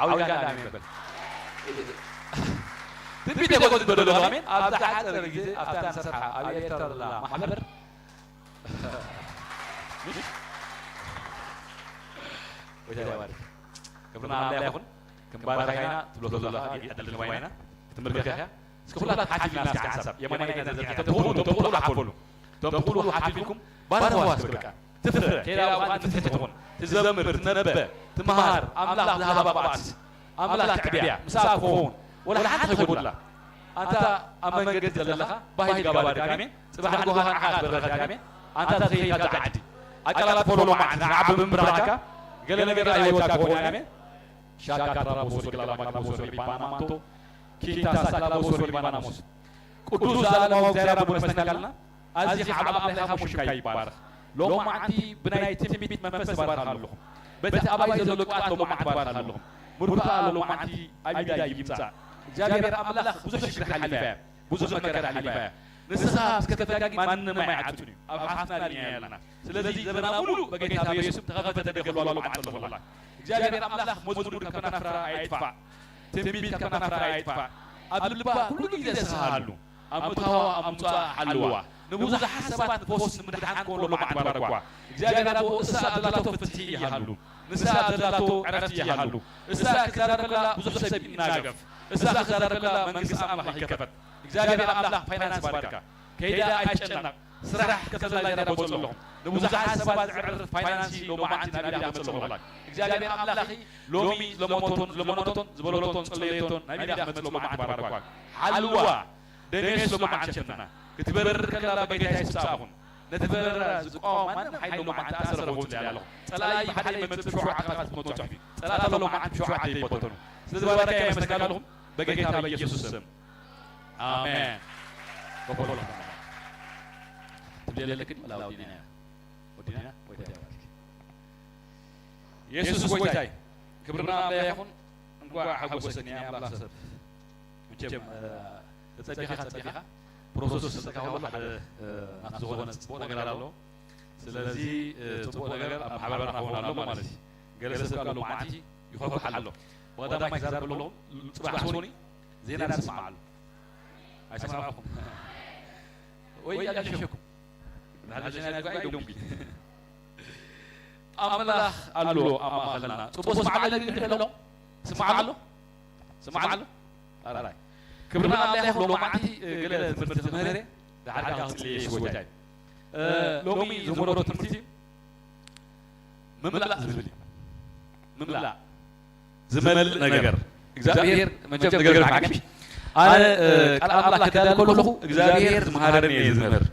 ዓው ኢልካ ኣሜን በል። ትንቢት እኮ ዝበሎ ኣሜን። ኣብዛ ሓፂር ግዜ ኣብታ ንሰርሓ ኣብ ኤርትራ ዘላ ማሕበር ወይታ ይባርክ። ክብርና ኣምላኽ ይኹን። ክንባርኻ ኢና ትብሎ ዘለኻ ዕድል ንባይና ክትምልከኻ እያ። እስኪ ኩላትና ሓፊልና እስኪ ሓንሳብ የማናይ ኢድና ዘርጊሓ፣ ተም ትኽእሉ፣ ተም ትኽእሉ ሓፈሉ። ተም ትኽእሉ ሓፊልኩም ባርኽዋ እስኪ በቃ። ትፍረ፣ ከይዳ እዋን ትፍትሒ ትኹን። ትዘምር፣ ትነበ፣ ትምሃር፣ ኣምላኽ ዝሃባ ቅብኣት፣ ኣምላኽ ክዕብያ፣ ምስኣ ክኸውን፣ ወላ ሓንቲ ከይጎድላ። ኣንታ ኣብ መንገዲ ዘለኻ፣ ባህ ኢልካ ባርክ፣ ኣሜን። ጽባሕ ንጎኻ ንዓኻ ትበርኸካ፣ ኣሜን። ኣንታ ተኸይድካ ኣብዛ ዓዲ፣ ኣቀላጥፎ ሎማዓንቲ ንዓ ብምብራህካ፣ ገለ ነገር ርኣይወካ ክኸውን፣ ኣሜን። ሻካ ትራቦሶ ዲግላላ ማግናቦሶ ሪባና ማንቶ፣ ኪታ ሳክላቦሶ ሪባና ሞስ። ቅዱስ ዘላለማዊ እግዚኣብሔር ኣቦ ነመስግነካ ኣለና። ኣዚኻ ዓብ ኣምላኻ ሞሽካ ይባረኽ። ሎማዓንቲ ብናይ ትንቢት መንፈስ እባርኻ ኣለኹ። በቲ ኣባይ ዘሎ ቅብኣት ሎማዓንቲ እባርኻ ኣለኹ። ምርኮኣ ሎማዓንቲ ኣብ ኢዳ ይምጻእ። እግዚኣብሔር ኣምላኽ ብዙሕ ሽግር ሓሊፋ እያ። ብዙሕ መከራ ሓሊፋ እያ። ንስኻ እስከ ተጋጊ ማንም ኣይዓጥን እዩ። ኣብ ሓፍትና ሊና ኣለና። ስለዚ ዘበና ሙሉእ በጌታ በኢየሱስ ተኸፈተ ደገ ሎማዓንቲ ኣለኹላ። እግዚኣብሔር ኣምላኽ መዝሙር ካብ ከናፍራ ኣይጥፋእ። ትንቢት ካብ ከናፍራ ኣይጥፋእ። ኣብ ልባ ኩሉ ግዜ እስኻ ሃሉ። ኣብ ምእታዋ ኣብ ምምጽኣ ሓልዋ። ንብዙሓት ሰባት ንፈውስ ንምድሓን ክኾን ሎማዓንቲ ባረኳ። እግዚኣብሔር ኣቦ እሳ ኣብ ዘላቶ ፍትሒ ይሃሉ። ንሳ ኣብ ዘላቶ ዕረፍቲ ይሃሉ። እሳ ክዛረብ ከላ ብዙሕ ሰብ ይናገፍ። እሳ ክዛረብ ከላ መንግስቲ ኣምላኽ ይከፈት። እግዚኣብሔር ኣምላኽ ፋይናንስ ባርካ። ከይዳ ኣይትጨነቕ። ስራሕ ከዘላ ይረቦ ዘለኹም። ንብዙሓት ሰባት ዝዕርፍ ፋይናንሲ ሎማዓንቲ ናብ ኢዳ ክመጽእ ኣለኹ። እግዚኣብሔር ኣምላኺ ሎሚ ዝለመቶን ዝለመኖቶን ዝበለቶን ጸለየቶን ናብ ኢዳ ክመጽእ ሎማዓንቲ ባረኳ። ሓልዋ ደንየስ ሎማዓንቲ ሸፍና። ክትበርር ከላ በጌታ የሱስ ጻእኹም። ነቲ በረራ ዝቋወም ማንም ሓይሊ ሎማዓንቲ ኣሰረ ክወጽእ ኣለኹ። ጸላኢ ብሓደ ይመጽእ ብሸውዓተ ኻት ክትመጽእ ጸላእታ ሎማዓንቲ ብሸውዓተ ይበተኑ። ስለ ዝባረካ የመስግነካ ኣለኹም በጌታ በኢየሱስ ስም። ኣሜን። ከፈሎ ትብሊ ኣለክን መላ ወዲና እያ። ወዲና ወይ ተያባልክ። የሱስ ጎይታይ ክብርና ኣምላኽ ይኹን። እንኳዕ ሓጎሰኒ ኣምላኽ ሰብ። መቸም ተጸቢኻ ተጸቢኻ ፕሮሰስ ተጸቢኻ ወላ ሓደ ናት ዝኾነ ጽቡቕ ነገር ኣሎ። ስለዚ ጽቡቕ ነገር ኣብ ማሕበርና ክኸውን ኣሎ ማለት እዩ። ገለ ሰብ ካሎ ማዓንቲ ይኸብሕ ኣሎ። ብቐዳማይ ክዛረብ ኣለኹ ጽባሕ ሶኒ ዜና ንስማዕ ኣሎ። ኣይሰማዕኹም ወይ ኣጋሸኩም። ንሓደ ዜና ንግባ ኢሎም ግን ኣምላኽ ኣሎ ኣብ ማእኸልና። ጽቡቕ ስማዕ ኣሎ ግን ኣሎ ስማዕ ኣሎ ስማዕ ኣሎ ኣራይ ክብርና ኣምላኽ ሎማዓንቲ ገለ ትምህርቲ ትምህረ ዳሕርካ ክጽልየ ይስወጃይ ሎሚ ዝምህሮ ትምህርቲ ምምላእ ዝብል እዩ። ምምላእ ዝመልእ ነገር እግዚኣብሔር መቸም ነገር ሓቂ ኣነ ቃል ኣምላኽ ክዳለ ከለኹ እግዚኣብሔር ዝመሃረኒ እየ ዝምህር።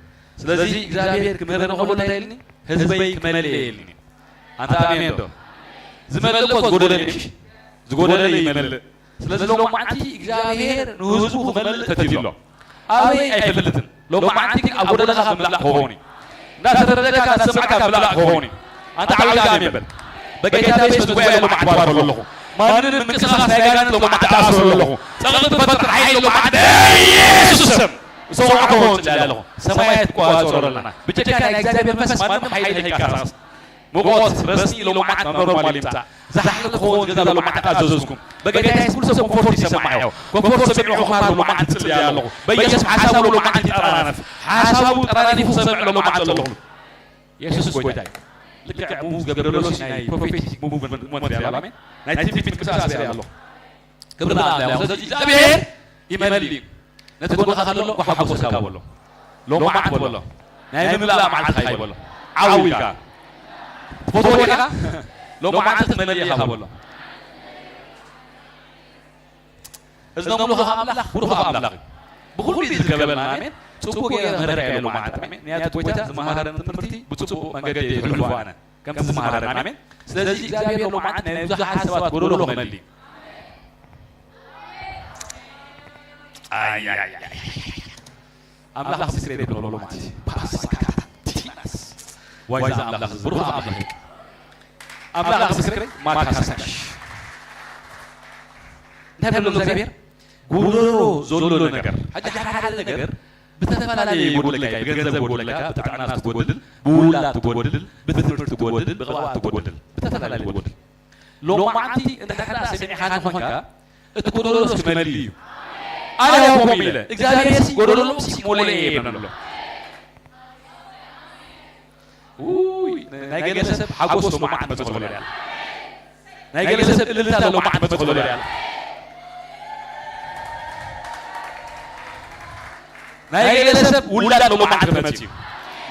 ስለዚ እግዚኣብሔር ክምህረኒ ከሎ እንታይ ኢልኒ? ህዝበይ ክመልእ እየ ኢልኒ። ኣንታ ኣሜን ዶ? ዝመልእ እኮ ዝጎደለ እዩ። ዝጎደለ ይመልእ። ስለዚ ሎማዓንቲ እግዚኣብሔር ንህዝቡ ክመልእ ፈትዩ ኣሎ። ኣበይ ኣይፈልጥን። ሎማዓንቲ ግን ኣብ ጎደለኻ ምላእ ክኸውን እዩ። እናተረደካ እናሰማዕካ ምላእ ክኸውን እዩ። ኣንታ ዓብልካ ኣሜን በል። በጌታ በየሱስ ጉባኤ ሎማዓንቲ ባርኮ ኣለኹ። ማንም ምንቅስቓስ ናይ ኣጋንንት ሎማዓንቲ ኣስሮ ኣለኹ። ጸቕጢ ትፈጥር ሓይሊ ሎማዓንቲ በየሱስ ስም ዝሰውዓ ክኸውን ጽልያ ኣለኹ። ሰማያት ክቆጻጸሩ ኣለና። ብጀካ ናይ እግዚኣብሔር መንፈስ ማንም ሓይሊ ኣይካሳስ። ምቖት ረስኒ ሎማዓት ናብ ኖርማል ይምጻእ። ዛሕሊ ክኸውን ገዛ ሎማዓት ኣዘዝኩም። በጌታ የሱስ ኩሉ ሰብ ኮንፎርት ይሰማዕ እዮ። ኮንፎርት ሰሚዑ ክማር ሎማዓት ጽልያ ኣለኹ። በየሱስ ሓሳቡ ሎማዓት ይጠራነፍ። ሓሳቡ ጠራኒፉ ክሰምዕ ሎማዓት ኣለኹ። የሱስ ጎይታ እዩ። ልክዕ ሙቭ ዝገብረሎሲ ናይ ፕሮፌቲክ ሙቭመንት እያ ኣሎ። ኣሜን። ናይ ትንቢት ምንቅስቃስ እያ ኣሎ። ክብሪ ንኣምላኽ። ስለዚ እግዚኣብሔር ይመልእ እዩ። ነቲ ጎንኻ ከሎ እንኳዕ ሓጎሰካ በሎ። ሎማዓት በሎ። ናይ ምምላእ መዓልትኻ እዩ በሎ። ዓው ኢልካ። ትፈትዎ ዲኻ? ሎማዓንቲ ትመልእ ኢኻ በሎ። እዚ ነምልኾ ኣምላኽ ብሩኽ ኣምላኽ እዩ። ብኹሉ እዩ ዝርከበልና። ኣሜን። ጽቡቕ ገይረ ምህረካ ኢሉ ሎማዓንቲ። ኣሜን። ንያቱ ጎይታ ዝመሃረኒ ትምህርቲ ብጽቡቕ መንገዲ የሕልፎ ኣነ። ከምቲ ዝመሃረና። ኣሜን። ስለዚ እግዚኣብሔር ሎማዓንቲ ናይ ብዙሓት ሰባት ጎደሎ ክመልእ እዩ። ኣያያያ። ኣምላኽ ምስክረይ ብሎ ሎማዓንቲ ፓሳካቲናስ ዋይዛ ኣምላኽ ብሩኽ ኣምላኽ እዩ። ኣምላኽ ምስክረይ ማካሳሽ እንታይ ብሎ እግዚኣብሔር ጎደሎ ዘሎ ነገር ሕጂ ሓደ ሓደ ነገር ብተፈላለየ ይጎድለካ እዩ። ብገንዘብ ይጎድለካ፣ ብጥዕና ትጎድል፣ ብውላድ ትጎድል፣ ብትምህርቲ ትጎድል፣ ብቕብኣት ትጎድል፣ ብተፈላለየ ትጎድል። ሎማዓንቲ እንድሕር ደኣ ሰሚዕኻኒ ኾንካ፣ እቲ ጎደሎስ ክመልእ እዩ። ኣነ ሃቦም ኢለ እግዚኣብሔር ሲ ጎደሎም ሲ ሞለ እየ ይብሎም ኣሎ። ውይ፣ ናይ ገለ ሰብ ሓጎስ ሎማዓንቲ መጽእ ከሎ እያ። ናይ ገለ ሰብ እልልታ ሎማዓንቲ መጽእ ከሎ እያ። ናይ ገለ ሰብ ውላድ ሎማዓንቲ መጽእ እዩ።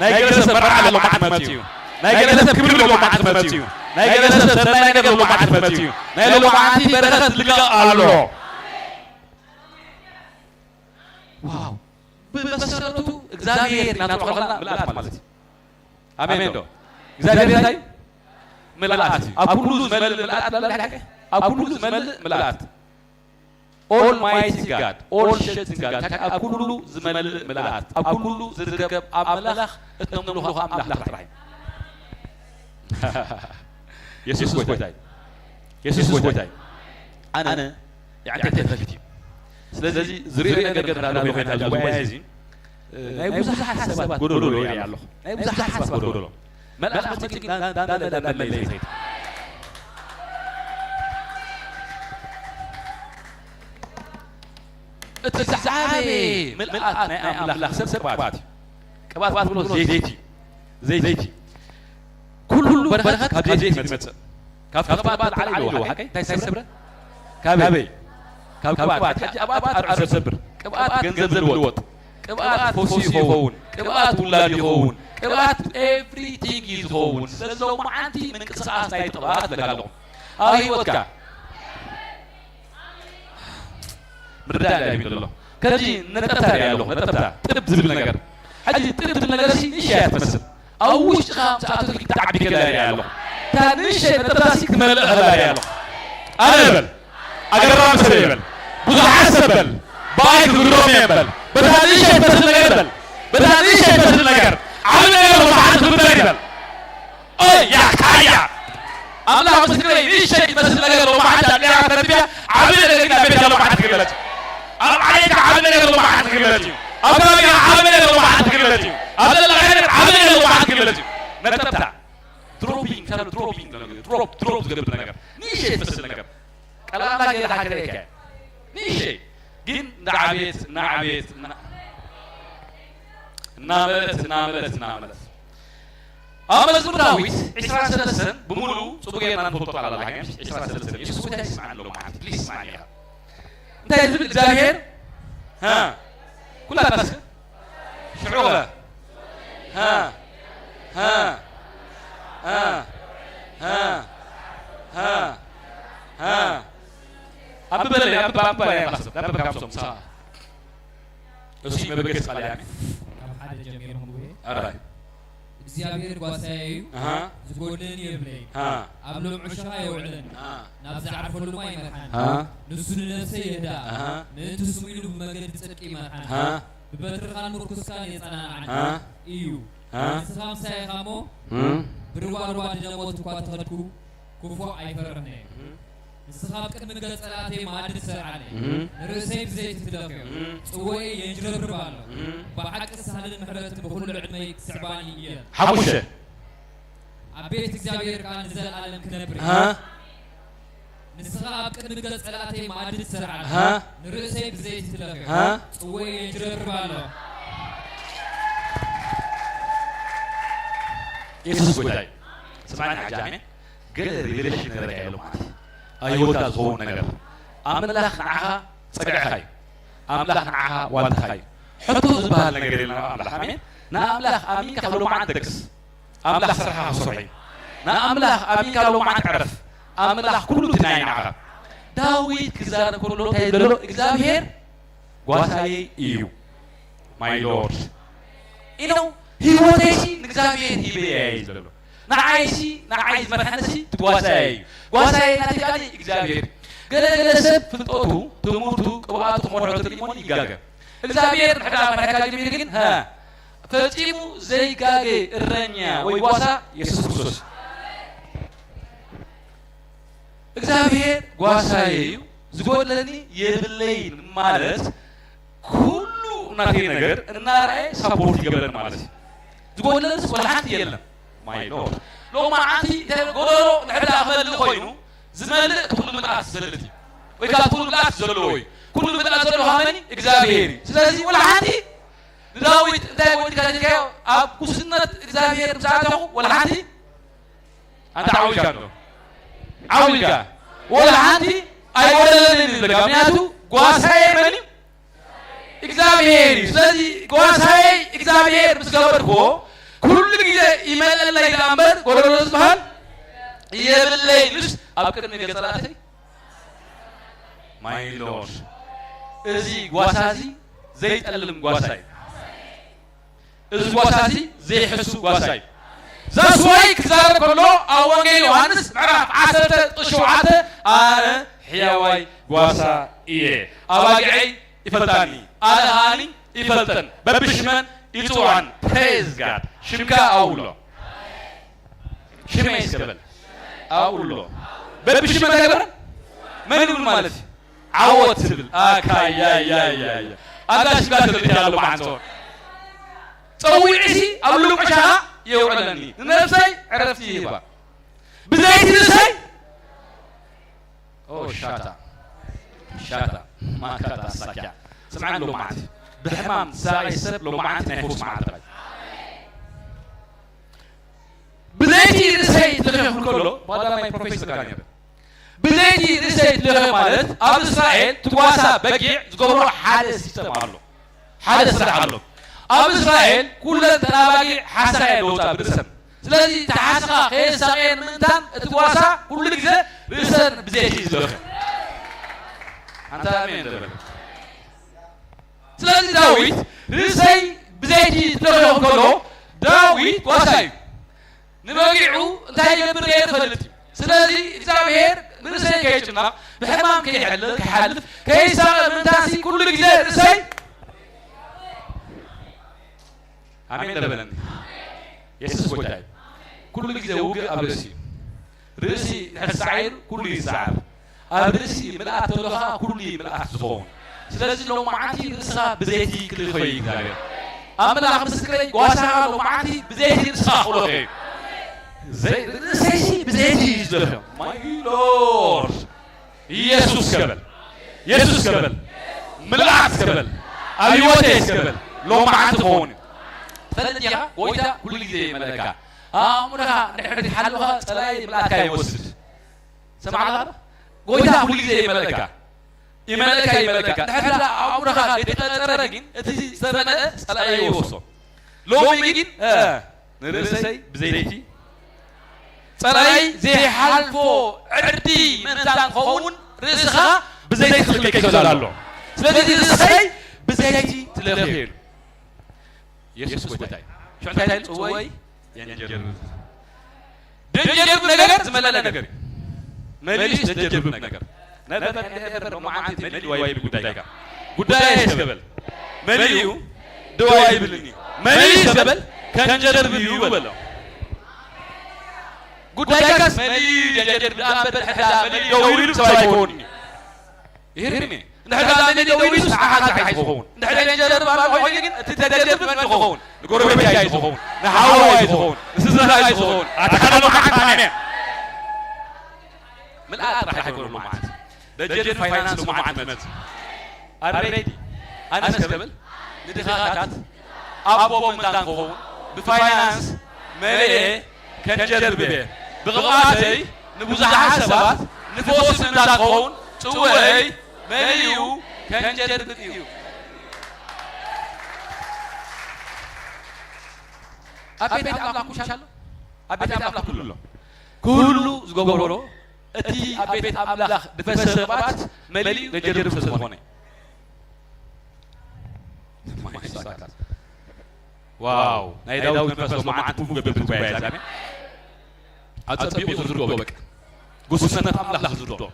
ናይ ገለ ሰብ መርዓ ሎማዓንቲ መጽእ እዩ። ናይ ገለ ሰብ ክብሪ ሎማዓንቲ መጽእ እዩ። ናይ ገለ ሰብ ሰናይ ነገር ሎማዓንቲ መጽእ እዩ። ናይ ሎማዓንቲ በረኸት ልቀቕ ኣሎ። ዋው! ብመሰረቱ እግዚኣብሔር እናጥዕቐልና ምልኣት ማለት እዩ። ኣሜን ዶ? እግዚኣብሔር እንታይ? ምልኣት እዩ። ኣብ ኩሉ ዝመልእ ምልኣት ላለ ሓቂ? ኣብ ኩሉ ዝመልእ ምልኣት። Almighty God, all shit God፣ ኣብ ኩሉ ዝመልእ ምልኣት፣ ኣብ ኩሉ ዝርከብ ኣምላኽ እተምልኾ ኣምላኽ ጥራሕ እዩ። የሱስ ጎይታ እዩ። የሱስ ጎይታ እዩ። ኣነ የዕንተይ ተኸፊት እዩ። ስለዚ ዝርእዮ ነገር እንድሕር ኣሎ ኮይና ኣብዚ ጉባኤ እዚ፣ ናይ ብዙሓት ሰባት ጎደሎ ይርኢ ኣለኹ። ናይ ብዙሓት ሰባት ጎደሎ። መልኣኽ መጺኡ ግን ዳንዳለ ዳንዳለ ይኸይድ። እቲ ዝዓበየ ምልኣት ናይ ኣምላኽ ሰብ ቅብኣት እዩ። ቅብኣት ትብሎ ዘይቲ እዩ። ዘይቲ። ኩሉ በረኸት ካብ ዘይቲ ይመጽእ። ካብቲ ቅብኣት ላዕሊ ኢልዎ ሓቀይ እንታይ ሰብረ? ካበይ? ካብ ቅብኣት። ሕጂ ቅብኣት ኣርዑ ሰብር። ቅብኣት ገንዘብ ዝልወጥ። ቅብኣት ፈውሲ ይኸውን። ቅብኣት ውላድ ይኸውን። ቅብኣት ኤቭሪቲንግ እዩ ዝኸውን። ስለዚ ሎማዓንቲ ምንቅስቓስ ናይቲ ቅብኣት ለካ ኣለኹ ኣብ ህይወትካ። ምርዳእ ኢለ ቢሉ ኣሎ። ከምዚ ነጠብታ ሪኣ ኣለኹ፣ ነጠብታ፣ ጥብ ዝብል ነገር። ሕጂ ጥብ ዝብል ነገር ሲ ንእሽተይ እያ ትመስል። ኣብ ውሽጥኻ ምስ ኣተትኪ ክትዓቢ ከላ ሪኣ ኣለኹ። እታ ንእሽተይ ነጠብታ ሲ ክትመልእ ከላ ሪኣ ኣለኹ። ኣነ በል፣ ኣገራሚ ሰብ እየ በል፣ ብዙሓት ሰብ በል፣ ብኣይ ክግረሙ እየ በል፣ በታ ንእሽተይ ትመስል ነገር በል፣ በታ ንእሽተይ ትመስል ነገር ዓቢ ነገር ሎማዓንቲ ክግበር እዩ በል። ኦይ፣ ያ ካያ። ኣምላኽ ምስክረይ፣ ንእሽተይ ትመስል ነገር ሎማዓንቲ ኣብ ሌላ ተነቢያ፣ ዓቢ ነገር ግን ኣብ ቤትካ ሎማዓንቲ ክግለጽ። ኣብ ዓሌትካ ዓቢ ነገር ሎማዓንቲ ክግለጽ እዩ። ኣብ ከባቢኻ ዓቢ ነገር ሎማዓንቲ ክግለጽ እዩ። ኣብ ዘለኻ ነገር ዓቢ ነገር ሎማዓንቲ ክግለጽ እዩ። ነጠብታ። ድሮፒንግ፣ ካብ ድሮፒንግ፣ ድሮፕ፣ ድሮፕ ዝገብር ነገር። ንእሽተይ ትመስል ነገር። ቀላላ ጌርካ ክርእየካ እየ። ንእሽተይ። ግን እንዳዓበየት፣ እናዓበየት፣ እና-፣ እናመለስ፣ እናመለስ፣ እናመለስ። ኣብ መዝሙር ዳዊት ዕስራን ሰለስተን ብምሉኡ ጽቡቕ ጌርና ንፈልጦ ቃል ኣላ፣ ግን ዕስራን ሰለስተን የሱስ ጎይታ ይስምዓኒ ኣሎ መዓልቲ፣ ፕሊዝ ስምዓኒ ኢኻ። እንታይ ዝብል እግዚኣብሔር? ሃ? ኩላትና እስከ ሽዑ ኸ? ሃ? ሃ? ሃ? ሃ? ሃ? ሃ? ኣንብበለይ፣ ኣንብብ፣ ኣንብብ፣ ኣንብብ፣ ኣንብብ፣ ኣንብብ፣ ኣንብብ፣ ኣንብብ፣ ኣንብብ፣ እሱ መበገሲ ቃል እያ። ካብ ሓደ ጀሚሮም ጉባኤ ኣራይ። እግዚኣብሔር ጓሳየ እዩ፣ ኣሃ። ዝጎድለኒ የብለይን። ኣሃ። ኣብ ሎም ዕሾኻ የውዕለኒ፣ ኣሃ። ናብ ዝዓርፈሉ ድማ ይመርሓኒ። ኣሃ። ንሱ ንነፍሰይ የህድኣ፣ ኣሃ። ምእንቲ ስሙ ኢሉ ብመገዲ ጽድቂ ይመርሓኒ። ኣሃ። ብበትርኻን ምርኩስካን የጸናንዓኒ ኣሃ። እዩ። ኣሃ። ንስኻ ምሳይ ኢኻ እሞ፣ እም። ብርባርባ ድደ ሞት እኳ ተኸድኩ፣ ክፉእ ኣይፈርሕን እየ። እም። ንስኻ ኣብ ቅድሚ ገጽ ጸላእተይ መኣዲ ትሰርዓለይ። እም። ንርእሰይ ብዘይቲ ትለኽዮ። እም። ጽዋኤይ የንጅረብርብ ኣሎ። እም። ብሓቂ ሳህልን ምሕረትን ብኹሉ ዕድመይ ክስዕባኒ እየን። ሓሙሽተ። ኣብ ቤት እግዚኣብሔር ከኣ ንዘለኣለም ክነብር እየ። ሃ? ንስኻ ኣብ ቅድሚ ገጽ ጸላእተይ መኣዲ ትሰርዓለይ። ሃ? ንርእሰይ ብዘይቲ ትለኽዮ። ሃ? ጽዋኤይ የንጅረብርብ ኣሎ። የሱስ ጎይታ እዩ። ስምዓኒ ሕጂ፣ ኣሜን። ገለ ሪቨሌሽን ነግረካ እየ ሎማዓንቲ። ኣብ ህይወትካ ዝኸውን ነገር። ኣምላኽ ንዓኻ ጸግዕኻ እዩ። ኣምላኽ ንዓኻ ዋልታኻ እዩ። ሕቶ ዝበሃል ነገር የለን ኣብ ኣምላኽ። ኣሜን። ንኣምላኽ ኣሚንካ ካብ ሎማዓንቲ ደቅስ። ኣምላኽ ስራሕኻ ክሰርሖ እዩ። ንኣምላኽ ኣሚንካ ሎማዓንቲ ዕረፍ። ኣምላኽ ኩሉ እቲ ናይ ንዓኻ። ዳዊት ክዛረብ ከሎ እንታይ ይብሎ? እግዚኣብሔር ጓሳየይ እዩ። My Lord። You know፣ ህይወተይሲ ንእግዚኣብሔር ሂበያ እየ ዘሎ። ንዓይሲ፣ ንዓይ ዝመርሐንሲ እቲ ጓሳየ እዩ። ጓሳየ ናተይ ከኣ እግዚኣብሔር እዩ። ገለ ገለ ሰብ ፍልጠቱ፣ ትምህርቱ፣ ቅብኣቱ ክመርሖ ትርኢ እሞ ይጋገ። እግዚኣብሔር ንሕዳ መርሐካ ጀሚሩ ግን፣ ሃ፣ ፈጺሙ ዘይጋገ እረኛ ወይ ጓሳ የሱስ ክርስቶስ። እግዚኣብሔር ጓሳየ እዩ፣ ዝጎድለኒ የብለይን ማለት ኩሉ ናተይ ነገር እናረኣየ ሳፖርት ይገብረኒ ማለት እዩ። ዝጎድለንስ ወላ ሓንቲ የለን። My Lord። ሎማዓንቲ እንተ ጎደሎ ንሕዳ ክመልእ ኮይኑ ዝመልእ እቲ ኩሉ ምልኣት ዝሰልጥ እዩ። ወይ ከዓ እቲ ኩሉ ምልኣት ዘለዎ እዩ። ኩሉ ምልኣት ዘለዎ መን እዩ? እግዚኣብሔር እዩ። ስለዚ ወላ ሓንቲ ንዳዊት እንታይ ወዲካ ጀካዮ? ኣብ ጉስነት እግዚኣብሔር ምስ ኣተኹ ወላ ሓንቲ ኣንተ ዓው ኢልካ ኣሎ። ዓው ኢልካ። ወላ ሓንቲ ኣይጎደለንን እዩ ዝብለካ። ምክንያቱ ጓሳየ መን እዩ? እግዚኣብሔር እዩ። ስለዚ ጓሳየ እግዚኣብሔር ምስ ገበርክዎ ኩሉ ግዜ ይመልአለይ ደኣ እምበር ጎደሎ ዝበሃል የብለይ ኢሉስ ኣብ ቅድሚ ገጸ ላእተይ ማይ ሎርድ። እዚ ጓሳ እዚ ዘይጠልም ጓሳ እዩ። እዚ ጓሳ እዚ ዘይሕሱ ጓሳ እዩ። ዛስዋይ ክዛረብ ከሎ ኣብ ወንጌል ዮሃንስ ምዕራፍ ዓሰርተ ጥቕሲ ሸውዓተ ኣነ ሕያዋይ ጓሳ እየ፣ ኣባጊዐይ ይፈልጣኒ፣ ኣነ ኸኣኒ ይፈልጠን፣ በብሽመን ይጽውዓን። ፕሬዝ ጋድ። ሽምካ ኣብሎ። ሽመይ እስከ በል። ኣብሎ። በብሽመን እንታይ ገበረ? መን ይብል ማለት እዩ? ዓወት ትብል። ኣካያያያያ። ኣጋሽ ጋር ትልት ያለው ማንጾ። ጸዊዕሲ ኣብ ልዑሻኻ የውዕለኒ። ንነፍሰይ ዕረፍቲ ይህባ። ብዘይቲ ንሰይ ኦ ሻታ ሻታ ማካታ ሳኪያ። ስምዓን ሎማዓንቲ ብሕማም ዝሰኣየ ሰብ ሎማዓንቲ ናይ ፈውሲ መዓልቲ እዩ። ብዘይቲ ርእሰይ ተለኺኹ ከሎ፣ ባዳማይ ፕሮፌሰር ጋር ነይረ። ብዘይቲ ርእሰይ ተለኺኹ ማለት ኣብ እስራኤል ትጓሳ በጊዕ ዝገብሮ ሓደ ሲስተም ኣሎ። ሓደ ስራሕ ኣሎ። ኣብ እስራኤል ኩለን ተናባጊዕ ሓሳ እየን ለውፃ ብርእሰን። ስለዚ እቲ ሓስኻ ከየሳቀየን ምእንታን እቲ ጓሳ ኩሉ ግዜ ርእሰን ብዘይቲ እዩ ዝለኸ። ኣንታ ኣሜን ዘበለ። ስለዚ ዳዊት ርእሰይ ብዘይቲ ዝለኸ ከሎ ዳዊት ጓሳ እዩ። ንበጊዑ እንታይ ይገብር ነይሩ ይፈልጥ እዩ። ስለዚ እግዚኣብሔር ብርእሰይ ከይጭነቕ ብሕማም ከይሕልል ከይሓልፍ ከይሳቐ ምእንታሲ ኩሉ ግዜ ርእሰይ ኣሜን ለበለኒ። የሱስ ጎይታ እዩ። ኩሉ ግዜ ውግእ ኣብ ርእሲ እዩ። ርእሲ ንሕሳዒር ኩሉ ይሰዓር። ኣብ ርእሲ ምልኣት ተሎ ኸዓ ኩሉ እዩ ምልኣት ዝኸውን። ስለዚ ሎማዓንቲ ርእስኻ ብዘይቲ ክልኸ እዩ እግዚኣብሔር። ኣምላኽ ምስክረይ ጓሳኻ ሎማዓንቲ ብዘይቲ ርእስኻ ክልኸ እዩ። ዘይ- ርእሰይሲ ብዘይቲ እዩ ዝደኸ። My Lord ኢየሱስ ከበል፣ ኢየሱስ ከበል፣ ምልኣት ከበል፣ ኣብ ህይወተይ ከበል፣ ሎማዓንቲ ክኸውን እዩ። ትፈልጥ ኢኻ፣ ጎይታ ኩሉ ግዜ ይመልእካ። ኣእምሮኻ ንድሕሪት ሓልኻ ጸላኢ ምልኣትካ ይወስድ። ሰማዕካ ዶ? ጎይታ ኩሉ ግዜ ይመልእካ። ይመልእካ፣ ይመልእካ። እንድሕር ደኣ ኣእምሮኻ ዘይተጸረ ግን እቲ ዝተመልአ ጸላኢ ይወስዶ። ሎሚ ግን፣ እ፣ ንርእሰይ ብዘይቲ ጸላኢ ዘይሓልፎ ዕርዲ ምእንታን ክኸውን ርእስኻ ብዘይቲ ክልከ ይኽእል ኣሎ። ስለዚ ርእሰይ ብዘይቲ ትለኽየሉ። የሱስ ጎይታ እዩ። ሽዑ እንታይ ኢሉ? ጽወይ የንጀርብብ። ደንጀርብብ ነገር ዝመልአ ነገር እዩ። መሊስ ደንጀርብብ ነገር። ነበር ነበር ሎማዓንቲ መሊ ድዋ ይብል ጉዳይካ። ጉዳይ እስከበል። መሊ እዩ ድዋ ይብልኒ። መሊ እስከበል ከንጀርብብ እዩ በሎ። ጉዳይካስ መሊ ደንጀርብብ ደኣ እምበር ሕዳ መሊ ደው ኢሉ ሰብ ኣይኮንኒ። ይህርም እየ። እንድሕር ደኣ መሊ ደው ኢሉስ ንዓኻ ጥራሕ እዩ ዝኸውን። እንድሕር ደንጀርብብ ኣሎ ኮይኑ ግን እቲ ተደርብ መን ዝኸውን? ንጎረቤትካ እዩ ዝኸውን። ንሓዋ እዩ ዝኸውን። ንስድራኻ እዩ ዝኸውን። ኣታ ሓደ መዓልቲ ኣሜን። ምልኣት ጥራሕ ኣይኮነ ሎማዓንቲ። በጀት ፋይናንስ ሎማዓንቲ ትመጽእ። ኣሬዲ ኣነስ ከብል ንድኻታት ኣቦ ምእንታን ክኸውን ብፋይናንስ መሊኤ ከንጀርብብ እየ። ብቕብኣተይ ንብዙሓት ሰባት ንፈውሲ ምእንታን ክኸውን ጽውዐይ መሊኡ ከንጀርብብ እዩ። ኣብ ቤት ኣምላኽ ኩሉ ኣሎ። ኣብ ቤት ኣምላኽ ኩሉ ኣሎ። ኩሉ ዝገበሮ እቲ ኣብ ቤት ኣምላኽ ድፈሰ ቅብኣት መሊኡ ዘጀርብ ስለ ዝኾነ። ዋው! ናይ ዳዊት መንፈስ ሎማዓንቲ ኩሉ ገብር ጉባኤ ዛሜ። ኣጸቢቑ ዝርድኦ በቃ። ጉስነት ኣምላኽ ዝርድኦ።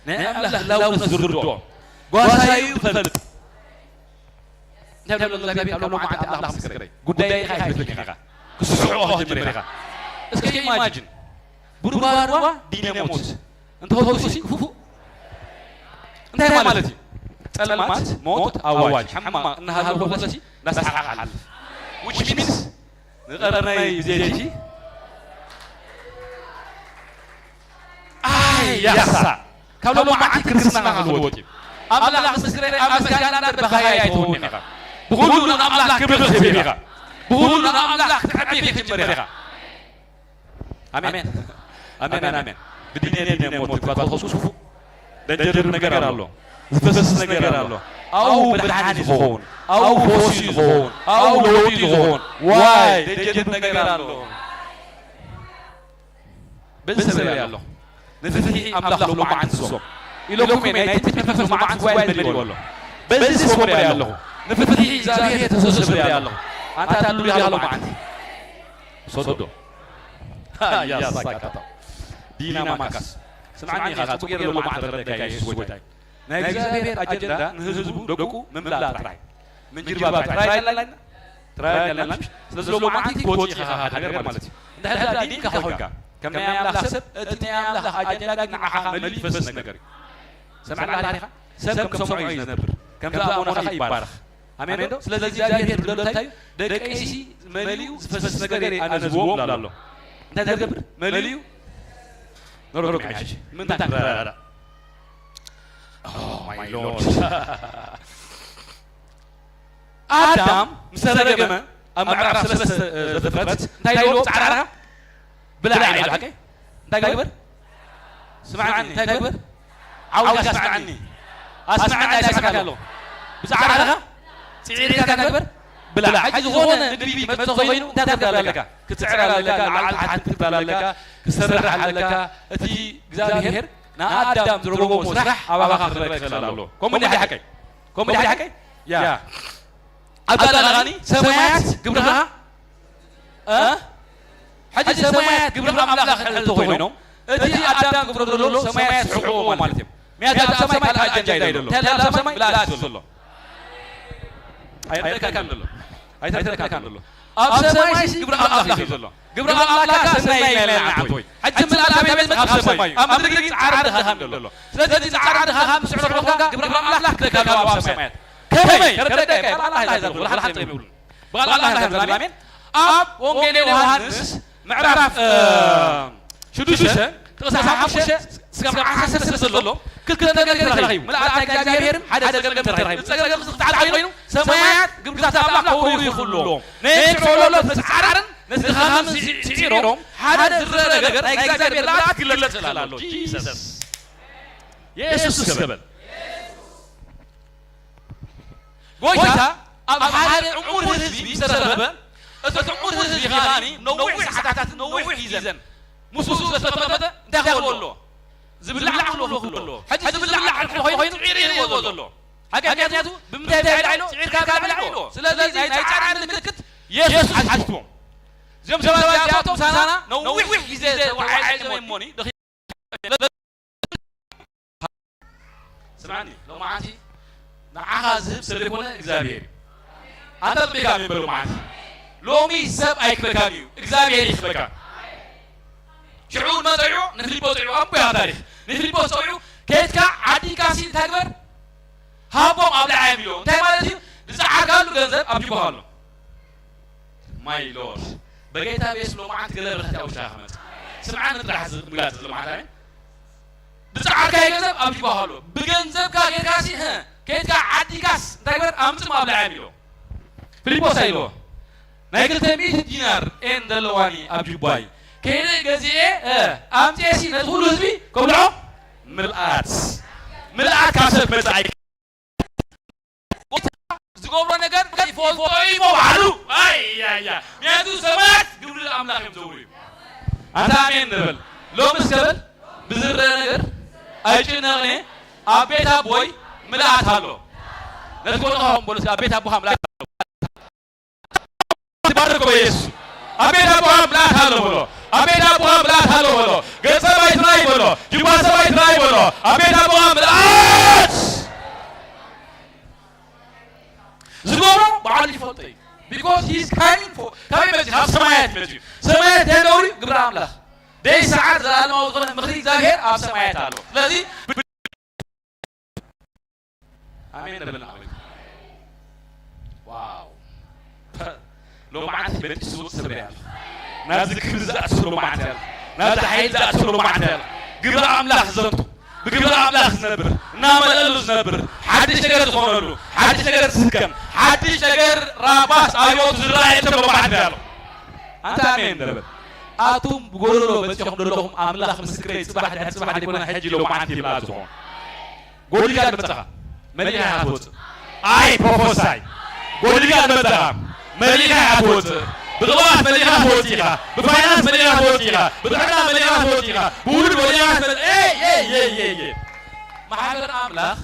ናይ ኣምላኽ ህላውነት ዝርድኦ። ጓሳዩ ዝፈልጥ። እንታይ ብሎ እግዚኣብሔር ካብ ሎማዓንቲ ኣምላኽ ምስክረይ። ጉዳይ ኢኻ ኣይትፈልጥን ኢኻ። ክስስዕኦ ክትጅምር ኢኻ። እስከ ኢማጂን። ቡርባርዋ ዲነሞት። እንተኸፍኩሲ ክፉእ። እንታይ ማለት እዩ? ጸልማት፣ ሞት፣ ኣዋጅ፣ ሕማቕ እናሃለወ ከሎሲ ናስሓቕ ሓልፍ። Which means ንቐርነይ ብዘይቲ። ኣይ ያሳ ካብ ሎማዓንቲ ክርስትና ክህልወት እዩ። ኣምላኽ ምስክረይ ኣብ መስጋና እምበር በኻያ ኣይትኸውን ኢኻ። ብኹሉ ንኣምላኽ ክብሪ ክህብ ኢኻ። ብኹሉ ንኣምላኽ ክትዕቢ ክትጅምር ኢኻ። ኣሜን ኣሜን ኣሜን። ብድንያ ድንያ ሞት እኳ ተኸሱፉ ደጀርብ ነገር ኣሎ፣ ዝፈስስ ነገር ኣሎ። ኣብኡ ብርሃን እዩ ዝኸውን፣ ኣብኡ ፈውሲ እዩ ዝኸውን፣ ኣብኡ ለውጢ እዩ ዝኸውን። ዋይ ደጀርብ ነገር ኣሎ። በዚ ሰብ እሪኣ ኣለኹ። ንፍትሒ ኣምላኽ ሎማዓንቲ ሶም ኢለኩም እየ። ናይ ትንቢት መንፈስ ሎማዓንቲ ጉባኤ መሊእዎ ኣሎ። በዚ ሰብ እሪኣ ኣለኹ። ንፍትሒ እግዚኣብሔር ተሰብስብ እሪኣ ኣለኹ። ኣንታ ትብሉ ያለው መዓንቲ ሶዶ ያሳካታ ዲና ማካስ ስምዓኒ ኢኻ ጽቡቅ ገይረ ሎማዓንቲ ተረደካ ኢየሱስ ጎይታ እዩ። ናይ እግዚኣብሔር ኣጀንዳ ንህዝቡ ደቁ ምምላእ ጥራይ ምንጅርባብ ጥራይ ኣለና ጥራይ ኣለና። ስለዚ ሎማዓንቲ ክወጽእ ኢኻ ካብ ሃገር ማለት እዩ። እንድሕር ዲንካ ኮይንካ ከም ናይ ኣምላኽ ሰብ እቲ ናይ ኣምላኽ ኣጀንዳ ግን ንዓኻ መሊኡ ዝፈስስ ነገር እዩ። ሰምዕና ዲኻ? ሰብ ከም ሰምዖ እዩ ዝነብር፣ ከም ዝኣመኖ ኸዓ ይባረኽ። ኣሜን ዶ? ስለዚ እግዚኣብሔር ዝብሎ እንታይ እዩ? ደቀይሲ መሊኡ ዝፈስስ ነገር እየ ኣነ ዝህቦም ኣሎ። እንታይ ዝገብር? መሊኡ ነሮም ሕጂ ምንታይ ክረዳእ? Oh my Lord። ኣዳም ምስ ተረገመ ኣብ ምዕራፍ ሰለስተ ዘፍጥረት እንታይ ኢልዎ? ጻዕራኻ ብላዕ ኢሉ ሓቀይ እንታይ ግበር? ስምዓኒ እንታይ ግበር? ዓውካ ስምዓኒ ኣስምዓኒ ኣይስምዓካ ኣለኹ። ብጻዕራኻ ጽዒርካ እንታይ ግበር? ብላዕ። ሕጂ ዝኾነ ምግቢ ክመጽእ ኮይኑ እንታይ ትገብር ኣለካ? ክትጽዕር ኣለካ፣ ላዕሊ ታሕቲ ክትብል ኣለካ፣ ክትሰርሕ ኣለካ። እቲ እግዚኣብሄር ንኣዳም ዝረከቦ ስራሕ ኣባኻ ክረክብ ክኽእል ኣለዎ። ከምኡ እንዲ ሓቀይ ከምኡ እንዲ ሓቀይ ያ ኣብ ዳላኻኒ ሰማያት ግብርኻ እ? ሕጂ ሰማያት ግብሪ ኣምላኽ ክሕልቱ ኮይኖም እቲ ኣዳም ግብሮ ዘሎ ሰማያት ስሕቕዎ ማለት እዮም። ምክንያቱ ኣብ ሰማይ ካልእ ኣጀንዳ እዩ ዘሎ። እንታይ ኣሎ ኣብ ሰማይ? ብላኣት ዘሎ ኣይረዳእካን ዘሎ ኣይተረዳእካን ዘሎ ኣብ ሰማይ ግብሪ ኣምላኽ እዩ ዘሎ። ግብሪ ኣምላኽካ ሰናይ ይመልና ዓቦይ። ሕጂ ምልኣት ኣበይ መጽእ? ካብ ሰማይ እዩ። ኣብ ምድሪ ግን ጻዕሪ ድኻም ዘሎ። ስለዚ እቲ ጻዕሪ ድኻም ስዕሮ ኮንካ ግብሪ ኣምላኽ ክደካ ኣለዎ ኣብ ሰማያት። ከመይ? ተረዳእካ? ባል ኣምላኽ እዩ ዘብሉ ሓቂ ይብሉ ባል ኣምላኽ እዩ ዘብሉ ኣሜን። ኣብ ወንጌል ዮሃንስ ምዕራፍ ሽዱሽተ ጥቕሲ ሓሙሽተ እስካብ ዓሰርተ ሰለስተ ዘሎ ክልተ ነገር ተራኺቡ። ምልኣት ናይ እግዚኣብሔርን ሓደ ጸገምን ተራኺቡ። እቲ ጸገም ዝተዓጽ ኮይኑ ሰማያት ግብርታት ኣምላኽ ከውሩ ይኽእሉ ኣለዎም። ናይ ስዕሎ ምጽዓርን ነዚ ድኻምን ስዒሮም ሓደ ዝረአ ነገር ናይ እግዚኣብሔር ምልኣት ክግለጽ ይኽእል ኣሎ። ጂሰስ የሱስ ክበል ጎይታ ኣብ ሓደ ዕሙር ህዝቢ ዝተረኸበ እቲ ዕሙር ህዝቢ ኸኣኒ ነዊሕ ሰዓታት ነዊሕ ግዜን ምስኡ ስለ ዝተቐመጠ እንታይ ክበሎ ኣለዎ? ዝብላዕ ክብሎ ክብሎ። ሕጂ ዝብላዕ እንድሕር ኮይኑ ጽዒሩ ይህቦ ዘሎ። ሓቂ ምክንያቱ ብምንታይ ብላዕ ኢሎ? ጽዒርካ ብላዕ ኢሎ። ስለዚ ናይ ጻዕሪ ምልክት የሱስ ሓቲትዎም። እዚኦም ሰባት እዚኣቶም ምሳና ነዊሕ ግዜ ተወዓይዞም እሞኒ ስማዕኒ ሎማዓንቲ ንዓኻ ዝህብ ሰብ ዘይኮነ እግዚኣብሔር እዩ። ኣንተ ጥቢካ ሜምበር ሎማዓንቲ ሎሚ ሰብ ኣይክበካን እዩ እግዚኣብሔር ይክበካ። ሽዑ መፀዑ ንፊልጶስ ጥዑ ኣቦያ ታሪክ ንፊልጶስ ፀውዑ ከድካ ዓዲንካ ሲ እንታይ ግበር ሃቦም ኣብልዓዮም ኢሎ እንታይ ማለት እዩ? ዝፀዓርካሉ ገንዘብ ኣብ ጅባኻ ኣሎ። ማይ ሎርድ በጌታ ቤስ ሎማዓንቲ ገለ ብረክቲ ኣብ ውሽጣ ክመፅ ስምዓኒ ጥራሕ ምግላፅ ሎማዓንቲ ኣሜን። ብጻዕርካ ገንዘብ ኣብ ጅባኻ ኣሎ። ብገንዘብካ ጌርካ ሲ ህ ከይድካ ዓዲካስ እንታይ ግበር ኣምጽእ ማብልዓ ኢሎ። ፊልጶስ ኣይልዎ ናይ ክልተ ሚእቲ ዲናር ኤን ዘለዋኒ ኣብ ጅባይ ከይደ ገዚኤ ኣምጽኤ ሲ ነቲ ኩሉ ህዝቢ ከብልዖ ምልኣት ምልኣት ካብ ሰብ መጻኢ ዝገብሮ ነገር ይፈልጦ እዩ ባዕሉ። ኣያያ ምክንያቱ ሰማያት ግብሪ ኣምላኽ እዮም ዘውርዩ። ኣንታ ኣሜን ንበል። ሎምስ ከበል ብዝረአ ነገር ኣይጭነቕን እየ። ኣብ ቤት ኣቦይ ምልኣት ኣሎ። ነቲ ጎንኻ ኹን በሎ እስኪ ኣብ ቤት ኣቦኻ ምልኣት ኣሎ። ትባረክ በኢየሱስ ኣብ ቤት ኣቦኻ ምልኣት ኣሎ በሎ። ኣብ ቤት ኣቦኻ ምልኣት ኣሎ በሎ። ገንዘብ ኣይትራይ በሎ። ጅባ ሰብ ኣይትራይ በሎ። ኣብ ቤት ኣቦኻ ምልኣት ዝገብሮ በዓሉ ይፈልጦ እዩ። Because he is coming for ካበይ መፅእ? ካብ ሰማያት መፅእ እዩ። ሰማያት እንታይ ኣለዎ እዩ? ግብሪ ኣምላኽ ደይ ሰዓት ዘለኣለማዊ ዝኾነ ምኽሪ እግዚኣብሔር ኣብ ሰማያት ኣሎ። ስለዚ ኣሜን ነብልና ኣሜን። ዋው ሎማዓንቲ በጢሱ ዝውጥ ሰብ ያለ ናብዚ ክብሪ ዝኣትሱ ሎማዓንቲ ያለ ናብዚ ሓይል ዝኣትሱ ሎማዓንቲ ያለ ግብሪ ኣምላኽ ዘንቱ፣ ብግብሪ ኣምላኽ ዝነብር፣ እናመልኣሉ ዝነብር፣ ሓድሽ ነገር ዝኾነሉ፣ ሓድሽ ነገር ዝስከም፣ ሓድሽ ነገር ራባስ ኣብዮቱ ዝረኣየሉ ሰብ ሎማዓንቲ ኣሎ። ኣንታ ኣሜን ንበል። ኣቱም ብጎደሎ በጺኹም ዘለኹም ኣምላኽ ምስክረይ ጽባሕ ድሕሪ ጽባሕ ዘይኮነ ሕጂ ሎማዓንቲ ይብላ ዝኾኑ። ጎዲልካ ንመጻኻ መሊኻ ኢኻ ትወጽእ። ኣይ ፕሮፎሳይ ጎዲልካ ንመጻኻ መሊኻ ኢኻ ትወጽእ። ብቕብኣት መሊኻ ትወጽእ ኢኻ። ብፋይናንስ መሊኻ ትወጽእ ኢኻ። ብጥዕና መሊኻ ትወጽእ ኢኻ። ብውሉድ መሊኻ ትመጽእ። ኤይ ኤይ ኤይ ኤይ ኤይ። ማሕበር ኣምላኽ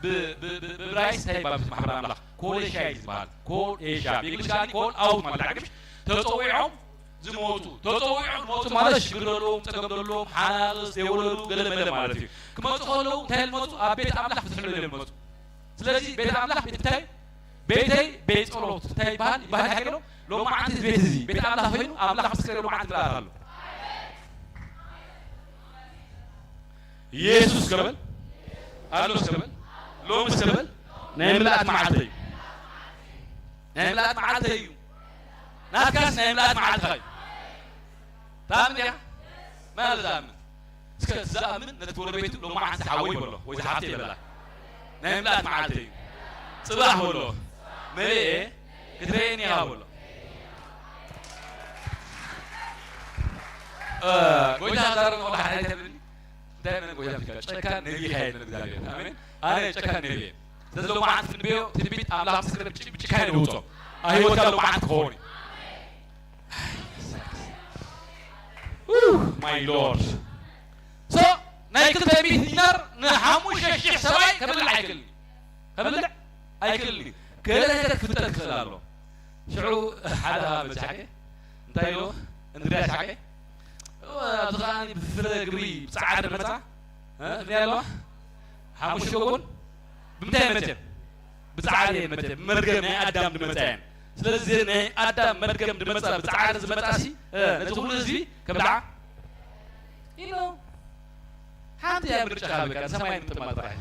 ብ- ብ- ብ- ብብራይስ እንታይ ይባሃል? ማሕበር ኣምላኽ ኮል ኤሽያ እዩ ዝበሃል። ኮል ኤሽያ ብእንግሊሽ ካኒ ኮል ኣውት ማለት ዓቅምሽ ተጸዊዖም ዝመጹ፣ ተጸዊዖም ዝመጹ ማለት ሽግር ዘለዎም፣ ጸገም ዘለዎም፣ ሓናቕስ ዘይወለዱ ገለ መለ ማለት እዩ። ክመጹ ከለዉ እንታይ ዝመጹ? ኣብ ቤት ኣምላኽ ፍትሒ እዮም ዝመጹ። ስለዚ ቤት ኣምላኽ ቤት እንታይ? ቤተይ ቤት ጸሎት እንታይ ይበሃል? ይበሃል ሓቂ ነው። ሎማዓንቲ ቤት እዚ ቤት ኣምላኽ ኮይኑ ኣምላኽ ምስክር ሎማዓንቲ ምልኣት ኣሎ። ኢየሱስ ከበል ኣሎ ከበል ሎምስ ከበል ናይ ምልኣት መዓልተይ እዩ። ናይ ምልኣት መዓልተይ እዩ። ናትካስ ናይ ምልኣት መዓልትኻ እዩ። ታምን ዲኻ? መን ኣሎ ዝኣምን? እስከ ዝኣምን ነቲ ጎረቤቱ ሎማዓንቲ ሓወይ በሎ ወይ ዝሓፍተይ በላ። ናይ ምልኣት መዓልተይ እዩ። ጽባሕ በሎ መሊኤ ክትረየኒ ኢኻ በሎ። እ፣ ጎይታ ክዛረብ ከሎ ሓደ እንታይ ብለኒ? እንታይ መን ጎይታ ትካ ጨካን ነቢይ ኃይል እግዚአብሔር። ኣሜን። ኣነ ጨካን ነቢይ እየ። ስለዚ ሎማዓንቲ ትንበዮ ትንቢት ኣምላኽ ምስክር ብጭ- ብጭካኔ ንውጾ። ኣብ ህይወትካ ሎማዓንቲ ክኸውን እዩ። ኡ፣ ማይ ሎርድ። ሶ ናይ ክልተ ሚእቲ ዲናር ንሓሙሽተ ሺሕ ሰብኣይ ከብልዕ ኣይክእልን እዩ። ከብልዕ ኣይክእልን እዩ። ገለ ነገር ክፍጠር ክኽእል ኣሎ። ሽዑ ሓደ በጃሕከ እንታይ ኢልዎ? እንድርያስ ሓቀ እወ፣ ኣብዚ ኸኣ ብፍረ ግብሪ ብጻዕሪ መጻ እ፣ ትብሊ ኣለዋ ሓሙሽተ ጎን ብምንታይ መጸ? ብጻዕሪ መጸ። ብመርገም ናይ ኣዳም ድመጻ እየን። ስለዚ ናይ ኣዳም መርገም ድመጻ ብጻዕሪ ዝመጻ ሲ እ፣ ነዚ ኩሉ ህዝቢ ከብልዓ ኢሉ። ሓንቲ እያ ምርጫኻ፣ በቃ ንሰማይ ምጥማት ጥራይ።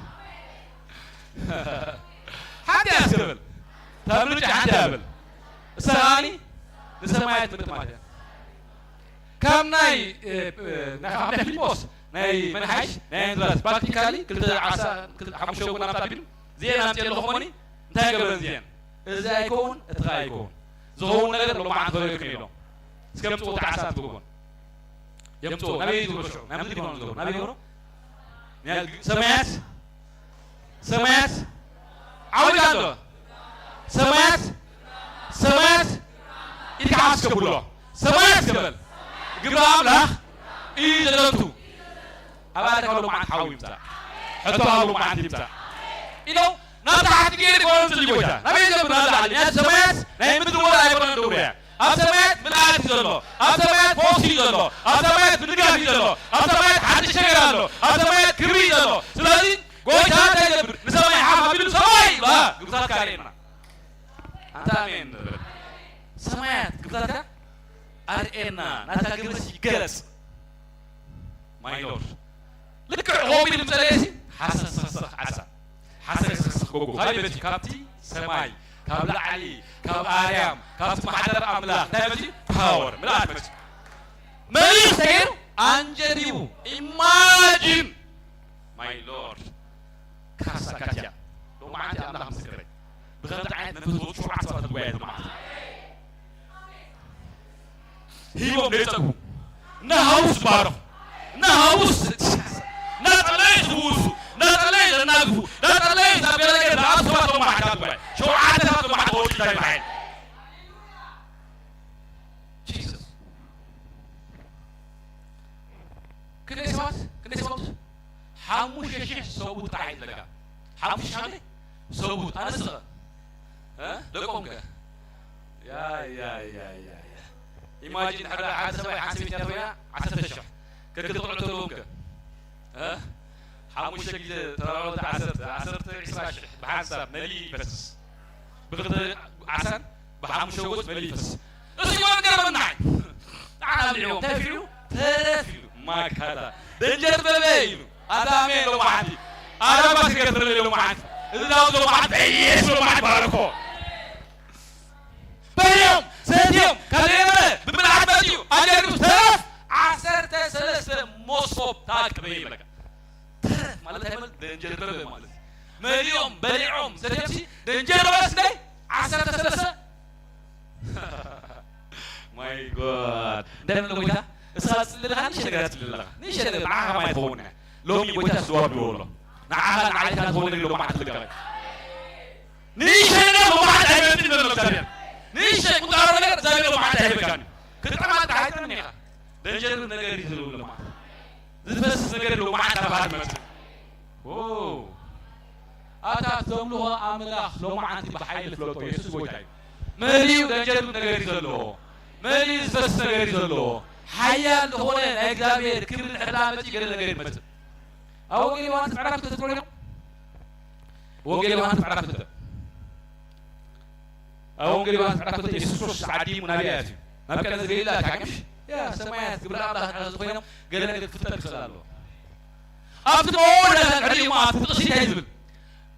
ሓንቲ እያ እስከ በል። እታ ምርጫ ሓንቲ እያ በል። እሳ ኸኣኒ ንሰማያት ምጥማት እያ። ካብ ናይ፣ እ፣ እ፣ ናይ ሓምለ ፊልጶስ ናይ መንሓሽ ናይ እንድራስ ፕራክቲካሊ ክልተ ዓሳ ክልተ ሓሙሽተ ጎና ምጻእ ቢሉ እዚኤን ኣምጽኤ ኣለኹ እሞኒ እንታይ ገብረን እዚኤን? እዚ ኣይከውን፣ እቲ ኸኣ ኣይከውን። ዝኸውን ነገር ሎማዓንቲ ኸበይኩም ኢሎም እስከ ምጽኡ እቲ ዓሳ ትብልዎም። የምጽኡ ናበይ ይዝብሮ ሽዑ? ናብ ምድሪ ይኾኑ ዝገብሩ ናበይ ይገብሩ? ሰማያት ሰማያት ዓዊት ኣሎ። ሰማያት ሰማያት ኢድካ ዓስከብሎ ሰማያት ክበል ግብሪ ኣምላኽ እዩ ዘዘንቱ። ኣብ ኣደካ ሎማዓንቲ ሓዊ ይምጻእ። ሕቶ ኣብ ሎማዓንቲ ይምጻእ ኢሎ ናብ ታሕቲ ገይሩ ይኮነ ዝሊ ጎይታ ናበይ ዘብር ኣላ ዓሊ ናይ ሰማያት ናይ ምድሪ ወላ ኣይኮነ ደውርያ ኣብ ሰማያት ምልኣት እዩ ዘሎ። ኣብ ሰማያት ፈውሲ እዩ ዘሎ። ኣብ ሰማያት ምድጋፍ እዩ ዘሎ። ኣብ ሰማያት ሓድሽ ነገር ኣሎ። ኣብ ሰማያት ክብሪ እዩ ዘሎ። ስለዚ ጎይታ እንታይ ይገብር? ንሰማይ ሓፍ ኣቢሉ ሰማይ ይብላ ግብርታትካ ኣርእየና። ኣንታ ኣሜን ንበል። ሰማያት ግብርታትካ ኣርእየና፣ ናትካ ግብርስ ይገለጽ። ማይ ሎርድ። ልክዕ ኾቢድ ምጸለየሲ ሓሰሰሰኽ ዓሳ ሓሰሰሰኽ ጎጎ ካበይ መጺኡ? ካብቲ ሰማይ፣ ካብ ላዕሊ፣ ካብ ኣርያም፣ ካብቲ ማሕደር ኣምላኽ እንታይ መጺኡ? ፓወር ምልኣት መጺኡ። መልእኽቲ ተገይሩ ኣንጀዲቡ። ኢማጂን ማይ ሎርድ። ካሳ ካትያ ሎማዓንቲ ኣምላኽ ምስክረይ ብኸምዚ ዓይነት መንፈስ ወፁ ሸውዓተ ሰባት ጉባኤ ሎማዓንቲ ሂቦም ዘይፀግቡ እናሃቡ ዝባረኹ እናሃቡ እናፀለዩ ዝፍውሱ እናፀለዩ ዘናግፉ እናፀለዩ ናብ ገለገለ ዝኣብ ገለገለ ዝኣብ ሰባት ሎማዓንቲ ኣብ ጉባኤ ሸውዓተ ሰባት ሎማዓንቲ ወፁ እንታይ በዓል ጂሱስ ክንደይ ሰባት ክንደይ ሰባት ሓሙሽተ ሺሕ ሰብኡት ጥራሕ እዩ ዘለካ። ሓሙሽተ ሺሕ ሰብኡት ኣነስኸ እ ደቆም ከ ያ ያ ያ ያ ያ ኢማጂን ሓደ ሓደ ሰብኣይ ሓንቲ ሰበይቲ ኮይና ዓሰርተ ሺሕ ከክልተ ቆልዑ ተለዎም ከ እ ሓሙሽተ ግዜ ተራሮት ዓሰርተ ዓሰርተ ዒስራ ሺሕ ብሓንሳብ መሊእ ይፈስስ። ብኽልተ ዓሳን ብሓሙሽተ ጎዝ መሊእ ይፈስስ። እዚ ይወን ገርመናይ ንዓና ብልዕዎ እንታይ ፍዒሉ ተረፍ ኢሉ ማካታ ደንጀር በበ ኢሉ ኣታ ኣሜን ሎማዓንቲ ኣዳባ ስገር ተለለ ሎማዓንቲ እዚ ዳውት ሎማዓንቲ በኢየሱስ ሎማዓንቲ ባረኮ በልዮም ሰትዮም ካልኤመረ ብብልዓት መፅዩ ኣጀሪቡ ተረፍ ዓሰርተ ሰለስተ ሞሶብ ኣቀበ ይብለካ። ተረፍ ማለት ኣይበል ደንጀርበበ ማለት እዩ። መሊኦም በሊዖም ሰትዮምሲ ደንጀርበበስ ናይ ዓሰርተ ሰለስተ ማይ ጎድ እንታይ ምለ ጎይታ እስኻ ትፅሊ ኣለኻ ንእሽተ ነገር ትፅሊ ኣለኻ ንእሽተ ነገር ንዓኻ ማይ ትኸውን እያ። ሎሚ ጎይታ ስዋ ብሎ ኣሎ ንዓኻ ንዓይካ ትኸውን ነገር ሎማዓት ትልቀቕ ንእሽተ ነገር ሎማዓት ኣይመፅን ዘሎ እግዚኣብሔር ንእሽተ ቁንጣሮ ነገር እግዚኣብሔር ሎማዓት ኣይህበካን እዩ። ክጥዕማ ጥራሕ ኣይጥዕምን ኢኻ። ደንጀርብ ነገር እዩ ዝህልው ሎማዓት ዝፈስስ ነገር ሎማዓት ናባኻ ትመፅእ። ኣታ ትዘምልኾ ኣምላኽ ሎማዓንቲ ብሓይሊ ፍለጦ የሱስ ጎይታ እዩ። መሊኡ ደንጀርብ ነገር እዩ ዘለዎ። መሊኡ ዝፈስስ ነገር እዩ ዘለዎ። ሓያል ዝኾነ ናይ እግዚኣብሔር ክብሪ ድሕር ዳኣ መፂኡ ገለ ነገር ይመፅእ። ኣብ ወንጌል ዮሃንስ ምዕራፍ ክልተ ትፈልጡ ዲኹም? ወንጌል ዮሃንስ ምዕራፍ ክልተ ኣብ ወንጌል ዮሃንስ ምዕራፍ ክልተ የሱስ ክርስቶስ ዓዲሙ ናበይ ኣትዩ? ናብ ቀነ ዘገሊላ ኣትዩ ሓቅሽ? ያ ሰማያት ግብረ ኣምላኽ ንሕና ዝኾይኖም ገለ ነገር ክፍጠር ክኽእል ኣለዎ። ኣብቲ መወዳእታ ድሕሪኡ መዓት ጥቕሲ እንታይ ዝብል?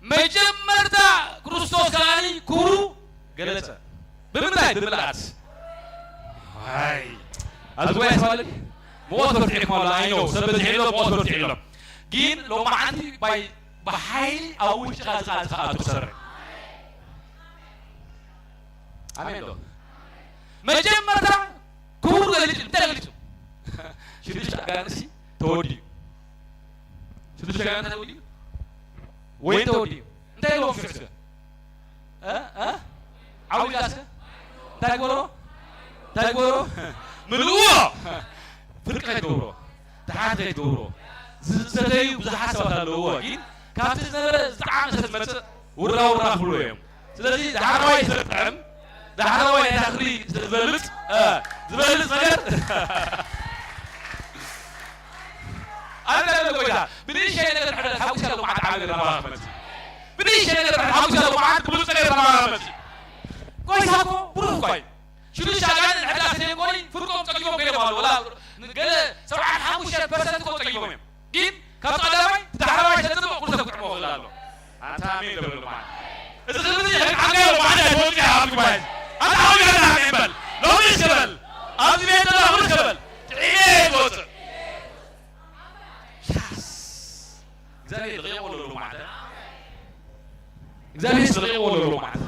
መጀመርታ ክርስቶስ ከኣኒ ክብሩ ገለጸ። ብምንታይ? ብምልኣት። ኣይ ኣብዚ ጉባኤ ስማለኒ ምቖት በርቲዕኩም ኣሎ ኣይኖ ሰብ በዚሕ ኣሎ ምቖት በርቲዕ ኣሎ ግን ሎማዓንቲ ባይ ብሓይሊ ኣብ ውሽጥኻ ዝኣትኻ ኣቱ ክሰርሕ ኣሜን ዶ መጀመርታ ክቡር ገሊጹ እንታይ ገሊጹ ሽዱሽተ ኣጋንሲ ተወዲኡ ሽዱሽተ ኣጋንሲ ተወዲኡ ወይ ተወዲኡ እንታይ ኢልዎም ሽዑ ዓዊዳሰ እንታይ ግበሮ እንታይ ግበሮ ምልእዎ ፍርቂ ከይትገብሮ ድሓን ከይትገብሮ ዝሰተዩ ብዙሓት ሰባት ኣለውዎ ግን ካብቲ ዝነበረ ዝጠዓመ ሰብ ዝመፅእ ውራ ውራ ክብሉ እዮም ስለዚ ዳሕረዋይ ስለጥዕም ዳሕረዋይ ናይ ዳኽሪ ዝበልፅ ዝበልፅ ነገር ኣንተ ጎይታ ብንእሽተይ ነገር ድሕር ሓዊስካ ሎማዓት ዓቢ ነገር ናባኻ ክመፅእ ብንእሽተይ ነገር ድሕር ሓዊስካ ሎማዓት ብሉፅ ነገር ናባኻ ክመፅእ ጎይታ እኮ ብሩህ እኳ እዩ ሽዱሽተ ኣጋንንት ሕዳስ ዘይኮኒ ፍርቆም ጸጊቦም ከይዶም ኣለዉ ወላ ገለ ሰብዓን ሓሙሽተ ፐርሰንት እኮ ጸጊቦም እዮም ግን ካብ ቀዳማይ ዳሕረዋይ ሰጥሞ ኩሉ ሰብ ክጥዕሞ ክእል ኣሎ ኣንታ ኣሜን ደብረ ማን እዚ ክብዚ ሕግ ዓጋዮ ማዕዳ ይወጽእ ኣብ ጉባኤ ኣንታ ሓውዮ ኣሜን በል ሎሚ እስከ በል ኣብዚ ቤት ዘሎ ሁሉ እስከ በል ጥዒሜ ይወጽእ ሻስ እግዚኣብሔር ልቕየዎ ኣለዎ ማለት እግዚኣብሔር ልቕየዎ ኣለዎ ማለት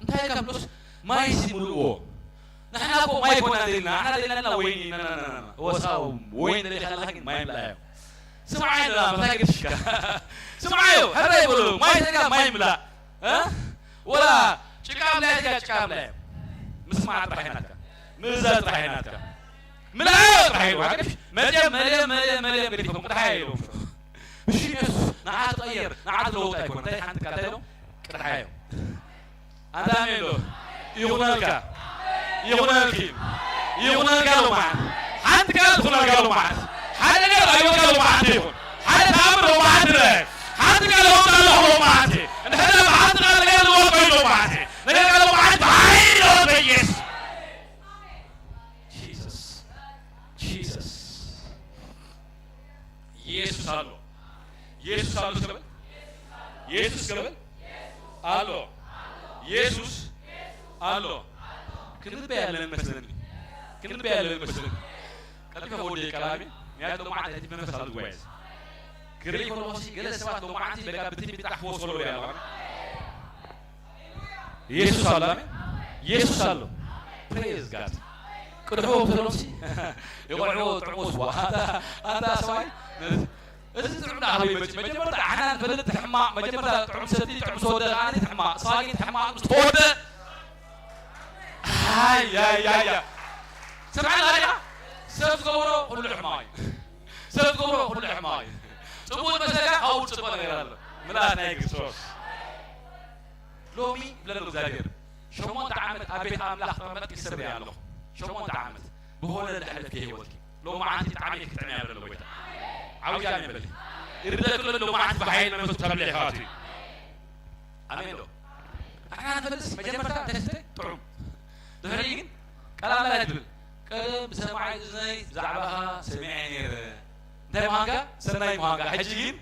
እንታይ ካብ ብሎስ ማይ ሲምልዎ ንሕና እኮ ማይ ኮና ደልና ንሕና ደልና ወይን ኢና ወሳ ወይን ደሊኻ ኣለካ ግን ማይ ብላዮ ስምዓዮ ደላ መታይ ግድሽካ ስምዓዮ ሕራይ በሎ ማይ ተጋ ማይ ምላ ወላ ጭቃ ብላያ ተጋ ጭቃ ብላዮ ምስማዕ ጥራሕ ናትካ ምእዛዝ ጥራሕ ናትካ ምላዮ ጥራሕ ኢሉ መፅኦም መለ መለ መለ ገዲፎም ጥራሕ ኢሎም ብሽም የሱስ ንዓ ትቐየር ንዓ ትለውጥ ኣይኮነ እንታይ ሓንቲ ቃል እንታይ ኢሎም ቅድሓዮም ኣንታ ኣሜን ዶ ይኹነልካ ይኹነልኪ ይኹነልካ ሎማዓት ሓንቲ ቃል ትኹነልካ ሎማዓት ሓደ ነገር ኣዮካ ሎማዓት ይኹን ሓደ ተኣምር ሎማዓት ንረ ሓንቲ ቃል ለውጣ ኣለኹ ሎማዓት እንድሕር ሓንቲ ቃል ነገር ዝወልቀ ሎማዓት ነገር ቃል ሎማዓት ብሓይሊ ለውጥ በኢየሱስ Jesus Jesus ኢየሱስ ኣሎ ኢየሱስ ኣሎ እስከ በል ኢየሱስ እስከ በል ኣሎ ኢየሱስ ኣሎ ክንበይ ያለን መስለኒ ክንበይ ያለን መስለኒ ቀልጢፈ ወደ ቀላሚ ምክንያቱ ሎማዓት እቲ መንፈስ ኣብ ዝጓየዝ ክርኢ ከለኹሲ ገለ ሰባት ሎማዓንቲ በቃ ብትንቢት ኣሕፈስ ከለዉ ያለዋን ኢየሱስ ኣሎ ኣሜን ኢየሱስ ኣሎ praise God ቅድሕዎ ብተሎምሲ ይቆልዕዎ ጥዑሙ ስዋ ኣንታ ኣንታ ሰብኣይ እዚ ጥዑም ዳ ኣበይ መፂ መጀመርታ ዓሕና ንፈልጥ ሕማቕ መጀመርታ ጥዑም ሰቲ ጥዑም ዝወደ ከዓኒ ሕማቕ ስዋ ግን ሕማቕ ምስ ተወደ ኣያያያ ሰምዓና ዲኻ ሰብ ዝገብሮ ኩሉ ሕማቕ እዩ ሰብ ዝገብሮ ኩሉ ሕማቕ እዩ ጽቡቕ ዝመሰለካ ካብኡ ዝጽበ ነገር ኣሎ ምልኣት ናይ ክርስቶስ ሎሚ ይብለሉ እግዚኣብሔር ሸሞንተ ዓመት ኣብ ቤት ኣምላኽ ተቐመጥኪ ሰብሪ ኣለኹ ሸሞንተ ዓመት ብሆነ ዝሕለፍ የህይወትኪ ሎሚ ዓንቲ ጣዕሚ ክትጥዕሚ ያበለ ጎይታ ዓውጃ ነበል ይርደክሎ ሎሚ ዓንቲ ብሓይል መንፈስ ተብሊዕኻት እዩ ኣሜን ዶ ኣሕና ንፈልስ መጀመርታ ተስተ ጥዑም ድሕሪ ግን ቀላል ኣይትብል ቀደም ብሰማዒ እዝነይ ብዛዕባኻ ሰሚዐ ነይረ እንታይ ምዃንካ ሰናይ ምዃንካ ሕጂ ግን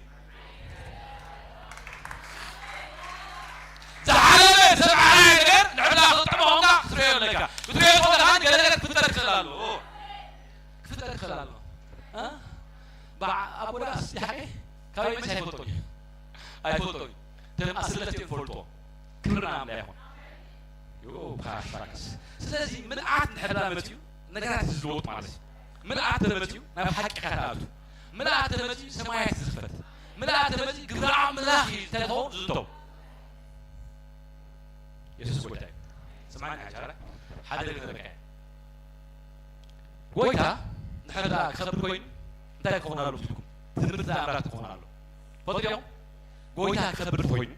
ዝሓለፈ ዝሰምዓናዮ ነገር ንዕላ ክጥዕሞ ኾንካ ክትሪኦ ኣለካ ክትሪኦ ኾንካ ገለ ነገር ክፍጠር ክኽእል ኣለዎ ክፍጠር ክኽእል ኣለዎ ካበይ መጽ ኣይፈልጦን እዩ። ኣይፈልጦን እዩ። ተም ኣስለፍቲ እዮም ፈልጦ። ክብሪ ንኣምላኽ ይኹን። ዮ ፓሻክስ። ስለዚ ምልኣት እንድሕር መጽዩ ነገራት ዝልወጥ ማለት እዩ። ምልኣት ተመጽዩ ናብ ሓቂ ኢኻ ትኣቱ። ምልኣት ተመጽዩ ሰማያት ዝኽፈት። ምልኣት ተመጽዩ ግብሪ ኣምላኽ እዩ እንተትኸውን ዝእቶ። የሱስ ጎይታ እዩ። ስማዕኒ ሓሻረ ሓደ ነገር ከ ጎይታ እንድሕር ደኣ ክኸብር ኮይኑ እንታይ ክኸውን ኣሎ ትብልኩም? ትምህርቲ ተኣምራት ክኸውን ኣሎ። ፈጥሪኦም ጎይታ ክኸብር ኮይኑ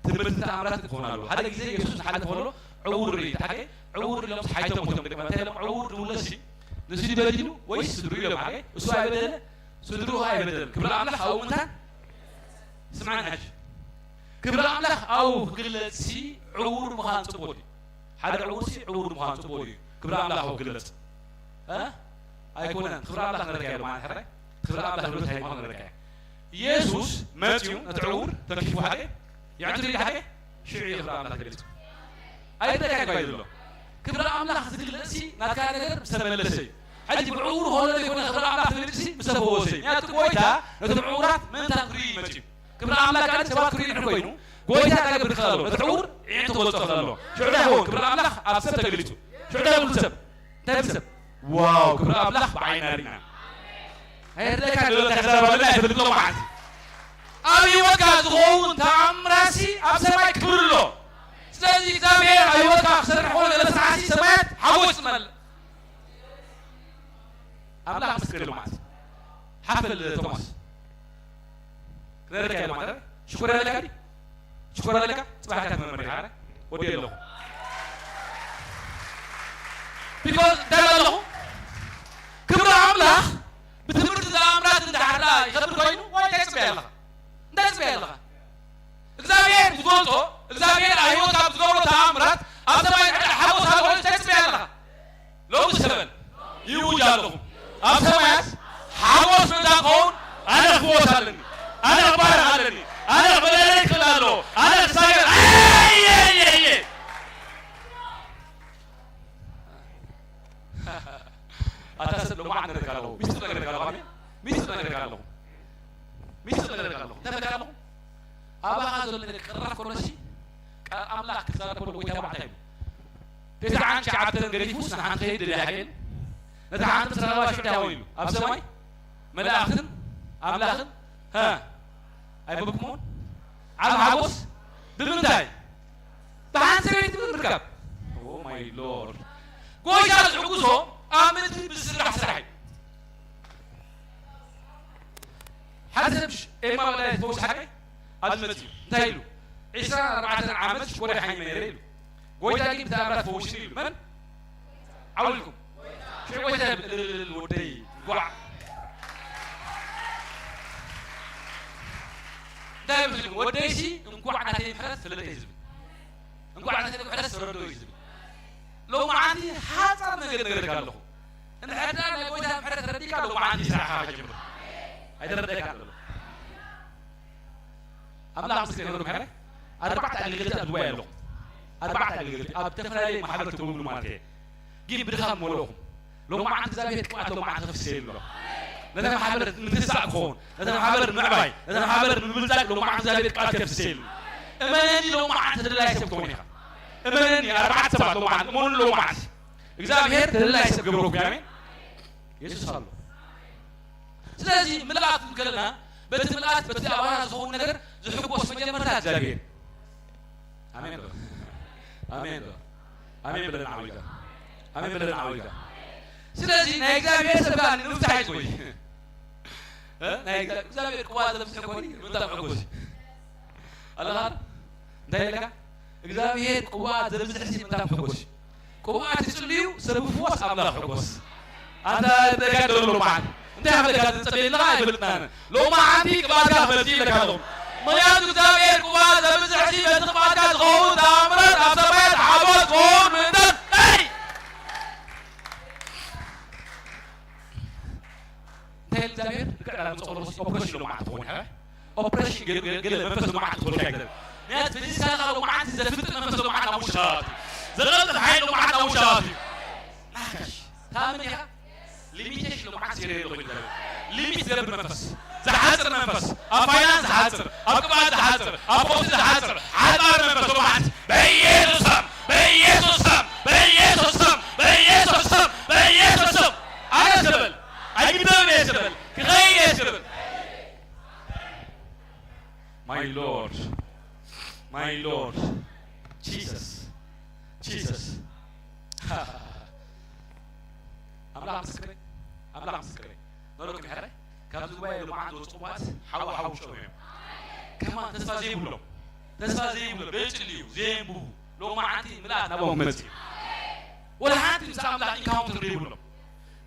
ትምህርቲ ተኣምራት ክኸውን ኣሎ። ሓደ ግዜ የሱስ ዝሓልፍ ከሎ ዕውር ርኢ። ታዲያ ዕውር ኢሎም ሓይቶም ሞቶም ደቂ እንታይ ኢሎም ዕውር ዝውለሲ ንሱ ይበድሉ ወይስ ስድሩ ኢሎም ሓደ እሱ ኣይበደለ ስድሩ ኣይበደለም። ክብሪ ኣምላኽ ኣብኡ ምንታን ስማዕኒ ሕጂ ክብሪ ኣምላኽ ኣብኡ ክግለጽ ሲ ዕውር ምዃን ጽቡቕ እዩ። ሓደ ዕውር ሲ ዕውር ምዃን ጽቡቕ እዩ። ክብሪ ኣምላኽ ኣብኡ ክግለጽ እ ኣይኮነን። ክብሪ ኣምላኽ ንረካ ኢሉ ማለት ሕራይ ክብሪ ኣምላኽ ንብረት ሃይማኖት ንረካ ኢየሱስ መጽዩ ነቲ ዕውር ተንኪፉ ሓደ ይዕንቱ ዲዳ ሓደ ሽዑ እዩ ክብሪ ኣምላኽ ገሊጹ። ኣይተካይ ባይ ዘሎ ክብሪ ኣምላኽ ዝግለጽ ሲ ናትካ ነገር ምስ ተመለሰ እዩ። ሕጂ ብዕውር ሆነ ዘይኮነ ክብሪ ኣምላኽ ዝግለጽ ሲ ምስ ተፈወሰ እዩ። ምክንያቱ ጎይታ ነቶም ዕውራት ምእንታን ክርኢ መጽዩ። ክብሪ ኣምላኽ ካልእ ሰባት ክርኢ እንድሕር ኮይኑ ጎይታ እንታይ ክገብር ይኽእል ኣሎ? ነቲ ዕውር ዒንቱ ክወጽኦ ይኽእል ኣሎ። ሽዑ እንታይ ይኸውን? ክብሪ ኣምላኽ ኣብ ሰብ ተገሊጹ። ሽዑ እንታይ ይብል ሰብ? እንታይ ይብል ሰብ? ዋው ክብሪ ኣምላኽ ብዓይና ርኢና። ኣየድለካ ዶ ተዛረባልና ኣይፈልጥ ሎማዓንቲ። ኣብ ህይወትካ ዝኸውን ተኣምራሲ ኣብ ሰማይ ክብሪ ኣሎ። ስለዚ እግዚኣብሔር ኣብ ህይወትካ ክሰርሕ ከሎ ገለ ስራሕሲ ሰማያት ሓጎስ ትመልእ። ኣምላኽ ምስክር ሎማዓንቲ። ሓፈል ቶማስ ክነረካ ኢለ ማለት ሽኮር ኣለካ ዲ ሽኮር ኣለካ ጽባሕ ኢኻ ትመርመር ኢኻ ወዲ ኣለኹ። ቢኮዝ እንታይ ኣለኹ ክብሪ ኣምላኽ ብትምህርቲ ተኣምራት እንዳሓራ ይኸብር ኮይኑ ወይ እንታይ ጽበያ ኣለኻ እንታይ ጽበያ ኣለኻ እግዚኣብሔር ዝገልጾ እግዚኣብሔር ኣብ ህይወትካ ብዝገብሮ ተኣምራት ኣብ ሰማይ ንሕና ሓጎስ ኣለዎ እንታይ ጽበያ ኣለኻ ሎሚ ሰበን ይውጅ ኣለኹ ኣብ ሰማያት ሓጎስ ምእንታ ክኸውን ኣነ ክፍወስ ኣለኒ ኣነ ክባረኽ ኣለኒ ኣነ ክበለለ ይኽእል ኣለዎ ኣነ ክሳገር ኣየየየየ ኣታ ሰብ ሎማዓት ነረካ ኣለኹ ሚስጥር ነረካ ኣለኹ ኣሜን ሚስጥር ነረካ ኣለኹ ሚስጥር ነረካ ኣለኹ እንታይ ነረካ ኣለኹ ኣባኻ ዘሎ ነገር ክቕረፍ ከሎሲ ቃል ኣምላኽ ክዛረብ ከሎ ጎይታ ባዕታ ይብሉ ተስዓን ትሽዓተን ገዲፉስ ንሓንቲ ከይድ ድልያ ሓቂ ነታ ሓንቲ ምስ ረኸባ ሽዑ እንታይ ኮይኑ ኣብ ሰማይ መላእኽትን ኣምላኽን ሃ ኣይበብኩሞን ዓብ ሓጎስ ብምንታይ ብሓንቲ ሰበይቲ ብምርካብ ማይ ሎርድ ጎይታ ዝሕጉሶ ኣብ ምድሪ ብዝስራሕ ስራሕ እዩ ሓደ ሰብ ኤማ ወዳይ ዝፈውስ ሓደ ኣብዚ መፅዩ እንታይ ኢሉ ዕስራን ኣርባዕተን ዓመት ሽኮር ሓይመ ነይረ ኢሉ ጎይታ ግን ብተኣምራት ፈውስኒ ኢሉ መን ዓውልኩም ሽዑ ጎይታ ይብል እልልልል ወደይ እንኳዕ እንታይ ይመስልኩም ወደይሲ እንኳዕ ናተይ ምሕረት ፈለጠ እዩ ዝብል እንኳዕ ናተይ ምሕረት ተረዶ እዩ ዝብል ሎማዓንቲ ሓፃር ነገር ነገረካ ኣለኹ እንድሕር ናይ ጎይታ ምሕረት ተረዲካ ሎማዓንቲ ስራሕካ ከጀምር ኣይተረደካ ኣሎ ኣምላኽ ምስክር ይኹን ከረ ኣርባዕተ ኣገልገልቲ ኣብ ዝዋይ ኣለኹም ኣርባዕተ ኣገልገልቲ ኣብ ዝተፈላለየ ማሕበር ትብሉ ማለት እየ ግን ብድኻም መለኹም ሎማዓንቲ እግዚኣብሔር ቅብኣት ሎማዓንቲ ከፍስሰ የሎ ነተ ማሕበር ምትሳእ ክኸውን ነተ ማሕበር ምዕባይ ነተ ማሕበር ምብልጻግ ሎማዓንቲ እግዚኣብሔር ቅብኣት ከፍስሰ የሎ እመነኒ ሎማዓንቲ ተደላይ ሰብ ክኸውን ኢኻ እመነኒ ኣርባዕተ ሰባት ሎማዓንቲ እመኑ ሎማዓንቲ እግዚኣብሔር ተደላይ ሰብ ገብረኩም ኣሜን የሱስ ኣሎ ስለዚ ምልኣት ከለና በቲ ምልኣት በቲ ኣባና ዝኸውን ነገር ዝሕጎስ መጀመርታ እግዚኣብሔር ኣሜን ዶ ኣሜን ዶ ኣሜን ብለን ዓዊጋ ኣሜን ብለን ዓዊጋ ስለዚ ናይ እግዚኣብሔር ሰብ ከዓ ንምፍታሕ ይፅወይ ናይ እግዚኣብሔር ቅዋ ዘምስሕ ኮኒ ምንታ መሕጎስ ኣለኻ እንታይ ኢለካ እግዚኣብሔር ቅዋ ዘምስሕ ምንታ መሕጎስ ቅብኣት ይጽልዩ ሰብ ፍወስ ኣምላኽ ሕጎስ ኣንታ ደጋ ደሎ መዓት እንታይ ካብ ደጋ ዝጸበየልኻ ኣይፈልጥናን ሎማዓንቲ ቅብኣትካ ክመጽእ ኢለካ ኣለኹ ምኽንያቱ እግዚኣብሔር ቅብኣ ዘብዝሕሲ በቲ ቅብኣትካ ዝኸውን ተኣምራት ኣብ ሰማያት ሓጎስ ክኸውን ምእንታን ኣይ እንታይ እግዚኣብሔር ልክዕ ዳግም ጸሎት ኦፕሬሽን ሎማዓንቲ ትኾን ኢኻ ኦፕሬሽን ገለ መንፈስ ሎማዓንቲ ትኾን ኢኻ እግዚኣብሔር ምክንያቱ ፈዚዝካ ኢኻ ሎማዓንቲ ዘፍጥጥ መንፈስ ሎማዓንቲ ናብ ውሽጢ ዘቐልጥፍ ሓይል ሎማዓንቲ ናብ ውሽጢ ናካሽ ታምን ኢኻ ሊሚቴሽን ሎማዓንቲ ሲረ የለኹ እግዚኣብሔር ሊሚት ዝገብር መንፈስ ዝሓጽር መንፈስ፣ ኣብ ፋይናንስ ዝሓጽር፣ ኣብ ቅብኣት ዝሓጽር፣ ኣብ ፈውሲ ዝሓጽር ሓጻር መንፈስ ሎማዓንቲ በኢየሱስ ስም፣ በኢየሱስ ስም፣ በኢየሱስ ስም፣ በኢየሱስ ስም፣ በኢየሱስ ስም። ኣነ ስብል ኣይግደብን እየ ስብል፣ ክኸይድ እየ ስብል። My Lord, my Lord, Jesus, Jesus. ኣምላኽ ምስክረይ፣ ኣምላኽ ምስክረይ። ኖርኩም ሕራይ ካብዚ ጉባኤ ሎማዓንቲ ዝወፁ ቅቡኣት ሓዊ ሓዊ ውሽጦም እዮም። ከማን ተስፋ ዘይብሎም፣ ተስፋ ዘይብሎም፣ ዘይፅልዩ፣ ዘየንብቡ፣ ሎማዓንቲ ምልኣት ናብኦም ክመፅእ እዩ። ወላ ሓንቲ ምስ ኣምላኽ ኢንካውንተር ዘይብሎም፣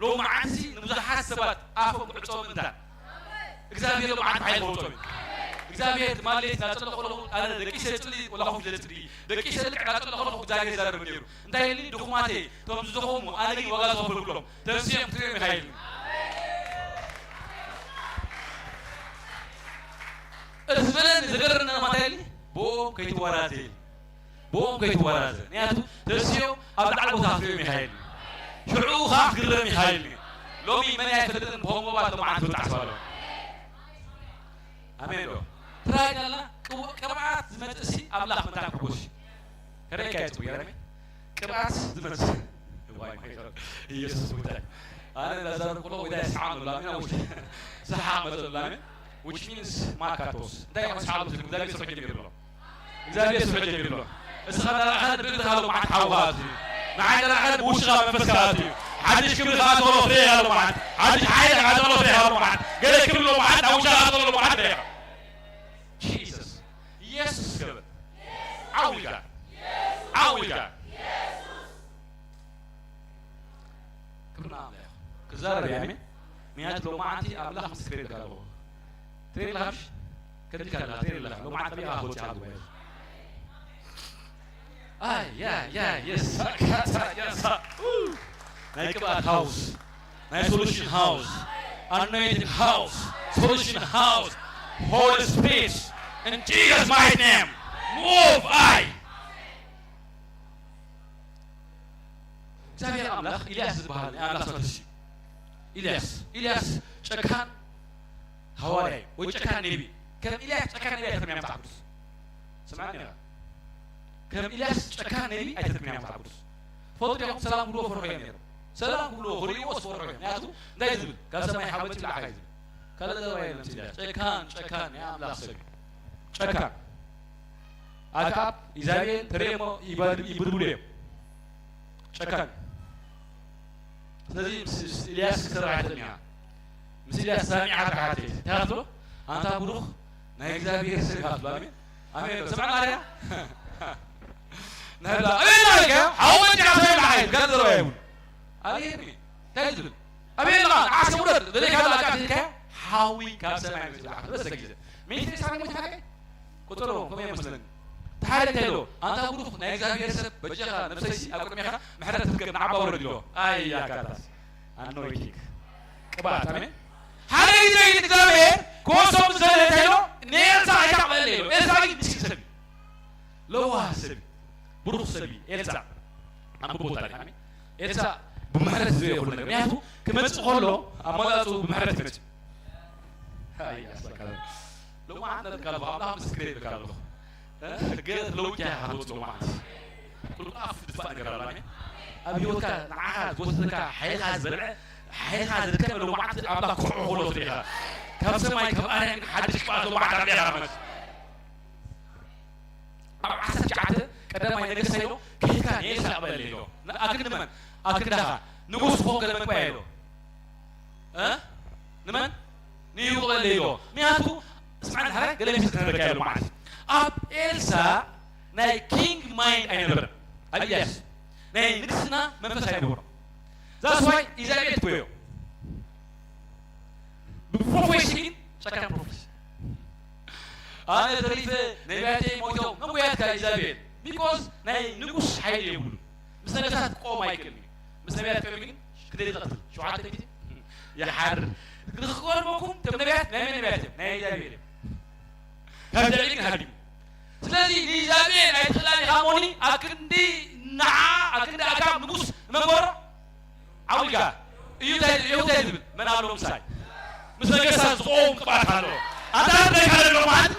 ሎማዓንቲ ንብዙሓት ሰባት ኣፎም ክዕፀው ምእንታን እግዚኣብሔር ሎማዓንቲ ሓይሊ ክወፆም እዩ። እግዚኣብሔር ትማሊ ለይቲ እናፀለኹ ኣለኹ፣ ኣነ ደቂሰ ፅሊ ወላ ኮፍ ኢለ ፅሊ፣ ደቂሰ ልክዕ እናፀለኹ ኣለኹ፣ እግዚኣብሔር ይዛረብ ነይሩ። እንታይ ኢልኒ? ድኹማተይ፣ እቶም ዝደኸሙ፣ ኣነ ግን ዋጋ ዝኸፈልኩሎም፣ ተንሲኦም ክትሪኦም ኢኻ ኢልኒ። እቲ ዝበለኒ ዘገርም ነገር እንታይ ኢልኒ? ብኦም ከይትወራዘ ኢልኒ። ብኦም ከይትወራዘ። ምክንያቱ ተንሲኦም ኣብ ላዕሊ ቦታ ክትሪኦም ኢኻ ኢልኒ። ሽዑ ኸዓ ክትግረም ኢኻ ኢልኒ። ሎሚ መን እያ ኣይፈልጥን፣ ብኸምኡ ባት ሎማዓንቲ ትብጣዕ ሰብ ኣሎ። ኣሜን ዶ? ትራይ ዳላ ቅብ-፣ ቅብኣት ዝመጽእ ሲ ኣምላኽ ምንታይ ክሕጎስ እዩ? ከረይካ እየ ጽቡቅ፣ የረመ? ቅብኣት ዝመጽእ። ዋይ ማይ ጋድ። ኢየሱስ ጎይታ እዩ። ኣነ ላዛር ኩሎ ወዳ ይስሓቅ ኣሎ፣ ኣሜን፣ ኣውሽ። ሰሓቅ መጸ ኣሎ፣ ኣሜን። Which means ማካቶስ። እንታይ ይኾን ሰሓቅ ኣሎ? እግዚኣብሔር ስርሑ ጀሚሩ ኣሎ። እግዚኣብሔር ስርሑ ጀሚሩ ኣሎ። እስኻ ንረኣኻ ንብእግርኻ ሎማዓንቲ ሓውኻ ኣትዩ። ንዓይ ንረኣኻ ብውሽኻ መንፈስካ ኣትዩ። ሓድሽ ክብሪ ከኣ ተወፍረ ኢኻ ሎማዓንቲ። ሓድሽ ሓይሊ ከኣ ተወፍረ ኢኻ ሎማዓንቲ። ገለ ክብሪ ሎማዓንቲ ኣብ ውሽኻ ከኣ ተወፍረ ሎማዓንቲ ኢኻ። ጂሰስ። ኢየሱስ ክብር። ዓው ኢልካ። ዓው ኢልካ። ክብሪ ንኣምላኽ። ክዛረብ እየ፣ ኣሜን። ምክንያቱ ሎማዓንቲ ኣምላኽ ምስክር ይልካ ኣለዎ። ትሬን ለኻሽ? ከዲካ ኣለኻ፣ ትሬን ለኻ። ሎማዓንቲ ቢኻ ሆት ይሓጉ ባይ። ኣይ፣ ያ፣ ያ፣ የሳ፣ ካታ፣ የሳ። ኡ። ናይ ቅብኣት ሃውስ፣ ናይ ሶሉሽን ሃውስ፣ ኣኖይንቲንግ ሃውስ፣ ሶሉሽን ሃውስ፣ ሆሊ ስፒሪት፣ in Jesus mighty name, move, ኣይ። እግዚኣብሔር ኣምላኽ ኢልያስ ዝበሃል ናይ ኣምላኽ ሰብ ተስዩ። ኢልያስ፣ ኢልያስ ጨካን ሃዋርያ እዩ፣ ወይ ጨካን ነቢ። ከም ኢልያስ ጨካን ነቢ ኣይተርምያ መጽሓፍ ቅዱስ። ስምዓኒ ኢኻ። ከም ኢልያስ ጨካን ነቢ ኣይተርምያ መጽሓፍ ቅዱስ። ትፈልጡ ዲኹም? ሰላም ክብልዎ ፈርሑ እዮም ነይሮም። ሰላም ክብልዎ፣ ክርእይዎ ዝፈርሑ እዮም። ምክንያቱ እንታይ ዝብል? ካብ ሰማይ ሓው መጺኡ ለኣኻ እዩ ዝብል። ካልእ ዘረባ የለን ምስ ኢልያስ። ጨካን፣ ጨካን ናይ ኣምላኽ ሰብ እዩ። ጨካን። ኣክኣብ፣ ኢዛቤል፣ ተርእየሞ ይባል-፣ ይብልብሉ እዮም። ጨካን። ስለዚ ምስ፣ ምስ ኢልያስ ክሰርሕ ኣይትኽእልን ኢኻ። ምስ ኢልያስ ሳሚዓ ትሓትት። እንታይ ትብሎ? ኣንታ ብሩኽ ናይ እግዚኣብሔር ሰብ ኢኻ ትብሎ። ኣሜን። ኣሜን። ሰምዕና ዲና? ንሕብላ፣ ኣሜን ኢልካ፣ ሓው መጺኻ ሰብ ኢልካ ሓይል፣ ጋር ዘረባ የብሉ። ኣሜን። እንታይ ዝብል? ኣሜን ኢልካ፣ ንዓሰ ውረድ፣ ደለይካ ደላ ኣቃቲልካ፣ ሓዊ ካብ ሰማይ መጺኡ ዝዓርፍ። በስተ ግዜ። ሚኒስትሪ ሳሚ ሞይትካ ከ? ቁጽሮ፣ ከምኡ ይመስለኒ። እቲ ሓደ እንታይ ኢሎ? ኣንታ ብሩኽ ናይ እግዚኣብሔር ሰብ፣ በጃኻ ነብሰይሲ ኣብ ቅድሜኻ ምሕረት ትርከብ፣ ንዓባ ውረድ ኢሎ። ኣይ፣ ኣካታስ። ኣኖይቲንግ። ቅብኣት፣ ኣሜን። ሓደ ግዜ እግዚኣብሔር ክወስዶ ምስ ደለየ እንታይ ኢሎ? ንኤልሳዕ ኣይተዕበለ ኢሎ። ኤልሳዕ ግን ምስኪን ሰብ እዩ። ለዋህ ሰብ እዩ። ብሩኽ ሰብ እዩ። ኤልሳዕ። ኣንብቦ ታሪኽ፣ ኣሜን። ኤልሳዕ ብምሕረት ዝብየ ኩሉ ነገር። ምክንያቱ ክመጽእ ከሎ ኣመጻጽኡ ብምሕረት ይመጽእ። ኣይ፣ ኣስተካክል። ሎማዓንቲ ነብካ ኣለኹ፣ ኣምላኽ ምስክረይ ይብለካ ኣለኹ። እ? ገለ ለውጥ ኢኻ ክትወጽእ ሎማዓንቲ። ቁልቁል ኣፍ ድፋእ ነገር ኣሎ፣ ኣሜን። ኣብ ህይወትካ ንዓኻ ዝወሰደካ፣ ሓይልኻ ዝበልዐ፣ ሓይልኻ ዘድከመ ሎማዓንቲ ኣምላኽ ክሕቆ ከሎ ትርኢ ኢኻ። ካብ ሰማይ፣ ካብ ኣርያም ግን ሓድሽ ቅብኣት ሎማዓንቲ ኣምሊኻ መጽእ። ኣብ ዓሰርተ ትሽዓተ ቀዳማይ ነገስት ኢሎ፣ ከይድካ ንኤልሳዕ በል ኢሎ። ን-፣ ኣክንዲ መን? ኣክንዳኻ። ንጉስ ዝኾንከ ንመን ቅበያ ኢሎ? እ? ንመን? ንይሁዳ በል ኢሎ። ምክንያቱ፣ ስምዓኒ ሓራይ፣ ገለ ሚስጥር ክነግረካ ኢሎ ማለት እዩ። ኣብ ኤልሳዕ ናይ ኪንግ ማይንድ ኣይነበረን። ኣብ ኢልያስ ናይ ንግስና መንፈስ ኣይነበሮን። That's why ኢዛቤል ትጎዮ። ብፕሮፌሲ ግን ጨካን ፕሮፌሲ። ኣነ ተሪፈ፣ ነቢያተይ ሞይቶም፣ መጎያትካ ኢዛቤል። ቢኮዝ ናይ ንጉስ ሓይሊ የብሉ። ምስ ነገስታት ክቆም ኣይክእልን እዩ። ምስ ነቢያት ቆሚ ግን ክንደይ ዝቐትል? ሸውዓተ ሚእቲ? ይሓር። ንኽቀርበኩም፣ እቶም ነቢያት ናይ መን ነቢያት እዮም? ናይ ኢዛቤል እዮም። ካብ ኢዛቤል ግን ሃዲሙ። ስለዚ ንኢዛቤል ኣይትኽእላን ኢኻ እሞኒ፣ ኣክንዲ ንዓ፣ ኣክንዲ ኣክኣብ ንጉስ ንመን ገበሮ? ዓው ኢልካ። እዩ እንታይ፣ እዩ እንታይ ዝብል? መን ኣሎ ምሳይ? ምስ ነገስታት ዝቆም ቅብኣት ኣሎ። ኣንታ እንታይ ካለ ኣሎ ማለት?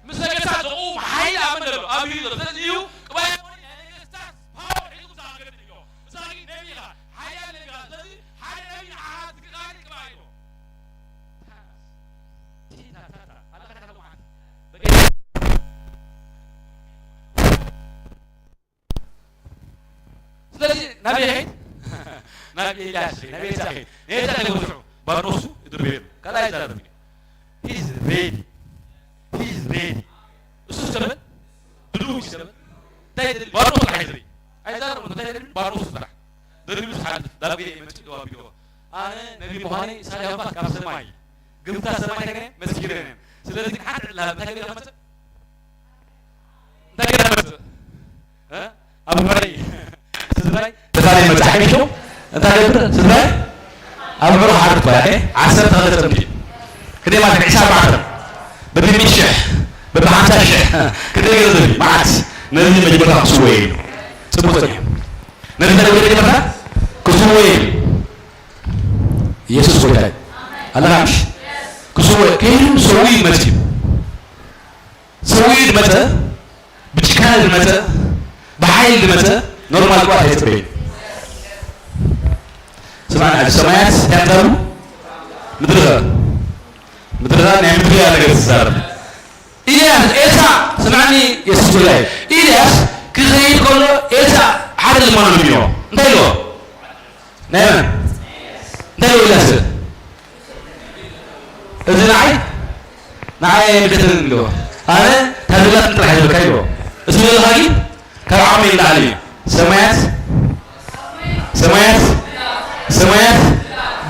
ምስ ነገስታት ዝቆም ሓይሊ ኣብ መን ዘሎ? ኣብ ኢዱ ዘሎ። ስለዚ እዩ ቅባኤ ናይ ነገስታት ፓወር ሒዙ ክሳብ ገለ እዩ። ንስኻ ግን ነቢ ኢኻ፣ ሓያል ነቢ ኢኻ። ስለዚ ሓደ ነቢ ንዓኻ ዝግባእ ቅብኣ እዩ። ታታ፣ ታታ፣ ኣለኻ ታታ ማለት። በጌታ ስለዚ ናብ የኸይድ ናብ ኤልያስ ኸይድ፣ ናብ ኤልሳ ኸይድ። ንኤልሳ እንታይ ክብሎ ሽዑ? ባርኖሱ ይድርበየሉ። ካልእ ኣይዛረብን እዩ። He's ready. He's ready. እሱ ሰበን ድልው እዩ ሰበን። እንታይ ይደሊ? ባርኖሱ ጥራሕ ይደሊ። ኣይዛረብን። እንታይ ይደሊ? ባርኖሱ ጥራሕ። ደርቢሉ ዝሓልፍ ዳዊት መጺኡ ደው ኣቢልዎ። ኣነ ነቢ ምዃነይ ኢሳያስ ካብ ሰማይ ግምታ ሰማይ ተገነ መስጊረ ነን። ስለዚ ግን ሓንቲ ዕላል እንታይ ገለ መጸ? እንታይ ገለ መጸ? እ? ኣብ ሕረይ ስድራይ ተፋለይ መጻሕ ሚሽው እንታይ ገብር ስድራይ ኣብ ሕሮ ሓርፍ ባያ ዓሰርተ ክልተ ጽምዲ ክንደይ ማለት ዕስራ ኣርባዕተ በብሚእቲ ሽሕ በብሓምሳ ሽሕ ክንደይ ገንዘብ እዩ? መዓት ነዚ መጀመርታ ክስወ እዩ። ጽቡቅ ጸኒሑ ነዚ እንታይ ገለ መጀመርታ ክስወ እዩ። ኢየሱስ ጎይታ እዩ። ኣለኻ ምሽ ክስወ ከይዱ ሰው ይመጽእ ሰው ይመጸ ብጭካነ ዝመጸ ብሓይል ዝመጸ ኖርማል ቅብኣት ኣይጽበይን። ስማዕ፣ ኣብ ሰማያት እንታይ ኣሎ? ምድሪ ኸ? ምድሪ ኸ ናይ ምድሪ እያ ነገር ትዛረብ። ኢልያስ፣ ኤልሳ፣ ስምዓኒ የሱስ ጉዳይ። ኢልያስ ክኸይድ ከሎ ኤልሳ ሓደ ልመኖ ልምንዮ። እንታይ ኢልዎ? ናይ መን? እንታይ ኢልዎ ኢልያስ? እዚ ንዓይ ንዓይ ኣይምልከተንን ኢልዎ። ኣነ ታደላት ጥራሕ ይብለካ ኢልዎ። እዚ ዘለኻ ግን ካብ ዓቕሚ ንላዕሊ እዩ። ሰማያት ሰማያት ሰማያት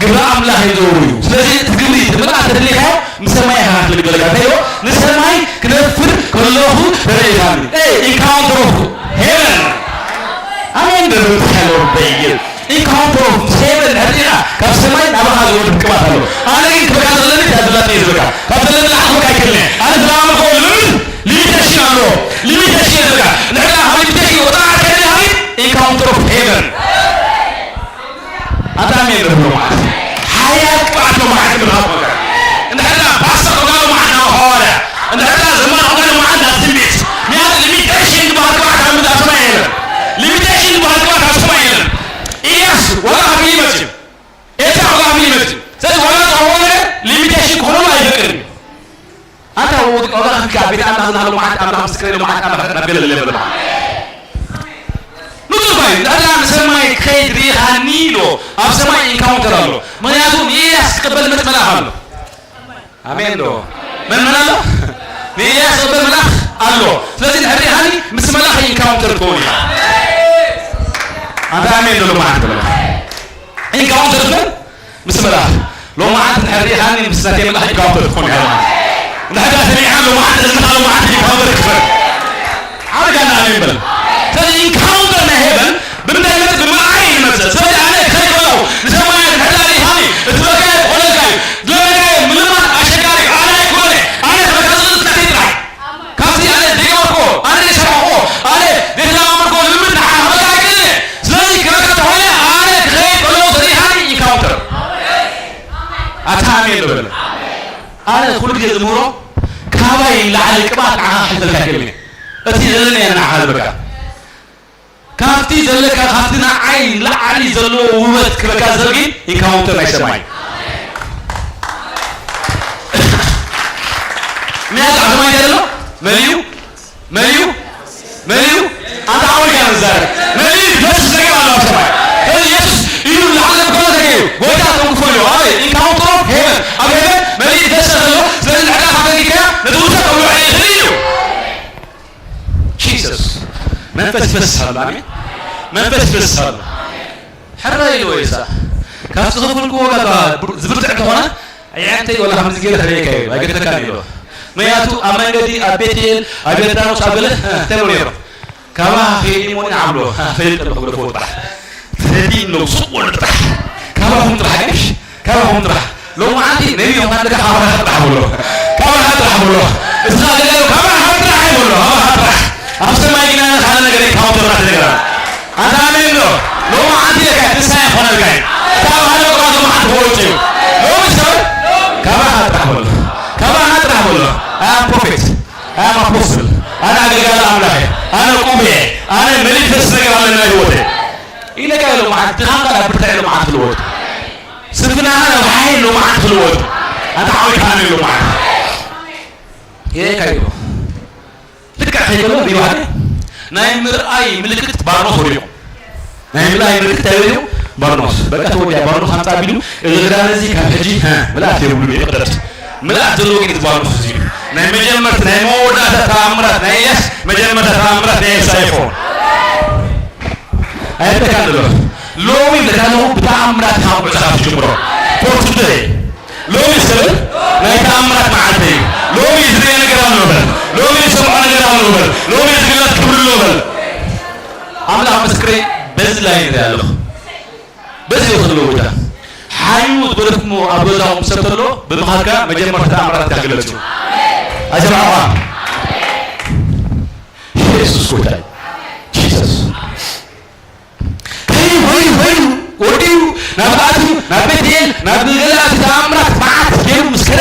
ግብሪ ኣምላኽ እዩ ዘውርዩ። ስለዚ እቲ ግብሪ እቲ ምልኣት ተደሊኻዮ ንሰማይ ኢኻ ክትልግበለካ እንተይዎ ንሰማይ ክነፍር ከለኹ ተደሊኻኒ። ኤይ ኢንካውንተር ኦፍ ሄቨን። ኣሜን። ደረብትካ ሎርበይል ኢንካውንተር ኦፍ ሄቨን ሕዲኻ ካብ ሰማይ ናባኻ ዝወርድ ቅባት ኣሎ። ኣነ ግን ክበካ ዘለኒ እታ ዘላትኒ ዝብካ ካብ ዘለኒ ላዕሊ ክበካ ኣይክእልን እየ። ኣነ ዝለማመድክዎ ልምምድ ሊሚቴሽን ኣለዎ። ሊሚቴሽን የብልካ። ንሕና ካብ ሊሚቴሽን ወፃእ ከይደ ሃሪት ኢንካውንተር ኦፍ ሄቨን ኣታ ኣሜን ዶ መዓት ሓያል ቅብኣት ዶ መዓት ምርሃብ ወገን እንድሕና ፓስተር ወገን መዓት ናብ ሃዋርያ እንድሕና ዘማሪ ወገን መዓት ናብ ትንቢት ምያት ሊሚቴሽን ዝበሃል ቅብኣት ኣብ ምድር ኣብ ሰማይ የለን። ሊሚቴሽን ዝበሃል ቅብኣት ኣብ ሰማይ የለን። ኢያስ ወላ ኣብ ይመጽእ ኤልሳ ወላ ኣብ ይመጽእ ስለዚ ወላ ዝኸውን ነገር ሊሚቴሽን ክኾኑ ኣይፈቅድን እዩ። ኣንታ ወዲ ቆጋ ከፊልካ ቤት ኣምላኽ ዝናሃሎ መዓት ኣምላኽ ምስክር ኢሎ መዓት ኣምላኽ ናብ ገለ ለበለ ንጹር ባይ ንሕና ንሰማይ ክኸይድ ርኢኻኒ ኢሎ ኣብ ሰማይ ኢንካውንተር ኣሎ። ምክንያቱ ንኤልያስ ክቕበል ዝመጽእ መልኣኽ ኣሎ። ኣሜን ዶ? መን መን ኣሎ? ንኤልያስ ክቕበል መልኣኽ ኣሎ። ስለዚ ንሕና ርኢኻኒ ምስ መልኣኽ ኢንካውንተር ትኸውን ኢኻ። ኣንታ ኣሜን ዶ? መዓት ኢንካውንተር ትብል ምስ መልኣኽ ሎማዓንቲ እንድሕር ርኢኻኒ ምስ ናተይ መልኣኽ ኢንካውንተር ትኾን ኢኻ ማለት እዩ። እንድሕር ሰሚዕኻ ሎማዓንቲ እዝንኻ ሎማዓንቲ ኢንካውንተር ክፈት ዓርጋና ኣሜን በል። ስለዚ ኢንካውንተር ናይ ሄቨን ብምንታይ ይመጽእ? ብምልኣይ ይመጽእ። ስለዚ ኣነ ክኸይድ ከለኹ ንሰማያት እንድሕር ርኢኻኒ እቲ በካየ ክኾነልካ እዩ። ለመዳየ ምልማን ኣሸጋሪ እዩ። ኣነ ኣይኮነ ኣነ ተበካዝነት ናተይ ጥራይ ካብቲ ኣነ ዘይገበርክዎ ኣነ ዘይሰራሕክዎ ኣነ ዘይተለማመድክዎ ልምምድ ንዓኻ ክበካ ኣይክእልን እየ። ስለዚ ክበካ ተኾይነ ኣነ ክኸይድ ከለኹ ተሪኻኒ ኢንካውንተር ኣታ ኣሜን ዶ በለ። ኣነ ኩሉ ግዜ ዝምህሮ ካባይ ንላዕሊ ቅብኣት ንዓኻ ክሕልፈልካ ኣይክእልን እየ። እቲ ዘለኒ እየ ንዓኻ ዝበካ ካብቲ ዘለካ ካብቲ ንዓይ ንላዕሊ ዘለዎ ውበት ክበካ ዝኽእል ግን ኢንካውንተር ናይ ሰማይ እዩ። ምክንያቱ ኣብ ሰማይ እንታይ ዘሎ? መን እዩ? መን እዩ? መን እዩ? ኣንታ ዓወት ኢና ንዛረብ። መን እዩ? ኢየሱስ ነገር ኣሎ ኣብ ሰማይ። ስለዚ ኢየሱስ ኢዱ ንላዕሊ ከሎ እንታይ እዩ? ጎይታ ተንክፎ ኣሎ። ኣበይ? ኢንካውንተር ኦፍ ሄቨን። ኣብ ሄቨን መን እዩ? ኢየሱስ ዘሎ። ስለዚ ንሕና ካብ ተንኪፍና ነቲ ውሰድ ከብሎ ኣይኽእል እዩ። ጂሰስ መንፈስ ይፈስስ ኣሎ። ኣሜን። መንፈስ ይፈስስ ኣሎ። ሕራይ ኢልዎ ኢሳ ካብቲ ዝኸፈልክዎ ዋጋ ዝብርትዕ እንተኾነ ኣዕንተይ ወላ ከምዚ ገይረ ከርእየካ እዩ ኣይገድፈካን ኢልዎ። ምክንያቱ ኣብ መንገዲ ኣብ ቤቴል ኣብ ዮርዳኖስ ኣብ ገለ እንታይ ብሎ ነይሮም ካባኻ ከይደ እሞ ንዓ ብሎ ፈልጥ ኣለኹ ግደፍዎ ጥራሕ ፈዲም ኢሎም ሱቕ በሉ ጥራሕ ካባኹም ጥራሕ ገሽ ካባኹም ጥራሕ ሎማዓንቲ ነቢይ ምዃን ለካ ካባኻ ጥራሕ በሎ። ካባኻ ጥራሕ በሎ። እስኻ ገለ ካባኻ ጥራሕ ኣይበሎ። ካባኻ ጥራሕ። ኣብ ሰማይ ግና ካልእ ነገር የካውንተር ናት ነገር ኣለ። ኣንታ ኣሜን ዶ? ሎማዓንቲ ለካ ትንሳኤ ይኾነልካ እዩ። እታ ባህለ ቁራ ሎማዓንቲ ክወጽ ኣነ ኣገልጋሊ ኣምላኽ እየ፣ ኣነ ቁም እየ፣ ኣነ መሊፈስ ነገር ኣለና ህይወተ ኢለካ። ሎማዓት ድኻኻ ናብ ብርታዕ ሎማዓት ክልወጡ፣ ስንፍናኻ ናብ ሓይል ሎማዓት ክልወጡ፣ ኣንተ ዓዊካ ኣነ ሎማዓት የካ ይብሎ። ልክዕ ከይከሎ ሪባለ ናይ ምርኣይ ምልክት ባርኖስ ወዲቑ። ናይ ምርኣይ ምልክት እንታይ ወዲቑ? ባርኖስ። በቃ ተወዲኣ፣ ባርኖስ ኣምጻ ቢሉ፣ እዚ ክዳን እዚ ካብ ሕጂ፣ ሀ፣ ምልኣት የብሉ፣ ይቕደድ። ምልኣት ዘለዎ ግን ባርኖስ እዚ እዩ። ናይ መጀመርታ ናይ መወዳእታ ተኣምራት ናይ ኤልያስ፣ መጀመርታ ተኣምራት ናይ ኤልሳ ይኸውን። ኣይብለካን ዘሎ። ሎሚ ብለካ ኣለኹ፣ ብተኣምራት ካብ ጉዕዞኻ ትጅምሮ። For today። ሎሚ ስብል ናይ ተኣምራት መዓልቲ እዩ። ሎሚ ዝርአ ነገር ኣሎ በል። ሎሚ ዝሰምዖ ነገር ኣሎ በል። ሎሚ ዝግለጽ ክብሪ ኣሎ በል። ኣምላኽ ምስክረይ፣ በዚ ላይ ንርኢ ኣለኹ። በዚ እዩ ዘሎ ቦታ። ሓዩ ዝበለትኩሞ ኣብ ገዛኹም ሰብ ተሎ፣ ብምኻድካ መጀመርታ ተኣምራት ክግለጽ እዩ። ኣይሰማዕኳ? ኢየሱስ ጎይታ እዩ። ጂሰስ። ከይዱ፣ ከይዱ፣ ከይዱ፣ ወዲኡ፣ ናብ ኣትዩ፣ ናብ ቤትኤል፣ ናብ ገለኣት ተኣምራት መዓት ገይሩ ምስ ከደ፣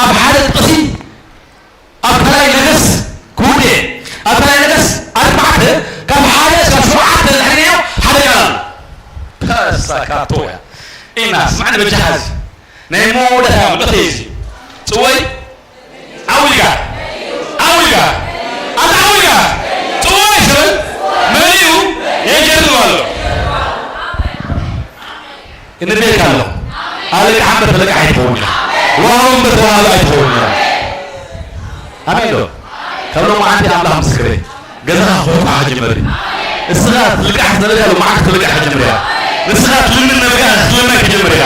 ኣብ ሓደ ጥቕሲ፣ ኣብ ካልኣይ ነገስት፣ ክውዴ፣ ኣብ ካልኣይ ነገስት ኣርባዕተ፣ ካብ ሓደ እስካብ ሸውዓተ ዝሕነዮ ሓደ ቃል ኣሎ። ተሳካቶ እያ። ኢና፣ ስማዕኒ በጃኻ እዚ። ናይ መወዳእታ ምልእኽተይ እዚ። ጽወይ፣ ዓው ኢልካ፣ ዓው ኢልካ፣ ኣንታ ዓው ኢልካ፣ ጽወይ ስብል መሊኡ የጀርብ ኣሎ። እንቤት ኣለኹ። ኣለቃሕ እምበር ተለቃሕ ኣይትኸውን ኢኻ። ዋህቦ እምበር ተዋህቦ ኣይትኸውን ኢኻ። ኣሜን ዶ? ካብ ሎማዓንቲ ኣምላኽ ምስክረይ። ገዛኻ ክወቕዓ ክጅምር እዩ። ንስኻ ትልቃሕ ዘለካ ሎማዓንቲ ክትልቃሕ ክጅምር ኢኻ። ንስኻ ትልምን ነበርካ ክትልመን ክጅምር ኢኻ።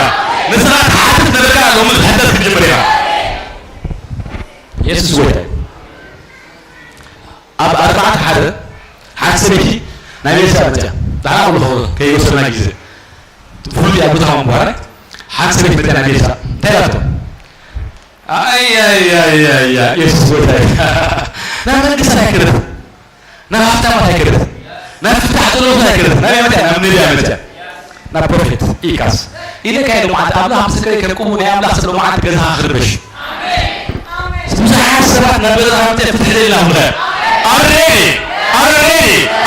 ንስኻ ትሓትት ነበርካ ሎሚ ክትሕተት ክጅምር ኢኻ። የሱስ ጎይታ እዩ። ኣብ ኣርባዕተ ሓደ ሓንቲ ሰበይቲ ናብ ኤልሳዕ መፅያ። ደሓና ኩሉ ከይወሰድና ግዜ ፍሉይ ኣብ ቦታ ምዃነ ሓንቲ ሰበይቲ መፅያ ናብ ኤልሳዕ። እንታይ ኢላቶ? ኣይ፣ ኣይ፣ ኣይ፣ ኣይ፣ ኣይ፣ የሱስ ጎይታ እዩ። ናብ መንግስታት ኣይከደት፣ ናብ ሃብታማት ኣይከደት፣ ናብ ፍታሕ ጸሎት ኣይከደት። ናበይ መፅያ? ናብ ነቢያ መፅያ፣ ናብ ፕሮፌት ኢልካስ። ኢለካ ኢሉ መዓልቲ ኣምላኽ ምስክረይ ከም ቅቡእ ናይ ኣምላኽ ስለ መዓልቲ ገዛኻ ክርበሽ። ብዙሓት ሰባት ናብ ገዛኻ መፅያ ፍትሒ ደሊና ምኸ። ኣረዲ፣ ኣረዲ፣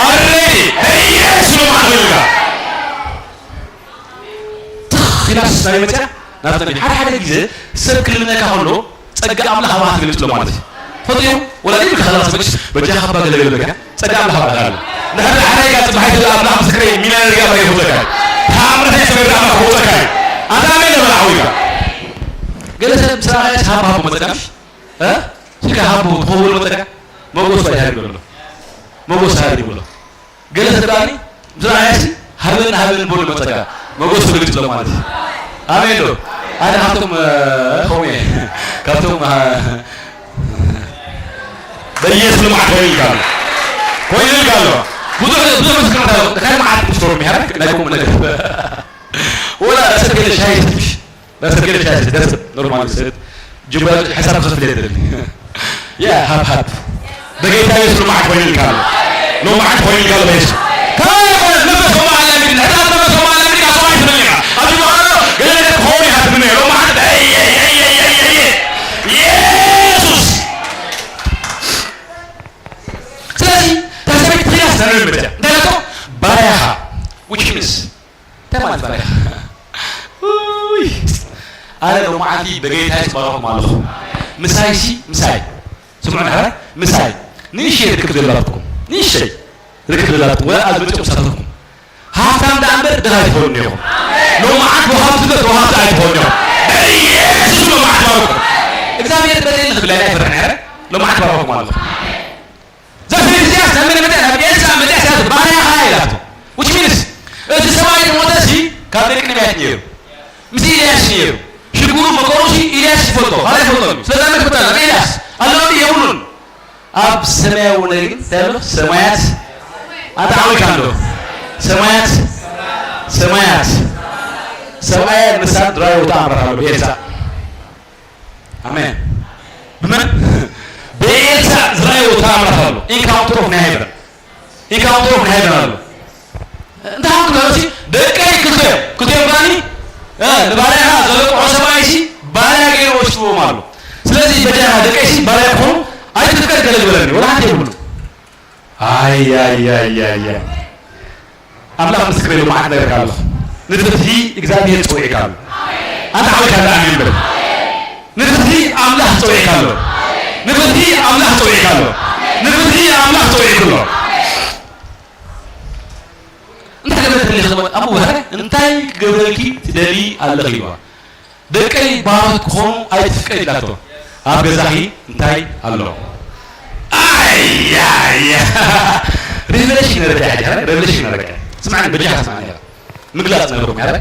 ኣረዲ፣ በኢየሱስ ስም ኣኽብርካ። ትኽ ኢላስ ናበይ መፅያ? ናብ ነቢይ። ሓደ ሓደ ግዜ ሰብ ክልምነካ ከሎ ጸጋ ኣምላኽ ኣባኻ ትገልጽ ኣሎ ማለት እዩ። ፈጢሩ ወላ ዘይብልካ ከላ ሰበች በጃኻ እባ ገለ ገለ በልካ ጸጋ ኣምላኽ ኣባኻ ኣሎ። ንሕና ሓደ ጋር ጽባሕ ይትብል ኣምላኽ ምስክረይ ሚልዮነር ጋር ይኸውጸካ እዩ። ተኣምረታይ ሰበብ ኣምላኽ ክኸውጸካ እዩ። ኣንተ ኣሜን በል ሓውካ። ገለ ሰብ ምስ ረኣኻዮ ሃብ ሃብ መጸካ ምሽ? እ? ስልካ ሃብ ትኸውን መጸካ? መጎስ ባይ ሃብ ይብሎ። መጎስ ሃብ ይብሎ። ገለ ሰብ ደኣኒ ምስ ረኣያሲ ሃበኒ ሃበኒ በሉ መጸጋ መጎስ ክልግጽ ሎ ማለት እዩ። ኣሜን ዶ? ኣነ ካብቶም፣ እ፣ ከምኡ እየ። ካብቶም፣ እ፣ በኢየሱስ ልምዓት ኮይኑ ኢልካ ኣሎ። ኮይኑ ኢልካ ኣሎ። ብዙሕ፣ ብዙሕ ምስክርነት ኣሎ። እንታይ መዓት ምስክሩ ምሕረት ናይ ከምኡ ነገር። ወላ ሰብ ገለ ሻሂ ትምሽ። ዳሰት ገለ ሻይ ደስ ኖርማል ሰት ጅባ ሕሳብ ክፍል የደል። ያ ሃብ ሃብ በጌታ ኢየሱስ ልማዓት ኮይኑ ኢልካ ኣሎ። ልማዓት ኮይኑ ኢልካ ኣሎ በኢየሱስ። ካብ መንፈስ ሆማ ኣላሚድ፣ ሕታት መንፈስ ሆማ ኣላሚድ ካብ ሰማይ ትመልኻ። ኣብ ጅባ ኣሎ ገለ ነገር ክኸውን ኢኻ ትምነ። ልማዓት በየ-፣ የ-፣ የ-፣ የ-፣ የ-፣ የ-፣ ኢየሱስ። ስለዚ እታ ሰበይቲ ትኽኢላ ስለ ንብል መፅያ። እንታይ ኢላቶ? ባርያኻ፣ which means እንታይ ማለት ባርያ? ውይ፣ ኣነ ሎማዓንቲ በጌታ ይትባረኹም ኣለኹ። ምሳይሲ፣ ምሳይ። ስምዑ ንሕራይ፣ ምሳይ። ንእሽተይ ርክብ ዘላትኩም፣ ንእሽተይ ርክብ ዘላትኩም፣ ወላ ኣብ መጨረሻ ሳተኩም። ሃብታም ደኣ እምበር ድኻ ኣይትኾኑን ኢኹም። ሎማዓንቲ ወሃብቲ እምበር ተዋሃብቲ ኣይትኾኑን ኢኹም። በኢየሱስ ሎማዓንቲ ባረኹም። እግዚኣብሔር በደል ንኽብል ኣይፈርሕን ሕራይ፣ ሎማዓንቲ ባረኹም ኣለኹ። እዛ ሰበይቲ እዚኣስ ናብ መን መፅያ? ናብ ኤልሳዕ መፅያ፣ እዚኣ ባርያኻ ኢላቶ። Which means፣ እቲ ሰብኣይ ዝሞተሲ ካብ ደቂ ነቢያት ነይሩ። ምስ ኤልያስ ነይሩ። ሽግሩ መከሩሲ ኤልያስ ይፈልጦ፣ ካልእ ኣይፈልጦን እዩ። ስለዚ መን ክመፅእ? ናብ ኤልያስ። ኣሎ ድዩ የብሉን? ኣብ ሰማያዊ ነገር ግን እንታይ ኣሎ? ሰማያት ኣንተ ዓዊካ ኣሎ። ሰማያት፣ ሰማያት። ሰብኣይ ንሳን ድራይ ወታ ኣምራት ኣሎ፣ ኤልሳዕ። ኣሜን። ብመን? ብኤልሳዕ ዝረኣይዎ ተኣምራት ኣሎ። ኢንካውንተር ኦፍ ናይ ሄቨን። ኢንካውንተር ኦፍ ናይ ሄቨን ኣሎ። እንታይ ክብለሲ? ደቀይ ክልተዮም፣ ክልተዮም ባኒ፣ እ፣ ንባርያኻ ዘለቅዖ ሰብኣይሲ ባርያ ገይሩ ወስድዎም ኣሎ። ስለዚ በጃኻ ደቀይሲ ባርያ ክኾኑ ኣይትፍቀድ ገለ ዝበለኒ ወላ ሓንቲ የብሉ። ኣይ ኣይ ኣይ ኣይ ኣይ ኣምላኽ ምስክር ኢሉ መዓት ነርካ ኣሎ። ንፍትሒ እግዚኣብሔር ጸዊዕካ ኣሎ። ኣንተ ዓዊካ እንዳ ኣሜን በል። ንፍትሒ ኣምላኽ ጸዊዕካ ኣሎ። ንፍትሒ ኣምላኽ ጸዊዕካ ኣሎ። ንፍትሒ ኣምላኽ ጸዊዕኩ ኣሎ። እንታይ ገበረ ትደሊ ክበል ኣቡ እንታይ ክገብረልኪ ትደሊ ኣለኺ ኢልዋ። ደቀይ ባሮት ክኾኑ ኣይትፍቀድ ኢላቶ። ኣብ ገዛኺ እንታይ ኣሎ? ኣያ ሬቨሌሽን ነረዳ ያጃ ሬቨሌሽን ነረዳ ስማዕኒ በጃኻ ስማዕኒ ምግላጽ ነበርኩም ያረ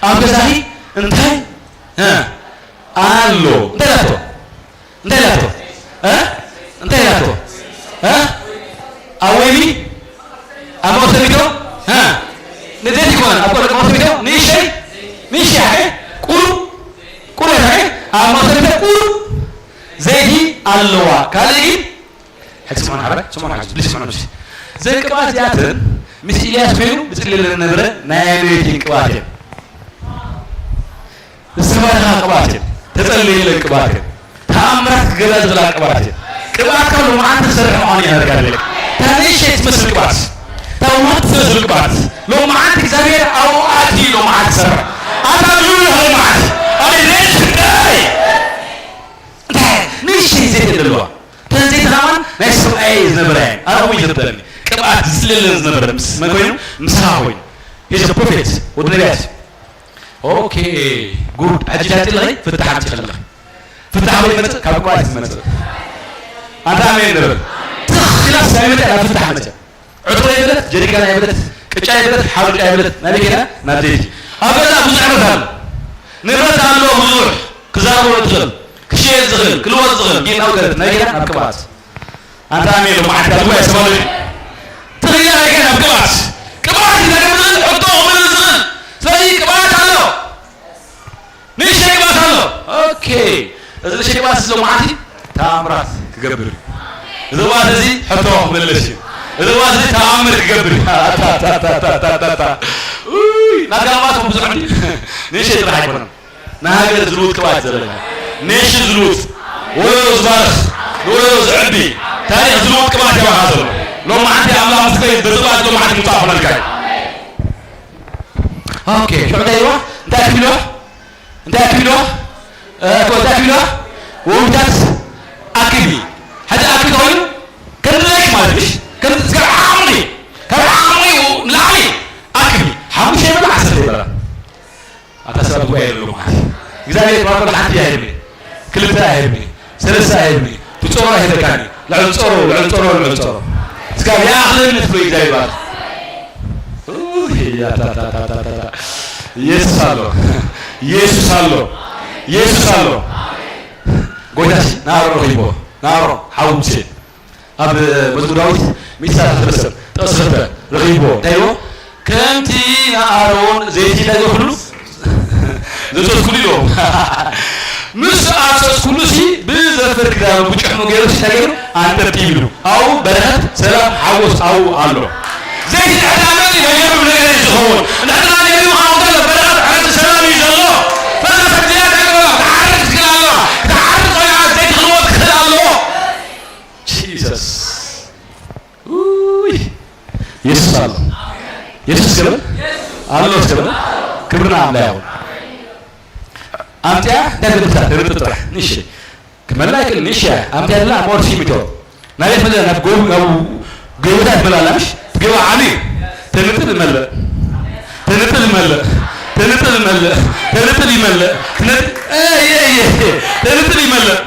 ኣብ ገዛኺ እንታይ እ ኣሎ እንታይ ላቶ እንታይ ላቶ እ እንታይ ላቶ እ ኣብ ወይኒ ኣብ መቕሰሚቶ እ ንዘይቲ ይኮነ ኣብ ቆለ መቕሰሚቶ ንእሸይ ንእሸይ ሓቀ ቁሩ ቁሩ ሓቀ ኣብ መቕሰሚቶ ቁሩ ዘይቲ ኣለዋ ካልእ ግን ሕጂ ስምዑን ሓበ ስምዑን ሓጂ ብሊ ስምዑን ብሊ ዘን ቅብኣት እዚኣተን ምስ ኢልያስ ኮይኑ ብፅልለን ነበረ ናይ ኣነቤት ቅብኣት እየን ዝተባረኻ ቅብኣት እየን ተፀለየለን ቅብኣት እየን ተኣምራት ክገዛ ዝኽእላ ቅብኣት እየን ቅብኣት ካብ ሎምዓንቲ ዝሰርሕ ምዃኑ እያ ነርካ ዘለካ እታ ንእሸይ ትመስል ቅብኣት እታ ውሕድ ትመስል ቅብኣት ሎምዓንቲ እግዚኣብሔር ኣብኡ ኣትዩ ሎምዓንቲ ዝሰርሕ ኣታ ዝብሉ ሎምዓንቲ ኣይ ሬት እንታይ ንእሽተይ ዘይት ዘለዋ እተን ዘይት ኸማን ናይ ሰብኣየ ዝነበራ እየን ኣነ ኹም ይዘብጠኒ ቅብኣት ዝፅልልን ዝነበረ ምስ መን ኮይኑ ምሳኻ ኮይኑ ሂዘ ፕሮፌት ወዲ ነቢያት ኦኬ ጉድ ሕጂ እንታይ ኣለኸ ፍታሕ ኣምፂ ከለኸ ፍታሕ ወይ መፅእ ካብ ቅብኣት ዝመፅእ ኣንታ ኣሜን ንበል ትኽ ኢላስ ኣይመፅእ ናብ ፍታሕ መፅእ ዕትሮ የብለት፣ ጀሪካን የብለት፣ ቅጫ የብለት፣ ሓሩጫ የብለት፣ ናበይ ከይዳ? ናብ ዘይቲ። ኣብ ገዛ ብዙሕ ንብረት ኣሎ። ንብረት ኣሎ ብዙሕ፣ ክዛረቦ ትኽእል፣ ክሽየጥ ዝኽእል፣ ክልወጥ ዝኽእል፣ ግን ኣብ ገዛ ናይ ገዛ ናብ ቅብኣት። ኣንታ ኣሜን ኢሉ መዓት ካብ ጉባኤ ሰማሉ። ትኽክል ናይ ገዛ ናብ ቅብኣት። ቅብኣት ይጠቅም ዝኽእል፣ ሕቶ ክምልስ ዝኽእል። ስለዚ ቅብኣት ኣሎ። ንእሽተይ ቅብኣት ኣሎ። ኦኬ፣ እዚ ንእሽተይ ቅብኣት እዚ ሎማዓንቲ ተኣምራት ክገብር እዩ። እዚ ቅብኣት እዚ ሕቶ ክምልስ እዩ። እዚ ቅብኣት እዚ ተኣምር ክገብር እዩ። ኣታታታታታታ። ኡይ፣ ናትካ ቅብኣት እውን ብዙሕ እንዲ ንእሽተይ ጥራሕ ኣይኮነን። ንሃገር ዝልውጥ ቅብኣት ዘለካ፣ ኔሽን ዝልውጥ፣ ወለዶ ዝባርኽ፣ ንወለዶ ዘዕቢ፣ ታሪኽ ዝልውጥ ቅብኣት የባኻ ዘሎ። ሎማዓንቲ ኣምላኽ ምስ ከይድ በዚ ቅብኣት ሎማዓንቲ ምውፃእ ክኾነልካ እዩ። ኦኬ፣ ሽዑ እንታይ ኢልዋ? እንታይ ኣክቢልዋ? እንታይ ኣክቢልዋ? እ፣ እኮ እንታይ ኣክቢልዋ? ወውታት ኣክቢ። ሕጂ ኣክቢ ተኾይኑ ከም ድሌት ማለት ምሽ? ከም፣ ካብ ዓቕሚ፣ ካብ ዓቕሚ ንላዕሊ ኣክቢ። ሓሙሽተ ይበላ፣ ዓሰርተ ይበላ። ኣታ ሰባት ጉባኤ የብሉ ማለት እዩ። እግዚኣብሔር ባርኮ ሓንቲ ኣይህብኒ፣ ክልተ ኣይህብኒ፣ ሰለስተ ኣይህብኒ፣ ትጾሮ ኣይህበካኒ። ልዕሊ ጾሮ፣ ልዕሊ ጾሮ፣ ልዕሊ ጾሮ። እስካብ ይኣኽለኒ ትብሎ እግዚኣብሔር ባርኮ። ኡይ፣ ያታታታታታ። ኢየሱስ ኣሎ። ኢየሱስ ኣሎ። ኢየሱስ ኣሎ። ጎይታሲ ናብሮ ረኺቦ። ናብሮ ሓው ሙሴ። ኣብ መዝሙር ዳዊት ሚእቲ ሰላሳ ሰለስተ ጥቕሲ ክልተ ረኺብዎ። እንታይ ኢልዎ? ከምቲ ንኣሮን ዘይቲ እንታይ ዘብሉ? ዘጸጽኩሉ ኢልዎ። ምስ ኣጸጽኩሉ ሲ ብዘፍር ክዳኑ ብጭሕሙ ገይሩ ሲ እንታይ ገይሩ? ኣንጠብጢቡ ኢሉ። ኣብኡ በረኸት፣ ሰላም፣ ሓጎስ ኣብኡ ኣሎ። ዘይቲ ድሕሪ ኣመት እዩ ነይሩ ነገር እዩ ዝኸውን። እንድሕር ደኣ ነይሩ ይኸውን ከሎ በረኸት፣ ዕረፍቲ፣ ሰላም እዩ ዘሎ። ፈዘፈ ድያ ተገባ፣ ክትዓርፍ ትኽእል ኣለዋ። ክትዓርፍ ኮይና ዘይቲ ክልወጥ ክኽእል ኣለዎ። ጂሰስ። ኡይ፣ የሱስ ኣሎ። የሱስ ክብል ኣሎ። ክብል ክብርና ኣምላኽ ይኹን። ኣምጥያ እንታይ ትብል? ትርጥጥራሕ። ንእሽተይ ክመልኣ ይክእል። ንእሽተይ ኣምጥያ ድላ ሞር ሲሚቶ። ናበይ ትመልእ? ናብ ጎብ-፣ ናብ ጎቦታት ይመልኣ ኣላ፣ ምሽ? ትገባ ዓብዩ። ተንጥል ይመልእ። ተንጥል ይመልእ። ተንጥል ይመልእ። ተንጥል ይመልእ። ተንጥ-፣ እይ፣ እይ፣ እይ። ተንጥል ይመልእ።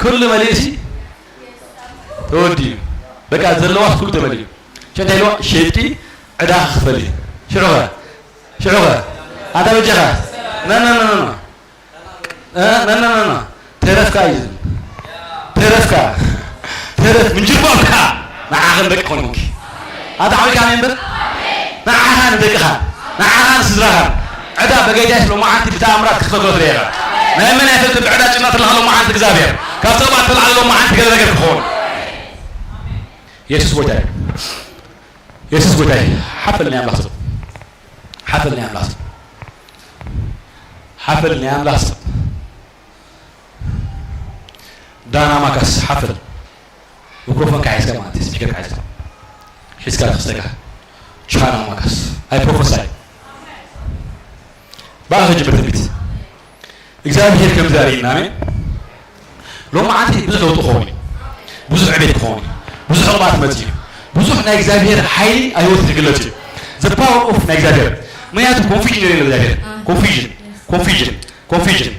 ኩሉ መሊእሲ ተወዲኡ። በቃ ዘለዋስ ኩሉ ተመሊኡ። ሸንታ ኢልዋ ሸይጥኪ ዕዳ ክፈሊ። ሽዑኸ? ሽዑኸ? ኣታ በጃኻ? ና፣ ና፣ ና፣ ና፣ ና። እ፣ ና፣ ና፣ ና፣ ና። ተረፍካ እዩ ዝብል። ተረፍካ። ተረፍ፣ ምን ጅባብካ። ንዓኸን ደቂ ኾንኩ። ኣታ ዓብይካ ኣሜን በል። ንዓኻን ደቅኻን። ንዓኻን ስድራኻን። ዕዳ በጌታ የሱስ ሎማዓንቲ ብተኣምራት ክኽፈሎ ትረአ ኢኻ። ናይ መን ኣይፈልጥን ብዕዳ ጭና ተለኻ ሎማዓንቲ እግዚኣብሔር። ካብ ሰባት ተልዓለ ሎማዓንቲ ገለ ነገር ክኸውን። የሱስ ጎይታ እዩ። የሱስ ጎይታ እዩ። ሓፈል ናይ ኣምላኽ ሰብ። ሓፈል ናይ ኣምላኽ ሰብ። ሓፈል ናይ ኣምላኽ ሰብ። ዳና ማካስ ሓፍል፣ ሚክሮፎን ካሒዝካ ማለት እዩ፣ ስፒከር ካሒዝካ ሒዝካ ተኸስተካ። ቻና ማካስ፣ I prophesy። ብኣኸ ጅምር ትንቢት እግዚኣብሔር ከም ዛሬና፣ ኣሜን። ሎማዓንቲ ብዙሕ ለውጢ ክኸውን እዩ፣ ብዙሕ ዕቤት ክኸውን እዩ፣ ብዙሕ ቅብኣት መፅእ እዩ። ብዙሕ ናይ እግዚኣብሔር ሓይሊ ኣብ ህይወት ክግለፅ እዩ። The power of ናይ እግዚኣብሔር፣ ምክንያቱ ኮንፊዥን የለ እግዚኣብሔር። ኮንፊዥን ኮንፊዥን ኮንፊዥን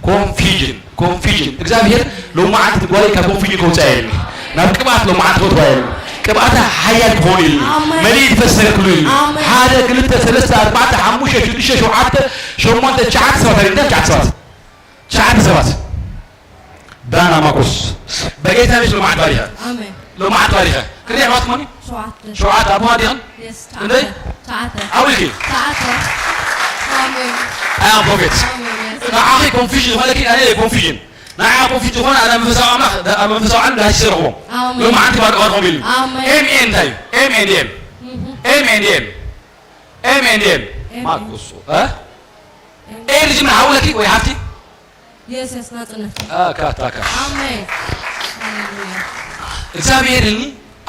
ኮንፊዥን ኮንፊዥን እግዚኣብሔር ሎማዓንቲ ትጓለይ ካብ ኮንፊዥን ከውፅኣ የለ፣ ናብ ቅብኣት ሎማዓንቲ ከውፅኣ የለ። ቅብኣታ ሓያል ክኾን ኢልኒ፣ ኣሜን። መሊእ ዝፈሰሰ ክሉ ኢልኒ። ኣሜን። ሓደ ክልተ ሰለስተ ኣርባዕተ ሓሙሽተ ሽዱሽተ ሸውዓተ ሸሞንተ ትሽዓተ ሰባት ኣሪእና ትሽዓተ ሰባት ትሽዓተ ሰባት ዳና ማኮስ በጌታ ቤት ሎማዓንቲ ባሪኸ ኣሜን። ሎማዓንቲ ባሪኸ ክንደይ ኣሕዋት ኮኒ ሸውዓተ ሸውዓተ ኣቦ ኣዲኸን Yes፣ እንደይ? ተዓተ። ተዓተ። ዓው ኢልኪ። ተዓተ። ኣሜን። ኣያ ፕሮፌት። ኣሜን፣ yes። ንዓኺ ኮንፊዥን ዝኾነኪ ኣነ ኮንፊዥን። ንዓ ኮንፊዥን ዝኾነ ኣነ መንፈሳዊ ኣምላኽ ኣብ መንፈሳዊ ዓለም ዳሽ ይሰርኽዎ። ኣሜን። ሎማዓንቲ ባርክ ባርኾም ኢሉ። ኣሜን። M and M። M and M። M and M። M and M። M and M። ማርቆስ። እ? M። ኤ ልጅ ምን ሓውለኪ ወይ ሓፍቲ? የስ፣ የስ፣ ናጽነት። ኣካ፣ ኣካ። ኣሜን። ሃሌሉያ። እግዚኣብሔር እኒ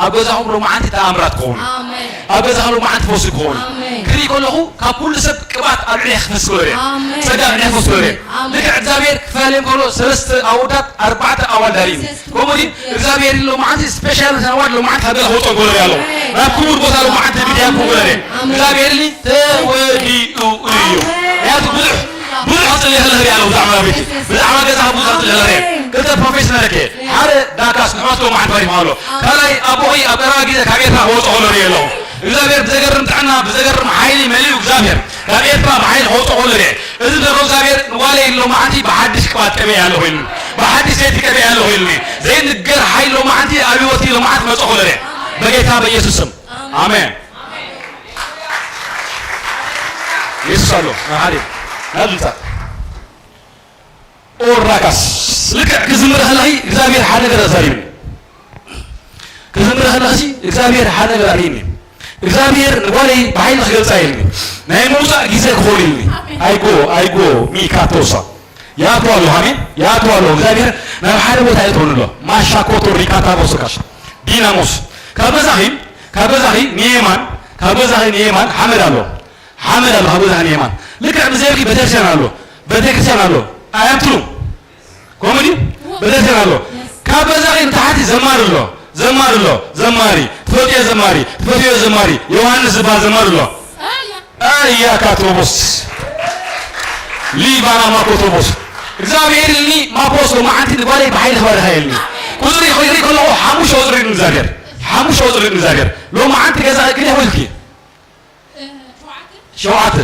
ኣብ ገዛኹም ሎማዓንቲ ተኣምራት ክኾኑ። ኣሜን። ኣብ ገዛኻ ሎማዓንቲ ፈውሲ ክኾኑ። ኣሜን። ክርኢ ከለኹ ካብ ኩሉ ሰብ ቅብኣት ኣብ ልዕሌ ክፈስ ክበረ። ኣሜን። ጸጋ ኣብ ልዕሌ ክፈስ ክበረ። ኣሜን። ልክዕ እግዚኣብሔር ክፈላለዮም ከሎ ሰለስተ ኣወዳት ኣርባዕተ ኣዋልድ ኣርእኒ። የስ። ከምኡ ድዩ? የስ። እግዚኣብሔር ሎማዓንቲ ስፔሻል ኣዋርድ ሎማዓንቲ ካብ ገዛ ከውፅኦ ክበረ ኣለኹ። ኣሜን። ናብ ክቡር ቦታ ሎማዓንቲ ሚድያ ክበረ። ኣሜን። እግዚኣብሔር እኒ ተወዲኡ እዩ። ኣሜን። ምክንያቱ ብዙሕ ብዙሕ ክጽሊ ከለኽ ሪኣ ኣለኹ ብዛዕባ ቤት። ብዛዕባ ገዛ ብዙሕ ክጽሊ ከለኽ ሪኣ። ክልተ ፕሮፌሽናል ከ ሓደ ዳካስ ንሕዋት ሎማዓንቲ ባሪኹ ኣሎ። ካልኣይ ኣቦኺ ኣብ ቀረባ ግዜ ካብ ኤርትራ ክወጽኦ ከሎ ሪአ ኣለኹ። እግዚኣብሔር ብዘገርም ጥዕና ብዘገርም ሓይሊ መሊኡ እግዚኣብሔር ካብ ኤርትራ ብሓይሊ ክወጽኦ ከሎ ሪአ። እዚ ደርጎ እግዚኣብሔር ንጓለይ ሎማዓንቲ ብሓድሽ ቅብኣት ቀቢአ ኣለኹ ኢሉ። ብሓድሽ ዘይቲ ቀቢአ ኣለኹ ኢሉ። ዘይንገር ሓይሊ ሎማዓንቲ ኣብ ህይወቲ ሎማዓንቲ መጽኦ ከሎ ሪአ። በጌታ በኢየሱስ ስም ኣሜን። የሱስ ኣሎ ሓደ ናብልታ ኦራካስ ልክዕ ክዝምር ከለኺ እግዚኣብሔር ሓደ ነገር ኣዛሪብኒ። ክዝምር ከለኺ እግዚኣብሔር ሓደ ነገር ኣርእኒ። እግዚኣብሔር ንጓለይ ብሓይሊ ክገልጻ ኢልኒ ናይ ምውፃእ ግዜ ክኾን ኢልኒ። ኣይጎ ኣይጎ ሚካቶሳ ያቱ ኣሎ ኣሜን ያቱ ኣሎ እግዚኣብሔር ናብ ሓደ ቦታ የእትወኒ ኣሎ። ማሻኮቶ ሪካታ ቦሶካሽ ዲናሞስ ካብ ገዛኺ ካብ ገዛኺ ንየማን ካብ ገዛኺ ንየማን ሓመድ ኣሎ ሓመድ ኣሎ ካብ ገዛኺ ንየማን ልክዕ ብዘይብኪ ቤተክርስትያን ኣሎ ቤተክርስትያን ኣሎ ኣያምትሉ ኮመዲ ቤተክርስትያን ኣሎ ካብ ገዛኺ ንታሕቲ ዘማሪ ኣሎ ዘማሪ ኣሎ ዘማሪ ትፈትዮ ዘማሪ ትፈትዮ ዘማሪ ዮሃንስ ዝበሃል ዘማሪ ኣሎ ኣያ ካቶቦስ ሊባና ማኮቶቦስ እግዚኣብሔር እኒ ማኮስ ሎማዓንቲ ንጓለይ ብሓይሊ ክባርኻ የልኒ ቁፅሪ ይርኢ ከለኹ ሓሙሽተ ቁፅሪ እግዚኣብሔር ሓሙሽተ ቁፅሪ እግዚኣብሔር ሎማዓንቲ ገዛ ክልሕ ወልኪ ሸውዓተ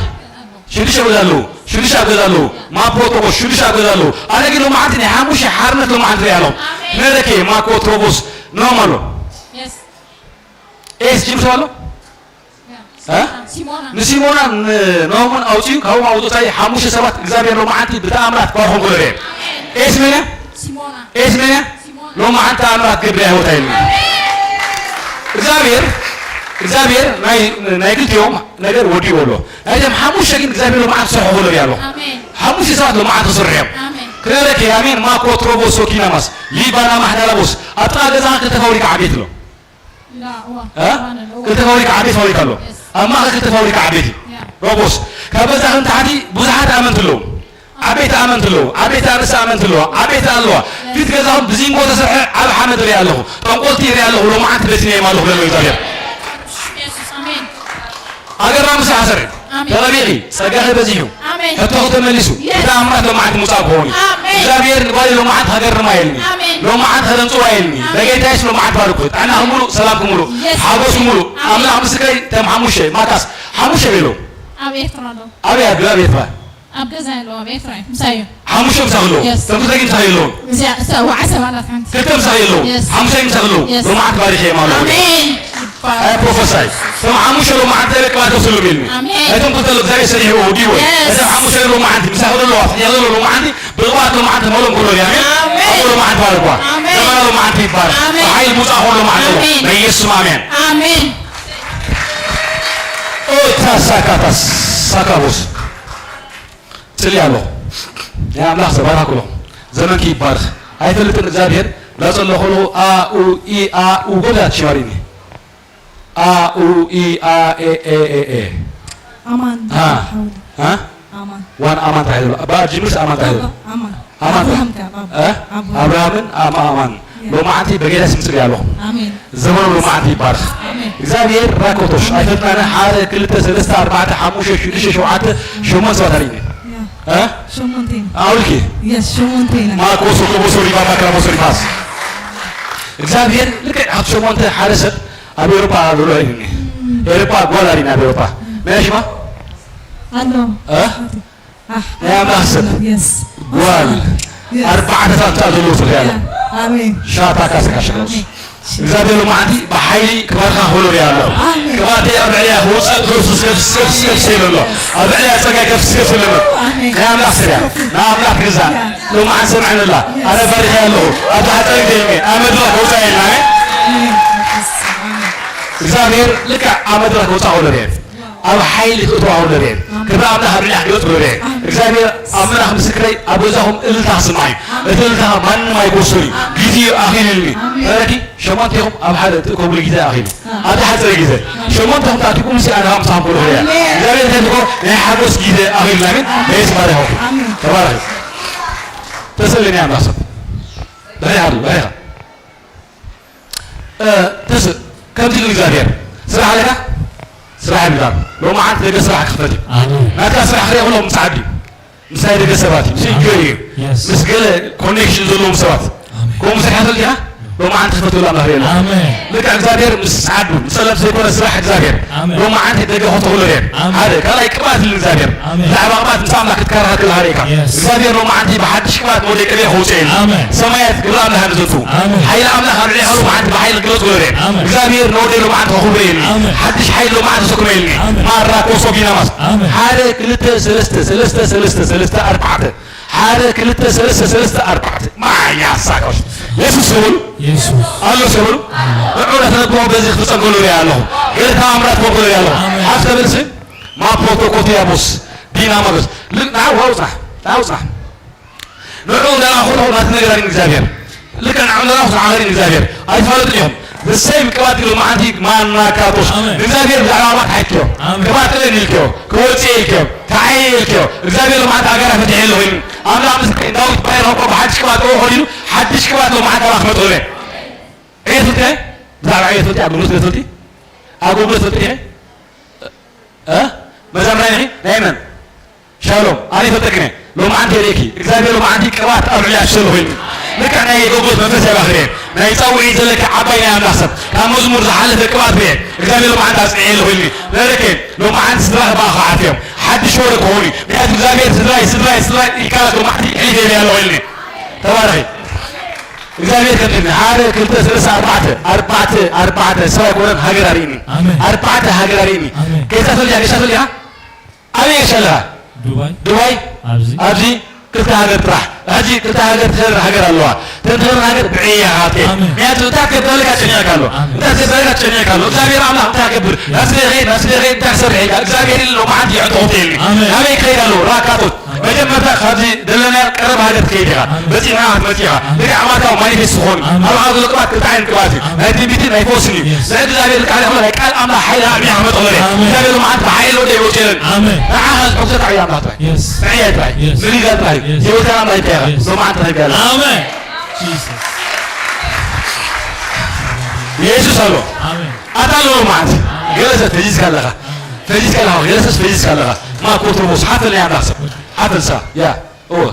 ሽዱሽተ ገዛ ኣለዉ ሽዱሽተ ኣብ ገዛ ኣለዉ ማኮቶቦስ ሽዱሽተ ኣብ ገዛ ኣለዉ ኣነ ግን ሎማዓንቲ ናይ ሓሙሽተ ሓርነት ሎማዓንቲ ሪኣ ኣለኹ ነረኬ ማኮቶቦስ ኖም ኣሎ ኤስ ጅምሶ ኣሎ ንሲሞና ንኖምን ኣውፅኡ ካብኡ ኣውፅኡታይ ሓሙሽተ ሰባት እግዚኣብሔር ሎማዓንቲ ብተኣምራት ባርኾም ጎለበ ኤስሜነ ኤስሜነ ሎማዓንቲ ተኣምራት ገብረ ህይወት ኣይልና እግዚኣብሔር እግዚኣብሔር ናይ ክልቲኦም ነገር ወዲኡ ኣሎ ናይቶም ሓሙሽተ ግን እግዚኣብሔር ሎማዓንቲ ሰርሖ ጎለበ ኣሎ ሓሙሽተ ሰባት ሎማዓንቲ ክሰርሑ እዮም ክረረክ ኣሜን ማኮ ትሮቦ ሶኪናማስ ሊባና ማሕዳላቦስ ኣብ ጥቓ ገዛኻ ክልተ ፋብሪካ ዓቤት ኣሎ ክልተ ፋብሪካ ዓበይቲ ፋብሪካ ኣሎ ኣብ ማእኸል ክልተ ፋብሪካ ዓበይቲ ሮቦስ ካብ ገዛኽን ታሕቲ ብዙሓት ኣመንቲ ኣለዉ ዓበይቲ ኣመንቲ ኣለዉ ዓበይቲ ኣንስቲ ኣመንቲ ኣለዋ ዓበይቲ ኣለዋ ፊት ገዛኹም ብዚንጎ ተሰርሐ ዓብ ሓመድ ርኢ ኣለኹ ጠንቆልቲ ርኢ ኣለኹ ሎማዓንቲ በቲነዮም ኣለኹ ለሎ እግዚኣብሔር ኣገራ ምሳሕ ኣሰር ተቐቢኺ ጸጋኺ በዚሑ ሕቶኺ ተመሊሱ ብተኣምራት ሎማዓንቲ ምውጻእ ክኸውን እዩ እግዚኣብሔር ንጓል ሎማዓንቲ ሃገር ድማ የልኒ ሎማዓንቲ ከደንጽዋ የልኒ በጌታ የሱስ ሎማዓንቲ ባርኩ ጥዕናኺ ሙሉእ ሰላምኪ ሙሉእ ሓጎስኪ ሙሉእ ኣምላኽ ምስክረይ ተም ሓሙሽተ ማካስ ሓሙሽተ ቤሎ ኣብ ኤርትራ ኣሎ ኣበይ ኣብ ኣብ ኤርትራ ኣብ ገዛ ኣለዎ ኣብ ኤርትራ እዩ ምሳይ እዩ ሓሙሽተ ምሳኺ ኣለዎ Yes። ተምክተጊ ምሳኺ ኣለዎም እዚኣ እሳ ወዓሰብ ኣላት ሓንቲ ክልተ ምሳኺ ኣለዎ Yes። ሓሙሽተ ምሳኺ ኣለዎ Yes። ሎማዓንቲ ባሪኸ የማሎ ኣሜን ኣይ ፕሮፌሳይ እቶም ሓሙሽተ ሎማዓንቲ ዘበ ቅባት ወስሉም ኢልኒ ኣሜን እቶም ክልተ እግዚኣብሔር ሰሪሕዎ ዲዎ Yes። እቶም ሓሙሽተ ሎማዓንቲ ምሳኺ ዘለዋ ፍሕኛ ዘሎ ሎማዓንቲ ብቕባት ሎማዓንቲ መሎም ኩሎ ኣሜን ኣሜን። ኣቦ ሎማዓንቲ ባርኳ ኣሜን። ዘመና ሎማዓንቲ ይባረክ ኣሜን። ብሓይል ሙፃ ኾን ሎማዓንቲ ኣሜን። በኢየሱስ ኣሜን ኣሜን። ኦታሳካታስ ሳካቦስ ጽሊ ኣለኹ ናይ ኣምላኽ ተባራክሎ ዘመንኪ ይባርኽ ኣይፈልጥን እግዚኣብሔር ላጸሎ ከሎ ኣ ኡ ኢ ኣ ኡ ጎብዛ ትሽማሪኒ ኣ ኡ ኢ ኣ ኤ ኤ ኤ ኤ ኣማን ها ሓውሊ ها ኣማን ዋን ኣማን ተባሂሉ ኣሎ። በኣ ጅምርስ ኣማን ተባሂሉ ኣሎ። ኣማን ኣማን ኣብርሃም ካብ ኣብ እ? ኣብ ኣብርሃምን ኣማ ኣማን ያ። ሎማዓንቲ በጌዳ ስምፅር ያለኹ ኣሜን ዘመኑ ሎማዓንቲ ይባረኽ። ኣሜን እግዚኣብሔር ራኮቶሽ ኣይፈልጣነ ሓደ ክልተ ሰለስተ ኣርባዕተ ሓሙሽተ ሽዱሽተ ሸውዓተ ሸሞንተ ሰባት ኣርእኒ ያ እ? ሸሞንተ ኢና ኣውልኪ የስ ሸሞንተ ኢና ማኮ ሶኮቦ ሶሪባ ባክራ ቦሶሪባስ እግዚኣብሔር ልክዕ ካብ ሸሞንተ ሓደ ሰብ ኣብ ኤውሮፓ ዘሎ ኢሉኒ። ኤውሮፓ ጓል ኣሪና ኣብ ኤውሮፓ ናይ ሽማ ኣሎ እ? ኣህ፣ ናይ ኣምላኽ ሰብ የስ ጓል የስ ኣርባዕተ ሳንታ ዘለዎ ሰብ ያለ ኣሜን ሻታ ካሰካሽሎስ ኣሜን እግዚኣብሔር ሎማዓንቲ ብሓይሊ ክባርኻ ክብሎ ሪኣ ኣለኹ። ኣሜን። ቅባተይ ኣብ ልዕሊያ ክውፅእ ክርስቶስ ከፍስስ ከፍስስ ይብል ኣሎ። ኣብ ልዕሊያ ፀጋይ ከፍስስ ከፍስስ ይብል ኣሎ። ኣሜን። ናይ ኣምላኽ ሰብ እያ። ናይ ኣምላኽ ግዛ ሎማዓንቲ ሰምዐን ኣላ። ኣነ ባሪኸ ኣለኹ። ኣብዛ ሓፃር ግዜ እየ ኣብ መድረኽ ከውፃእ የለን። ኣሜን። እግዚኣብሔር ልክዕ ኣብ መድረኽ ከውፃእ ከሎ ሪአ ኣብ ሓይሊ ክእትዋ ከሎ ሪአ ክብሪ ኣምላኽ ኣብ ልዕሊያ ክገለፅ ከሎ ሪአ እግዚኣብሔር ኣምላኽ ምስክረይ ኣብ ገዛኹም እልልታ ክስማዕ እዩ። እቲ እልልታ ማንም ኣይጎስር እዩ። ግዜ እዩ ኣኺሉልኒ። ተረኪ ሸሞንቴኹም ኣብ ሓደ ትእከብሉ ግዜ ኣኺሉ ኣብቲ ሓፂረ ግዜ ሸሞንተኹም ተኣኪብኩም ሲ ኣነ ምሳኹም ክብሉ ክሪያ እግዚኣብሔር እንታይ ትኮ ናይ ሓጎስ ግዜ ኣኺሉና ኣሜን። በየስ ባሪኹም ተባረኺ ተሰልም እያ ኣምላኽ ሰብ ድሕሪ ሓሉ ድሕሪኻ ተስ ከምዚ ኢሉ እግዚኣብሔር ስራሕ ኣለካ ስራሕ ይብልካ ሎማዓንቲ ደገ ስራሕ ክኽፈት እዩ ኣሜን። ናትካ ስራሕ ክሪኦ ከለኹ ምስ ዓዲ ምስ ናይ ደገ ሰባት እዩ ምስ ገር እዩ Yes. ምስ ገለ ኮኔክሽን ዘለዎም ሰባት ኣሜን። ከምኡ ስራሕ ተልካ ሎማዓንቲ ክፈት ይብሉ ኣምላኽ የለ ኣሜን። ልክዕ እግዚኣብሔር ምስ ዓዱ ንጸለምቲ ዘይኮነ ስራሕ እግዚኣብሔር ኣሜን። ሎማዓንቲ ደገ ክኸፍት ከሎ ርኤ ኣሜን። ሓደ ካልኣይ ቅብኣት ይብል እግዚኣብሔር ኣሜን። ብዛዕባ ቅብኣት ምስ ኣምላኽ ክትከራኸር ከለኻ ርኤካ Yes. እግዚኣብሔር ሎማዓንቲ ብሓድሽ ቅብኣት ንወደይ ቀቢረ ከውፅእ ኢሉ ኣሜን። ሰማያት ግብሪ ኣምላኽ ንዘንቱ ኣሜን። ሓይሊ ኣምላኽ ኣብ ልዕሊ ሎማዓንቲ ብሓይሊ ክግለፅ ገለ ኣሜን። እግዚኣብሔር ንወደይ ሎማዓንቲ ከኹብረ ኢሉ ኣሜን። ሓድሽ ሓይሊ ሎማዓንቲ ተሰክመ ኢልኒ ኣሜን። ማራ ኮሶ ቢናማስ ኣሜን። ሓደ ክልተ ሰለስተ ሰለስተ ሰለስተ ሰለስተ ኣርባዕተ ሓደ ክልተ ሰለስተ ሰለስተ ኣርባዕተ ማያ ሳኮሽ የሱስ ይብል የሱስ ኣሎ ሰብሉ ንዑ ተነግሮ በዚ ክፍጸም ከሎ ሪኣ ኣለኹ። ገለ ተኣምራት ኮን ከሎ ሪኣ ኣለኹ። ኣሜን። ሓፍ ተብል ስም ማፖቶ ኮቲያቦስ ዲናማጎስ ልናው ኣውጻሕ ኣውጻሕ ንዑ እንዳላኹ ናት ነገር ኣሪን እግዚኣብሔር ልክዕ ንዑ እንዳላኹ ዝዓኸሪን እግዚኣብሔር ኣይትፋለጡ ኢኹም ብሰይም ቅባት ኢሉ መዓንቲ ማናካቶስ ኣሜን። ንእግዚኣብሔር ብዛዕባ ኣባት ሓይክዮ ኣሜን። ቅባት ጥበብ ኢልክዮ ክወፅእ ኢልክዮ ተዓየ ኢልክዮ እግዚኣብሔር መዓንቲ ኣጋራ ፈትሐ የለ ኮይኑ ኣምላኽ ምስ ዳዊት ባይር ኸቆ ብሓድሽ ቅባት ኦ ኾዲኑ ሓድሽ ቅባት ሎ መዓንቲ ኣባ ክመጥእ ለ ዕቤት ፍልጥ ብዛዕባ ዕቤት ፍልጥ ኣገልግሎት ፍልጥ ኣገልግሎት ፍልጥ እ መዛምራይ ንኺ ናይ መን ሻሎም ኣነ ይፈልጠክነ ሎማዓንቲ የርእየኪ እግዚኣብሔር ሎማዓንቲ ቅባት ኣብ ልዕሊ ኣፍሰሉ ኮይኑ ልክዕ ናይ የጎጎት መንፈስ ያባኽርየ ናይ ፃውዒ ዘለኪ ዓባይ ናይ ኣምላኽ ሰብ ካብ መዝሙር ዝሓለፈ ቅባት ብየ እግዚኣብሔር ሎማዓንቲ ኣፅንዐ የለ ኮይኑ ነረከ ሎማዓንቲ ስድራ ባኻ ዓፍዮም ሓድሽ ወረ ክኾኑ ምክንያቱ እግዚኣብሔር ስድራይ ስድራይ ስድራይ ኢልካ ሎማዓንቲ ሕሊፍ የለ ያለ ኮይልኒ ተባረኺ እግዚኣብሔር ከም ሓደ ክልተ ሰለስተ ኣርባዕተ ኣርባዕተ ኣርባዕተ ሰብ ኣይኮነን ሃገር ኣርእኒ ኣርባዕተ ሃገር ኣርእኒ ጌታ ተልያ ጌታ ተልያ ኣበይ ጌሽ ኣለኻ ዱባይ ዱባይ ኣብዚ ኣብዚ ክልተ ሃገር ጥራሕ ሕጂ ክልተ ሃገር ትኸርር ሃገር ኣለዋ ተንትኸርር ሃገር ብዕያ ሃብቴ ምክንያቱ እንታይ ከበለካ ጨኒቕካ ኣሎ እንታይ ከበለካ ጨኒቕካ ኣሎ እግዚኣብሔር ኣምላኽ እንታይ ከብር ናስደኸ ናስደኸ እንታይ ክሰርሕ ኢልካ እግዚኣብሔር ኢሉ ሎማዓንቲ ይዕጥቑ ተይልኒ ኣበይ ክኸይድ ኣለዎ ራካቶት መጀመርታ ካብዚ ዘለና ቀረብ ሃገር ትከይድ ኢኻ በፂሕና ክትመፅእ ኢኻ ልክዕ ኣማታዊ ማኒፌስት ዝኾኑ ኣብ ዓብ ዘሎ ቅባት ክልተ ዓይነት ቅባት እዩ ናይ ትንቢትን ናይ ፈውስን እዩ ናይ እግዚኣብሔር ልክዕ ናይ ናይ ቃል ኣምላኽ ሓይሊ ኣዕቢያ ክመፀ ለ እግዚኣብሔር መዓት ብሓይሊ ወደ ይወፅለን ንዓኻ ዝሕጉሰካ ዓብዪ ኣምላኽ ጥራይ ንዕያ ጥራይ ንግልጋል ጥራይ ህይወትና ኣምላኽ ይካየኻ ሎማዓት ተኸቢያ ኣላ የሱስ ኣሎ ኣታ ኣለዎ መዓት ገለ ሰብ ፈዚዝካ ኣለኻ ፈዚዝካ ኣለኻ ገለ ሰብ ፈዚዝካ ኣለኻ ማኮ ትርቦስ ሓፈል ናይ ኣምላኽ ሰብ ሓፈል ስራ ያ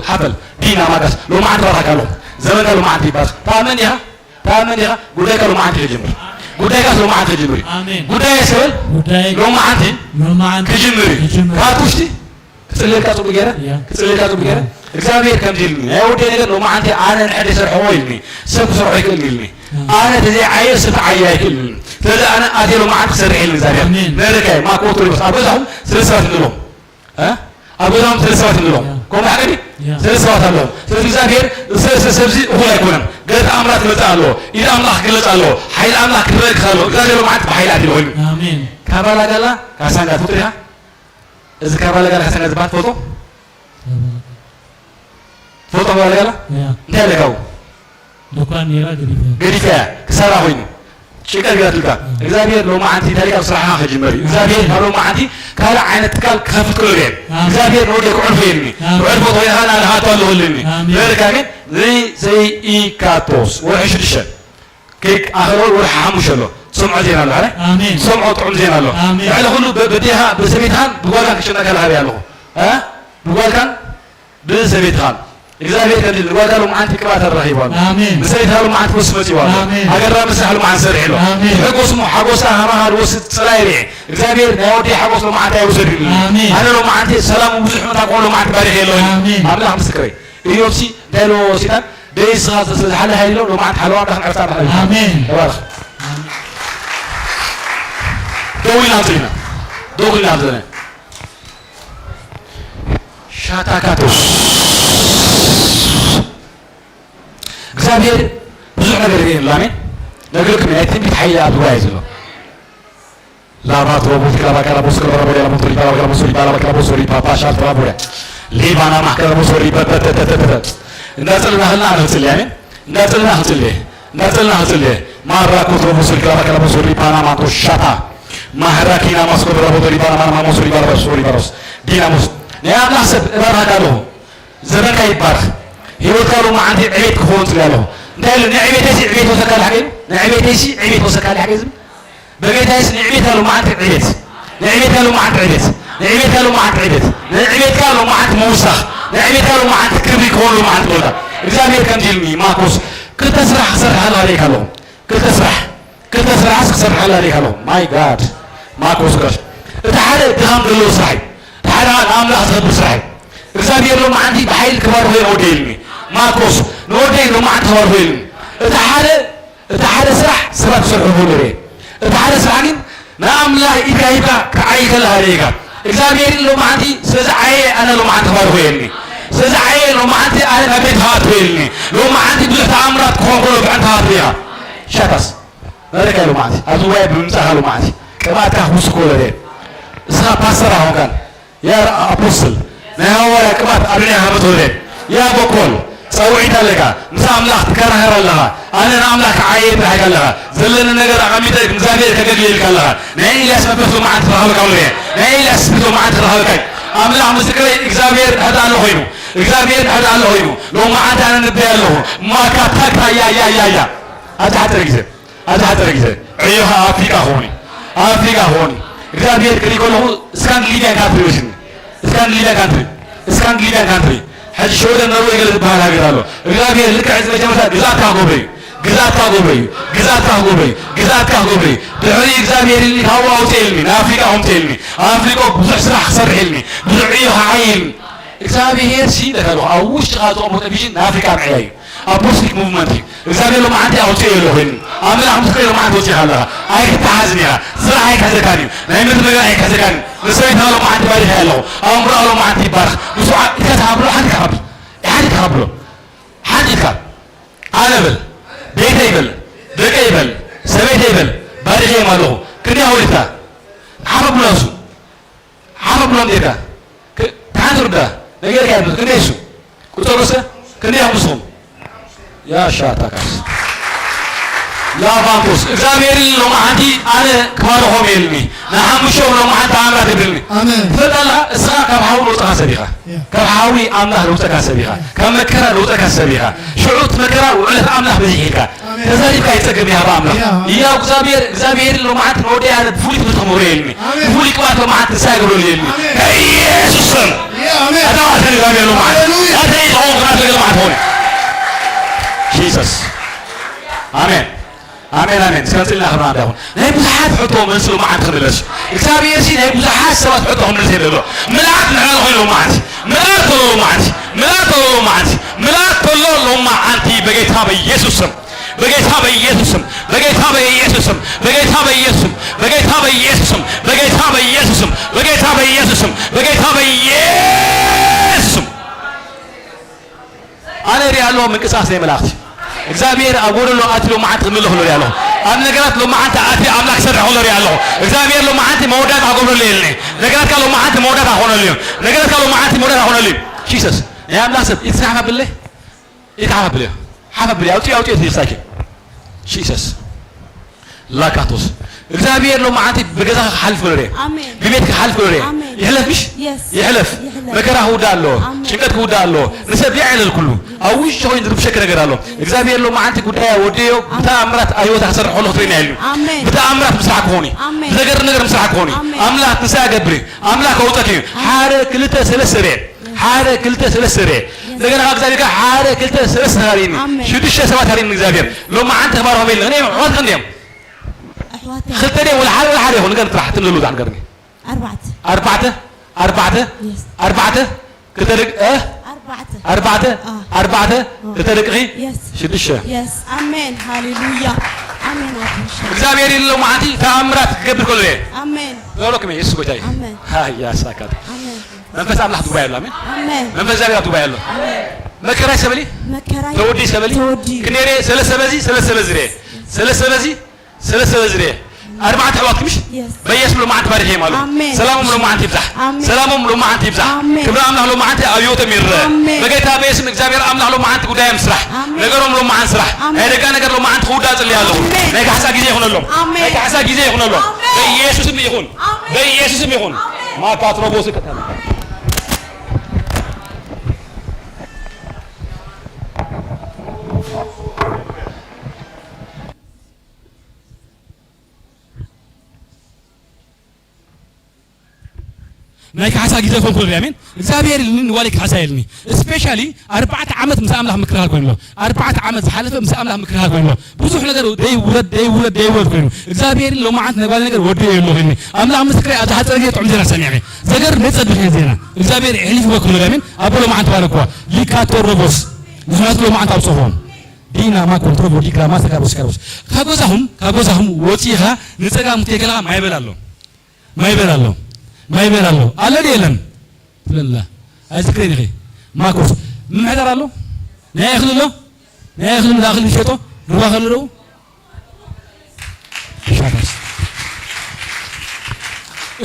ሓፈል ዲና ማጋስ ሎማዓንቲ ባርካካ ኣለኹ ዘመንካ ሎማዓንቲ ይባርክ ተኣመን ኢኻ ተኣመን ኢኻ ጉዳይካ ሎማዓንቲ ክጅምር ጉዳይካ ሎማዓንቲ ክጅምር እዩ ጉዳይ ሰበል ሎማዓንቲ ክጅምር እዩ ካብ ውሽጢ ክጽልየልካ ጽቡቅ ገይረ ክጽልየልካ ጽቡቅ ገይረ እግዚኣብሔር ከምዚ ኢልኒ ናይ ወደይ ነገር ሎማዓንቲ ኣነ ንሕደ ሰርሕዎ ኢልኒ ሰብ ክሰርሖ ይክእልኒ ኢልኒ ኣነ ተዘይዓየ ሰብ ዓየ ኣይክእልኒ ስለዚ ኣነ ኣትየ ሎማዓንቲ ክሰርሕ ኢልኒ እግዚኣብሔር ነረካይ ማኮ ትርቦስ ኣብ ገዛኹም ስለ ሰባት ንሎም ኣብ ገዛም ሰለስተ ሰባት ኣለዎም። ከምኡ ሓቂ ድዩ? ሰለስተ ሰባት ኣለዎም። ስለዚ እግዚኣብሔር ሰለስተ ሰብዚ እኹል ኣይኮነን። ገለ ተኣምራት ክመጽእ ኣለዎ። ኢድ ኣምላኽ ክግለጽ ኣለዎ። ሓይሊ ኣምላኽ ክረአ ክኽእል ኣለዎ። እግዚኣብሔር መዓት ብሓይሊ ኣትዩ ኮይኑ። ኣሜን። ካባላጋላ ካሳንጋ ትፈልጦ ዲኻ? እዚ ካባላጋላ ካሳንጋ ዝበሃል ትፈልጦ? ትፈልጦ ካባላጋላ? ያ። እንታይ ኣለካ ኣብኡ? ድኳን ነይራ ገዲፈ። ገዲፈያ ክሳራ ኮይኑ ጭንቀት ገትልካ እግዚኣብሔር ሎማዓንቲ እንታይ ካብ ስራሕኻ ከጅመር እዩ እግዚኣብሔር ካብ ሎማዓንቲ ካልእ ዓይነት ትካል ክኸፍት ክእሉ እየ እግዚኣብሔር ንወደ ክዕርፎ የልኒ ክዕርፎ ተወይኻ ናልሃቶ ኣለሁልኒ በርካ ግን ዘይዘይኢካቶስ ወርሒ ሽዱሽተ ከይኣኸሎ ወርሒ ሓሙሽተ ኣሎ ትሰምዖ ዜና ኣሎ ኣረ ትሰምዖ ጥዑም ዜና ኣሎ ልዕሊ ኩሉ በዴኻ ብሰቤትኻን ብጓልካን ክጭነካ ልሃበ ኣለኹ ብጓልካን ብሰበይትኻን እግዚኣብሔር ከምዚ ንጓልካ ሎምዓንቲ ቅብኣት ኣረኺቡ ኣሎ ኣሜን ንሰበይትኻ ሎምዓንቲ ወስ መፂዋ ኣሎ ኣሜን ሃገርና መስራሕ ሎምዓንቲ ሰርሒ ኣሎ ኣሜን ትሕጎስ ሞ ሓጎስካ ሃማኻ ዝወስድ ፀላኢ ርኤ እግዚኣብሔር ናይ ወዲ ሓጎስ ሎምዓንቲ ኣይውሰድኒ ኣሜን ኣነ ሎምዓንቲ ሰላሙ ብዙሕ መታ ክኾን ሎምዓንቲ ባሪኸ የለኹ ኣሜን ኣምላኽ ምስክረይ እዮብሲ እንታይ ኢልዎ ሲጣን ደይስኻ ስለዝሓለ ሃይሎ ሎምዓንቲ ሓለዋ ኣምላኽ ንዕርፍታ ኣምላኽ ኣሜን ተባረኽ ደው ኢልና ኣብዘና ደው ኢልና ኣብዘና ሻታካቶስ እግዚኣብሔር ብዙሕ ነገር ይርእየሉ ኣሜን ነግርኩም ናይ ትንቢት ሓይሊ ኣብ ጉባኤ ዘሎ ላባትሮቡት ክላባካላቦስ ክላባራቦሪያ ላቦቶሪ ባላባካላቦሶሪ ባላባካላቦሶሪ ፓፓሻ ትራቦሪያ ሊባና ማሕከላቦሶሪ በበተተተተ እንዳጸልና ከልና ኣነ ክጽሊ ኣሜን እንዳጸልና ክጽሊ እንዳጸልና ክጽሊ ማራኮትሮቦሶሪ ክላባካላቦሶሪ ፓናማቶ ሻታ ማህራኪና ማስኮ ብራቦቶሪ ባናማና ማሞሶሪ ባላባሶሪ ባሮስ ዲናሞስ ናይ ኣምላኽ ሰብ እባርሃካ ኣለኹ ዘመንካ ይባርኽ ህይወትካ ሎማዓንቲ ዕቤት ክኸውን ጽልያ ኣለኹ እንታይ ኢሉ ንዕቤተይሲ ዕቤት ወሰካ ልሓቂ ንዕቤተይሲ ዕቤት ወሰካ ልሓቂ ዝብል በጌታይስ ንዕቤትካ ሎማዓንቲ ዕቤት ንዕቤትካ ሎማዓንቲ ዕቤት ንዕቤትካ ሎማዓንቲ ዕቤት ንዕቤትካ ሎማዓንቲ ምውሳኽ ንዕቤትካ ሎማዓንቲ ክብሪ ክኸውን ሎማዓንቲ ቦታ እግዚኣብሔር ከምዚ ኢልኒ ማርቆስ ክልተ ስራሕ ክሰርሕ ኣለኻ ደይካ ኣለኹ ክልተ ስራሕ ክልተ ስራሕስ ክሰርሓላ ሪኢኻ ኣለኹ ማይ ጋድ ማርኮስ ጋሽ እቲ ሓደ ድኻም ዘለዎ ስራሕ እዩ እቲ ሓደ ከዓ ንኣምላኽ ዝኸብር ስራሕ እዩ እግዚኣብሔር ሎማዓንቲ ብሓይል ክባርኾ እዩ ንወደይ ኢልኒ ማርኮስ ንወደይ ሎማዓንቲ ክባርኾ ኢልኒ እቲ ሓደ እቲ ሓደ ስራሕ ሰባት ክሰርሑ ክብሉ ርኤ እቲ ሓደ ስራሕ ግን ንኣምላኽ ኢድካ ሂብካ ክዓይ ከለኻ ርኤካ እግዚኣብሔር ሎማዓንቲ ስለዚ ዓየ ኣነ ሎማዓንቲ ክባርኾ እየ ኢልኒ ስለዚ ዓየ ሎማዓንቲ ኣነ ናብ ቤትኻ ኣትወ ኢልኒ ሎማዓንቲ ብዙሕ ተኣምራት ክኾን ከሎ ብዕንትኻ ትሪኢኻ ሻታስ መረካ ሎማዓንቲ ኣብዚ ዋይ ብምምፃኻ ሎማዓንቲ ቅብኣትካ ክውስክ ወለደ እስኻ ፓስተር ኣኾንካን ያ ኣፖስትል ናይ ሃዋርያ ቅብኣት ኣብ ልዕሌኻ መተወደ ያ በኮል ፃውዒት ኣለካ ምስ ኣምላኽ ትከራኸር ኣለኻ ኣነ ንኣምላኽ ክዓየ ብላሕካ ኣለኻ ዘለኒ ነገር ኣቐሚጠ እግዚኣብሔር ከገልግል ኢልካ ኣለኻ ናይ ኤልያስ መንፈስ ሎማዓንቲ ክረኸበካ ወለደ ናይ ኤልያስ ስፒሪት ሎማዓንቲ ክረኸበካ ኣምላኽ ምስክረይ እግዚኣብሔር ድሕዳ ኣሎ ኮይኑ እግዚኣብሔር ድሕዳ ኣሎ ኮይኑ ሎማዓንቲ ኣነ ንበይ ኣለኹ ማካታካ ያያያያ ኣብዚ ሓፀረ ግዜ ኣብዚ ሓፀረ ግዜ ዕዮኻ ኣፍሪቃ ክኾን እዩ ኣፍሪቃ ክኾን እዩ እግዚኣብሔር ክርኢ ከለኹ ስካንዲሊቪያን ካንትሪ ወሲድኒ ስካንዲሊቪያን ካንትሪ ስካንዲሊቪያን ካንትሪ ሕጂ ሽወደን ኖርወይ ገለ ዝበሃል ሃገር ኣሎ እግዚኣብሔር ልክዕ እዚ መጀመርታ ግዛእትካ ክገብረ እዩ ግዛእትካ ክገብረ እዩ ግዛእትካ ክገብረ እዩ ግዛእትካ ክገብረ እዩ ድሕሪ እግዚኣብሔር ኢልኒ ካብኡ ኣውፅእ ኢልኒ ንኣፍሪቃ ከምፅእ ኢልኒ ኣፍሪቆ ብዙሕ ስራሕ ክሰርሕ ኢልኒ ብዙሕ ዕዮ ክዓይ ኢልኒ እግዚኣብሔር ሲ ለካ ኣለኹ ኣብ ውሽጥኻ ዝቐሞ ቴሌቪዥን ንኣፍሪቃ ምዕያይ እዩ ኣፖስቲክ ሙቭመንት እዩ እግዚኣብሔር ሎማዓንቲ ኣውፅኦ የለ ኮይኑ ኣምላኽ ምስጢር ሎማዓንቲ ወፂኻ ኣለኻ ኣይክተሓዝን ኢኻ ስራሕ ኣይክሕዘካን እዩ ናይ ምድሪ ነገር ኣይክሕዘካን እዩ ንሰበይትኻ ሎማዓንቲ ባሪኸ ኣለኹ ኣእምሮኣ ሎማዓንቲ ይባርኽ ምስዓ ኢልካ ትሃብሎ ሓንቲ ኢልካ ሃብሎ ሓንቲ ኢልካ ሃብሎ ሓንቲ ኢልካ ኣነ በል ቤተይ በል ደቀይ በል ሰበይተይ በል ባሪኸዮም ኣለኹ ክንደይ ኣውሪድካ ሓፈ ብሎ እሱ ሓፈ ብሎም ጌርካ ሓንቲ ርዳ ነገር ካይብሉ ክንደይ እሱ ቁፀሩሰ ክንደይ ኣምስኹም ያሻታካስ ላባንኮስ እግዚኣብሔር ሎማዓንቲ ኣነ ክባርኾም የልኒ ንሓሙሽቶም ሎማዓንቲ ኣምራት ይብልኒ ኣሜን ትፈልጥ ኣለኻ እስኻ ካብ ሓዊ ለውፀኻ ሰብ ኢኻ ካብ ሓዊ ኣምላኽ ለውፀካ ሰብ ኢኻ ካብ መከራ ለውፀካ ሰብ ኢኻ ሽዑ እቲ መከራ ውዕለት ኣምላኽ በዚሕ ኢልካ ተዛሪብካ ይጸግም ያባ ኣምላኽ ያው እግዚኣብሔር እግዚኣብሔር ሎማዓት ንወደይ ኣነ ብፍሉይ ትምህርቲ ክምህሮ የልኒ ብፍሉይ ቅባት ሎማዓት ንሳ ይገብረሉ የልኒ በኢየሱስ ስም ኣታ ኣተን እግዚኣብሔር ሎማዓት ኣተይ ዝኸውን ቅባት ለገ ሎማዓት ሆነ ጂሰስ ኣሜን ኣሜን ኣሜን እስከ ጽልና ክብራ እንዳኹን ናይ ብዙሓት ሕቶ መልሲ ሎማዓት ክምለስ እግዚኣብሔር ሲ ናይ ብዙሓት ሰባት ሕቶ ክምልስ የለ ምልኣት ንዕና ኮይኑ ሎማዓት ምልኣት ተሎ ሎማዓት ምልኣት ተሎ ሎማዓት ምልኣት ተሎ ሎማዓንቲ በጌታ በኢየሱስ ስም በጌታ በኢየሱስም በጌታ በኢየሱስም በጌታ በኢየሱስም በጌታ በኢየሱስም በጌታ በኢየሱስም በጌታ በኢየሱስም በጌታ በኢየሱስም ኣነ ሪኣ ኣለኹ ምንቅስቃስ ናይ መላእክቲ እግዚኣብሔር ኣብ ጎደሎ ኣቲ ሎማዓንቲ ክምልኽ ሎ ሪኣ ኣለኹ ኣብ ነገራት ሎማዓንቲ ኣቲ ኣምላክ ሰርሕ ከሎ ሪኣ ኣለኹ እግዚኣብሔር ሎማዓንቲ መወዳእታ ክገብረሉ የልኒ ነገራትካ ሎማዓንቲ መወዳእታ ክኾነሉ እዩ ነገራትካ ሎማዓንቲ መወዳእታ ክኾነሉ እዩ ጂሰስ ናይ ኣምላክ ሰብ ኢትስራሕ ካብለ ኢትሓባብል እያ ሓፍ ኣብሊ፣ ኣውፅኢ፣ ኣውፅኢ እቲ ሪሳኪ። ጂሰስ። ላካቶስ። እግዚኣብሔር ሎማዓንቲ ብገዛኻ ክሓልፍ ገለሬ። ኣሜን። ብቤትካ ክሓልፍ ገለሬ። ኣሜን። ይሕለፍ ምሽ? የስ። ይሕለፍ። ይሕለፍ። መከራ ክውዳእ ኣሎ። ኣሜን። ጭንቀት ክውዳእ ኣሎ። ንሰብ ያዕለል ኩሉ። ኣብ ውሽጢ ኮይኑ ዝርብሸክ ነገር ኣሎ። እግዚኣብሔር ሎማዓንቲ ጉዳያ ወደዮ። ኣሜን። ብተኣምራት ኣብ ህይወታ ክሰርሕ ከሎ ክትርእይና ኢሉ። ኣሜን። ብተኣምራት ምስራሕ ክኾን እዩ። ኣሜን። ብዘገርም ነገር ምስራሕ ክኾን እዩ። ኣሜን። ኣምላኽ ንሳ ገብር። ኣምላኽ ከውፀክ እዩ። ኣሜን። ሓደ ክልተ ሰለስተ በየ። ሓደ ክልተ ሰለስተ በየ። የስ። እንደገና ካብ እግዚኣብሔር ጋር ሓደ ክልተ ሰለስተ ሃሪኒ። ኣሜን። ሽዱሽተ ሰባት ሃሪኒ እግዚኣብሔር። ሎማዓንቲ ተባረኹም ኢልና። እኔ ኣሕዋትክ እንዲዮም። ኣሕዋተይ። ክልተ ድዮም ወላ ሓደ ወላ ሓደ ይኹን። ንገር ጥራሕ ትም ዘሉ ዛን ገርኒ። ኣርባዕተ። ኣርባዕተ፣ ኣርባዕተ፣ የስ። ኣርባዕተ፣ ክልተ ደቂ፣ እ? ኣርባዕተ። ኣርባዕተ፣ አ። ኣርባዕተ፣ አ። ክልተ ደቅኺ፣ የስ። ሽዱሽተ። የስ። ኣሜን። ሃሌሉያ። ኣሜን። ኣቦ ሸ- እግዚኣብሔር ኢሉ ሎማዓንቲ ተኣምራት ክገብር ከሎ እየ። ኣሜን። ዘሎክም የሱስ ጎይታ እዩ። ኣሜን። ሃያ ሳካት። ኣሜን። መንፈስ ኣምላኽ ትጉባኤ ኣሎ። ኣሜን። ኣሜን። መንፈስ እግዚኣብሔር ትጉባኤ ኣሎ። ኣሜን። መከራይ ሰበሊ፣ መከራይ ተወዲ ሰበሊ፣ ተወዲ። ክንደይ ሰለስተ በዚ፣ ሰለስተ በዚ ርኤ። ሰለስተ በዚ፣ ሰለስተ በዚ ርኤ። ኣርባዕተ ኣሕዋት ክምሽ የስ። በየሱስ ሎማዓንቲ ባሪኽ እዮም ኣሉ። ኣሜን። ሰላሞም ሎማዓንቲ ይብዛሕ። ኣሜን። ሰላሞም ሎማዓንቲ ይብዛሕ። ኣሜን። ክብሪ ኣምላኽ ሎማዓንቲ ኣብ ህይወቶም ይረአ። ኣሜን። በጌታ በየሱስ እግዚኣብሔር ኣምላኽ ሎማዓንቲ ጉዳዮም ስራሕ። ኣሜን። ነገሮም ሎማዓንቲ ስራሕ። ኣሜን። ናይ ደጋ ነገር ሎማዓንቲ ክውዳእ ጽልይ ኣለኹ። ኣሜን። ናይ ካሕሳ ግዜ ይኹነሎም። ኣሜን። ናይ ካሕሳ ግዜ ይኹነሎም። ኣሜን። በየሱስም ይኹን። ኣሜን። በየሱስም ይኹን። ኣሜን። ማካትሮቦስ ከተማ ናይ ካሕሳ ግዜ ኮንኩ ንርኢ። ኣሜን። እግዚኣብሔር ኢልኒ ንዋለይ ካሕሳ ኢልኒ። ስፔሻሊ ኣርባዕተ ዓመት ምስ ኣምላኽ ምክርኻር ኮይኑ ኣሎ። ኣርባዕተ ዓመት ዝሓለፈ ምስ ኣምላኽ ምክርኻር ኮይኑ ኣሎ። ብዙሕ ነገር ደይውረድ፣ ደይውረድ፣ ደይውረድ ኮይኑ። እግዚኣብሔር ኢልኒ ሎማዓንቲ ናይ ጓል ነገር ወዲኦ ኣለኹ ኢልኒ። ኣምላኽ ምስክረይ፣ ኣብዚ ሓፂር ግዜ ጥዑም ዜና ሰሚዐ። ዘገርም ናይ ጸድፊ ዜና። እግዚኣብሔር የሕሊፉ በኩም ነገር። ኣሜን። ኣቦ ሎማዓንቲ ባረክዋ። ሊካቶ ሮቦስ። ንሕነቱ ሎማዓንቲ ኣብፅኹም። ዲና ማኮን ትረቦ ዲግራ ማስተር ካርቦስ ካርቦስ። ካብ ገዛኹም፣ ካብ ገዛኹም ወፂኻ ንፀጋም ክትከለኻ ማይበል ኣሎ። ማይበል ኣሎ። ማይበል ኣሎ። ኣሎ ድዩ የለን? ትብለላ። ኣይዝክሬን ኢኺ። ማኮስ። ምምሕዳር ኣሎ? ናይ እኽሊ ኣሎ? ናይ እኽሊ፣ እኽሊ ዝሸጦ? ሩባ ከሎ ደው? ሻባስ።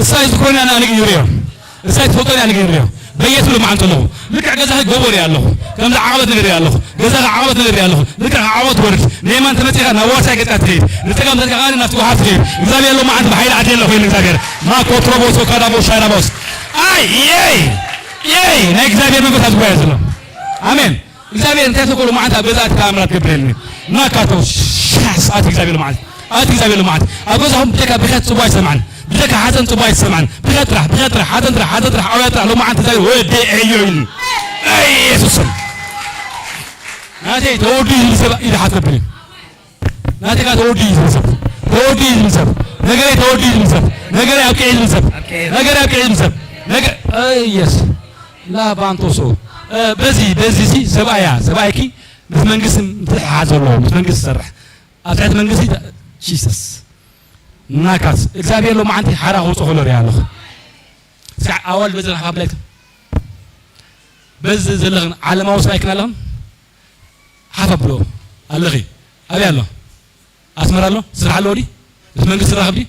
እሳይ ዝኾነ ኣነ ኣነግይርዮ። እሳይ ትፈልጦ ኣነ ኣነግይርዮ። በየት ብሎ መዓልቲ ኣለኹ። ልክዕ ገዛኺ ጎቦ ሪኣ ኣለኹ። ከምዚ ዓቐበት ነገር ሪኣ ኣለኹ። ገዛኺ ዓቐበት ነገር ሪኣ ኣለኹ። ልክዕ ዓቐበት ወርድ። ንየማን ተመጺኻ ናብ ዋርሳይ ገጽካ ትኸይድ። ንጸጋም ተመጺኻ ከኣ ናብቲ ወሓፍ ትኸይድ። እግዚኣብሔር ኣሎ መዓልቲ ብሓይሊ ዓዲ ኣለኹ ይብል እግዚኣብሔር። ማኮ ትሮቦሶ ካዳቦ ሻራቦስ። ኣይ፣ የይ፣ የይ፣ ናይ እግዚኣብሔር መንፈስ ኣብ ጉባኤ ዘሎ። ኣሜን። እግዚኣብሔር እንታይ ተኮሎ መዓልቲ ኣብ ገዛ ኣቲ ተኣምራት ገብረልኒ። ናካቶ ሻስ ኣቲ እግዚኣብሔር መዓልቲ። ኣቲ እግዚኣብሔር መዓልቲ። ኣብ ገዛኹም ብጀካ ብኸት ጽቡቕ ኣይሰማዕን። ብጀካ ሓዘን ጽቡቕ ኣይሰማዕን። ብኸት ጥራሕ፣ ብኸት ጥራሕ፣ ሓዘን ጥራሕ፣ ሓዘን ጥራሕ፣ ኣውያ ጥራሕ፣ ሎመዓልቲ እግዚኣብሔር ወደ እዮ ኢልኒ። ኣይ የሱስ ስም። ናተይ ተወዱ ይብል ሰብ ኢድ ሓት ከብል። ናተይ ጋር ተወዱ ይብል ሰብ። ተወዱ ይብል ሰብ። ነገረይ ተወዱ ይብል ሰብ። ነገረይ ኣብቅዕ ይብል ሰብ። ኣብቅዕ። ነገረይ ኣብቅዕ ይብል ሰብ። ነገ-፣ ኣይ የስ። ላባንቶሶ። እ፣ በዚ፣ በዚ ሲ ሰብኣያ፣ ሰብኣይኪ ምስ መንግስቲ ምትሕሓዝ ዘለዎ፣ ምስ መንግስቲ ዝሰርሕ። ኣብ ትሕቲ መንግስቲ ተ-፣ ጂሰስ። ናካስ፣ እግዚኣብሔር ሎመዓንቲ ሓራ ክውፅኦ ከሎ ሪኣ ኣለኹ። እስካዕ ኣዋልድ በዚ ሓፍ ኣብላ ኢልክን። በዚ ዘለኽን ዓለማዊ ስራይክን ኣለኽን። ሓፍ ኣብሎ ኣለኺ። ኣበይ ኣሎ? ኣስመራ ኣሎ? ስራሕ ኣለዎ ድዩ? ምስ መንግስቲ ዝራኸብ ድዩ?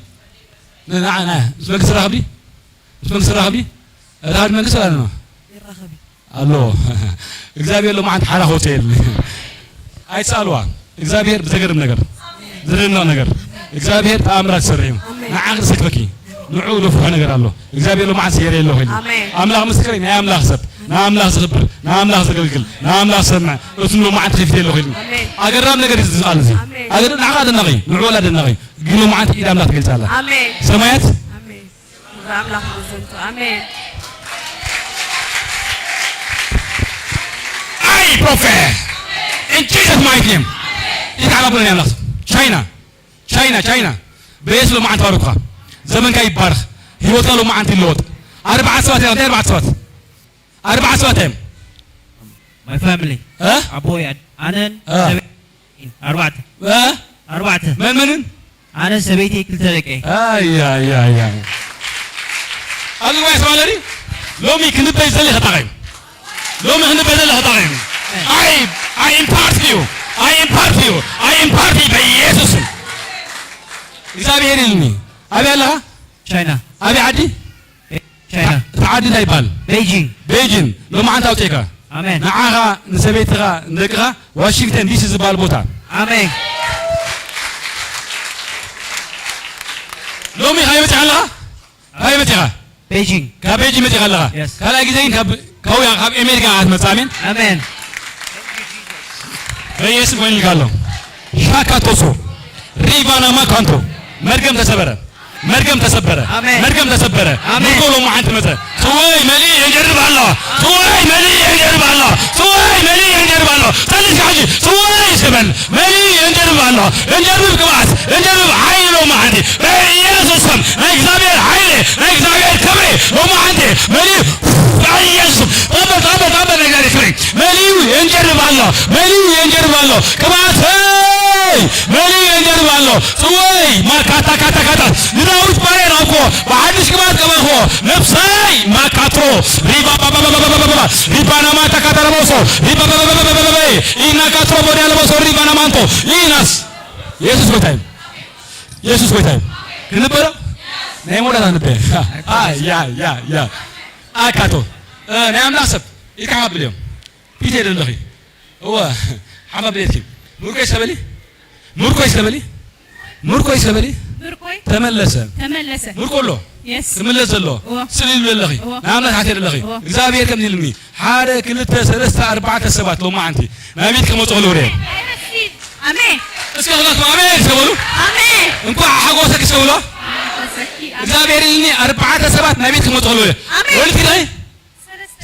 ን-፣ ንዓ-፣ ንዓ-፣ ምስ መንግስቲ ዝራኸብ ድዩ? ምስ መንግስቲ ዝራኸብ ድዩ? ራኸብ መንግስቲ ኣለ ነው? ይራኸብ እዩ። ኣሎ። እግዚኣብሔር ሎመዓንቲ ሓራ ክወፅእ የለን። ኣይትስኣልዋ። እግዚኣብሔር ብዘገርም ነገር፣ ዝድነቕ ነገር፣ እግዚኣብሔር ተኣምራት ዝሰርሕ እዩ። ኣሜን። ንዓኺ ዝሰክፈኪ፣ ንዕኡ ዘፍርሖ ነገር ኣሎ። እግዚኣብሔር ሎመዓንቲ የርእየ ኣለኹ ኢሉ። ኣሜን። ኣምላኽ ምስክረይ፣ ናይ ኣምላኽ ሰብ፣ ናይ ኣምላኽ ዝኽብር፣ ናይ ኣምላኽ ዘገልግል፣ ናይ ኣምላኽ ዝሰምዕ፣ እሱ ሎመዓንቲ ከፊተ ኣለኹ ኢሉ። ኣሜን። ኣገራም ነገር እዩ እዚ ቃል እዚ። ኣሜን። ኣገር-፣ ንዓኻ ኣደናቒ፣ ንዕኡ ኣደናቒ። ግን ሎመዓንቲ ኢድ ኣምላኽ ትገልጽ ኣላ። ኣሜን። ሰማያት ኣሜን። ክብሪ ኣምላኽ ንዘንቱ። ኣሜን። ኣይ ፕሮፌ፣ in Jesus mighty name። ኢድ ዓባብሎን ኣምላኽ። ቻይና፣ ቻይና፣ ቻይና። በየሱስ ሎመዓንቲ ባርኩኻ። ዘመንካ ይባረኽ። ህይወትካ ሎመዓንቲ ይለወጥ። ኣርባዕተ ሰባት እዮም። እንታይ ኣርባዕተ ሰባት? ኣርባዕተ ሰባት እዮም። My family። እ? ኣቦይ፣ ኣድ-፣ ኣነን እ። ሰበይተይን ኣርባዕተ። እ? ኣርባዕተ። መን መንን? ኣነ ሰበይተይ ክልተ ደቀይ። ኣይ፣ ኣይ፣ ኣይ፣ ኣይ። ኣብዚ ጉባኤ ሰማለሪ ሎሚ ክንበይ ዘለ ከጣቒም። ሎሚ ክንበይ ዘለ ከጣቒም። ኣይ፣ ኣይ ኢምፓርት እዩ። ኣይ ኢምፓርት እዩ። ኣይ ኢምፓርት እዩ በኢየሱስ ስም። እግዚኣብሔር ኢልኒ። ኣበይ ኣለኻ? ቻይና። ኣበይ ዓዲ? ቻይና። እቲ ዓዲ እንታይ ይባል? ቤይጂንግ። ቤይጂንግ። ሎማዓንቲ ኣውፅእካ። ኣሜን። ንዓኻ፣ ንሰበይትኻ፣ ንደቅኻ ዋሽንግተን ዲሲ ዝበሃል ቦታ። ኣሜን። ሎሚ ካበይ መጺኻ ኣለኻ? ካበይ መጺኻ? ቤጂንግ። ካብ ቤጂንግ መጺኻ ኣለኻ? የስ። ካልኣይ ግዜ ግን ካብ፣ ካብ፣ ካብ ኣሜሪካ ኢኻ ትመጽእ። ኣሜን። ኣሜን። በኢየሱስ ኮይኑልካ ኣሎ። ሻካ ቶሶ፣ ሪቫና ማካንቶ፣ መርገም ተሰበረ። መርገም ተሰበረ። ኣሜን። መርገም ተሰበረ። ኣሜን። ምርኮ ሎማዓንቲ መጸ። ጽዋይ መሊኡ የንጀርብ ኣሎ። ጽዋይ መሊኡ የንጀርብ ኣሎ። ጽዋይ መሊኡ የንጀርብ ኣሎ። ጸልልካ ሕጂ ጽዋይ ይስበል። መሊኡ የንጀርብ ኣሎ። የንጀርብ ቅብኣት፣ የንጀርብ ሓይሊ ሎማዓንቲ። በኢየሱስ ስም ናይ እግዚኣብሔር ሓይሊ፣ ናይ እግዚኣብሔር ክብሪ ሎማዓንቲ መሊኡ በኢየሱስ ስም። ተቐበል፣ ተቐበል፣ ተቐበል ናይ እግዚኣብሔር ክብሪ። መሊኡ የንጀርብ ኣሎ። መሊኡ የንጀርብ ኣሎ። ቅብኣተይ መሊኡ የንጀርብ ኣሎ። ጽወይ ማካታ ካታ ካታ ንዳዊት ባርያ ናብኮ ብሓድሽ ቅብኣት ቀበርኮ። ነብሰይ ማካትሮ ሪባ ሪባና ማታ ካታ ለቦሶ ሪባ ኢና ካትሮ ቦዲያ ለቦሶ ሪባና ማንቶ ኢናስ የሱስ ጎይታ እዩ። የሱስ ጎይታ እዩ። ክንበረ ናይ ሞዳት ኣንበ ያ ያ ያ ኣካቶ ናይ ኣምላኽ ሰብ ኢልካ ሓብል እዮም። ፊት የደለኺ እወ ሓፋ ብሌትኪ ምርኮይ ሰበሊ ምርኮይ ሰበሊ ምርኮይ ሰበሊ ምርኮይ ተመለሰ። ተመለሰ። ምርኮ ኣሎ የስ። ክምለስ ዘሎ እወ። ስል ይብለለኺ እወ። ንኣምላኽ ሓትየ ኣለኺ እወ። እግዚኣብሔር ከምዚ ኢልኒ ሓደ ክልተ ሰለስተ ኣርባዕተ ሰባት ሎማዓንቲ ናብ ቤት ክመፁ ከለዉ ርየ ኣሜን። እስከ ሁላትኩም ኣሜን እስከ በሉ። ኣሜን። እንኳዕ ሓጎሰኪ እስከ በሉ። ሓጎሰኪ። ኣሜን። እግዚኣብሔር ኢልኒ ኣርባዕተ ሰባት ናብ ቤት ክመፁ ከለዉ ርየ ኣሜን። ወልፊ ናይ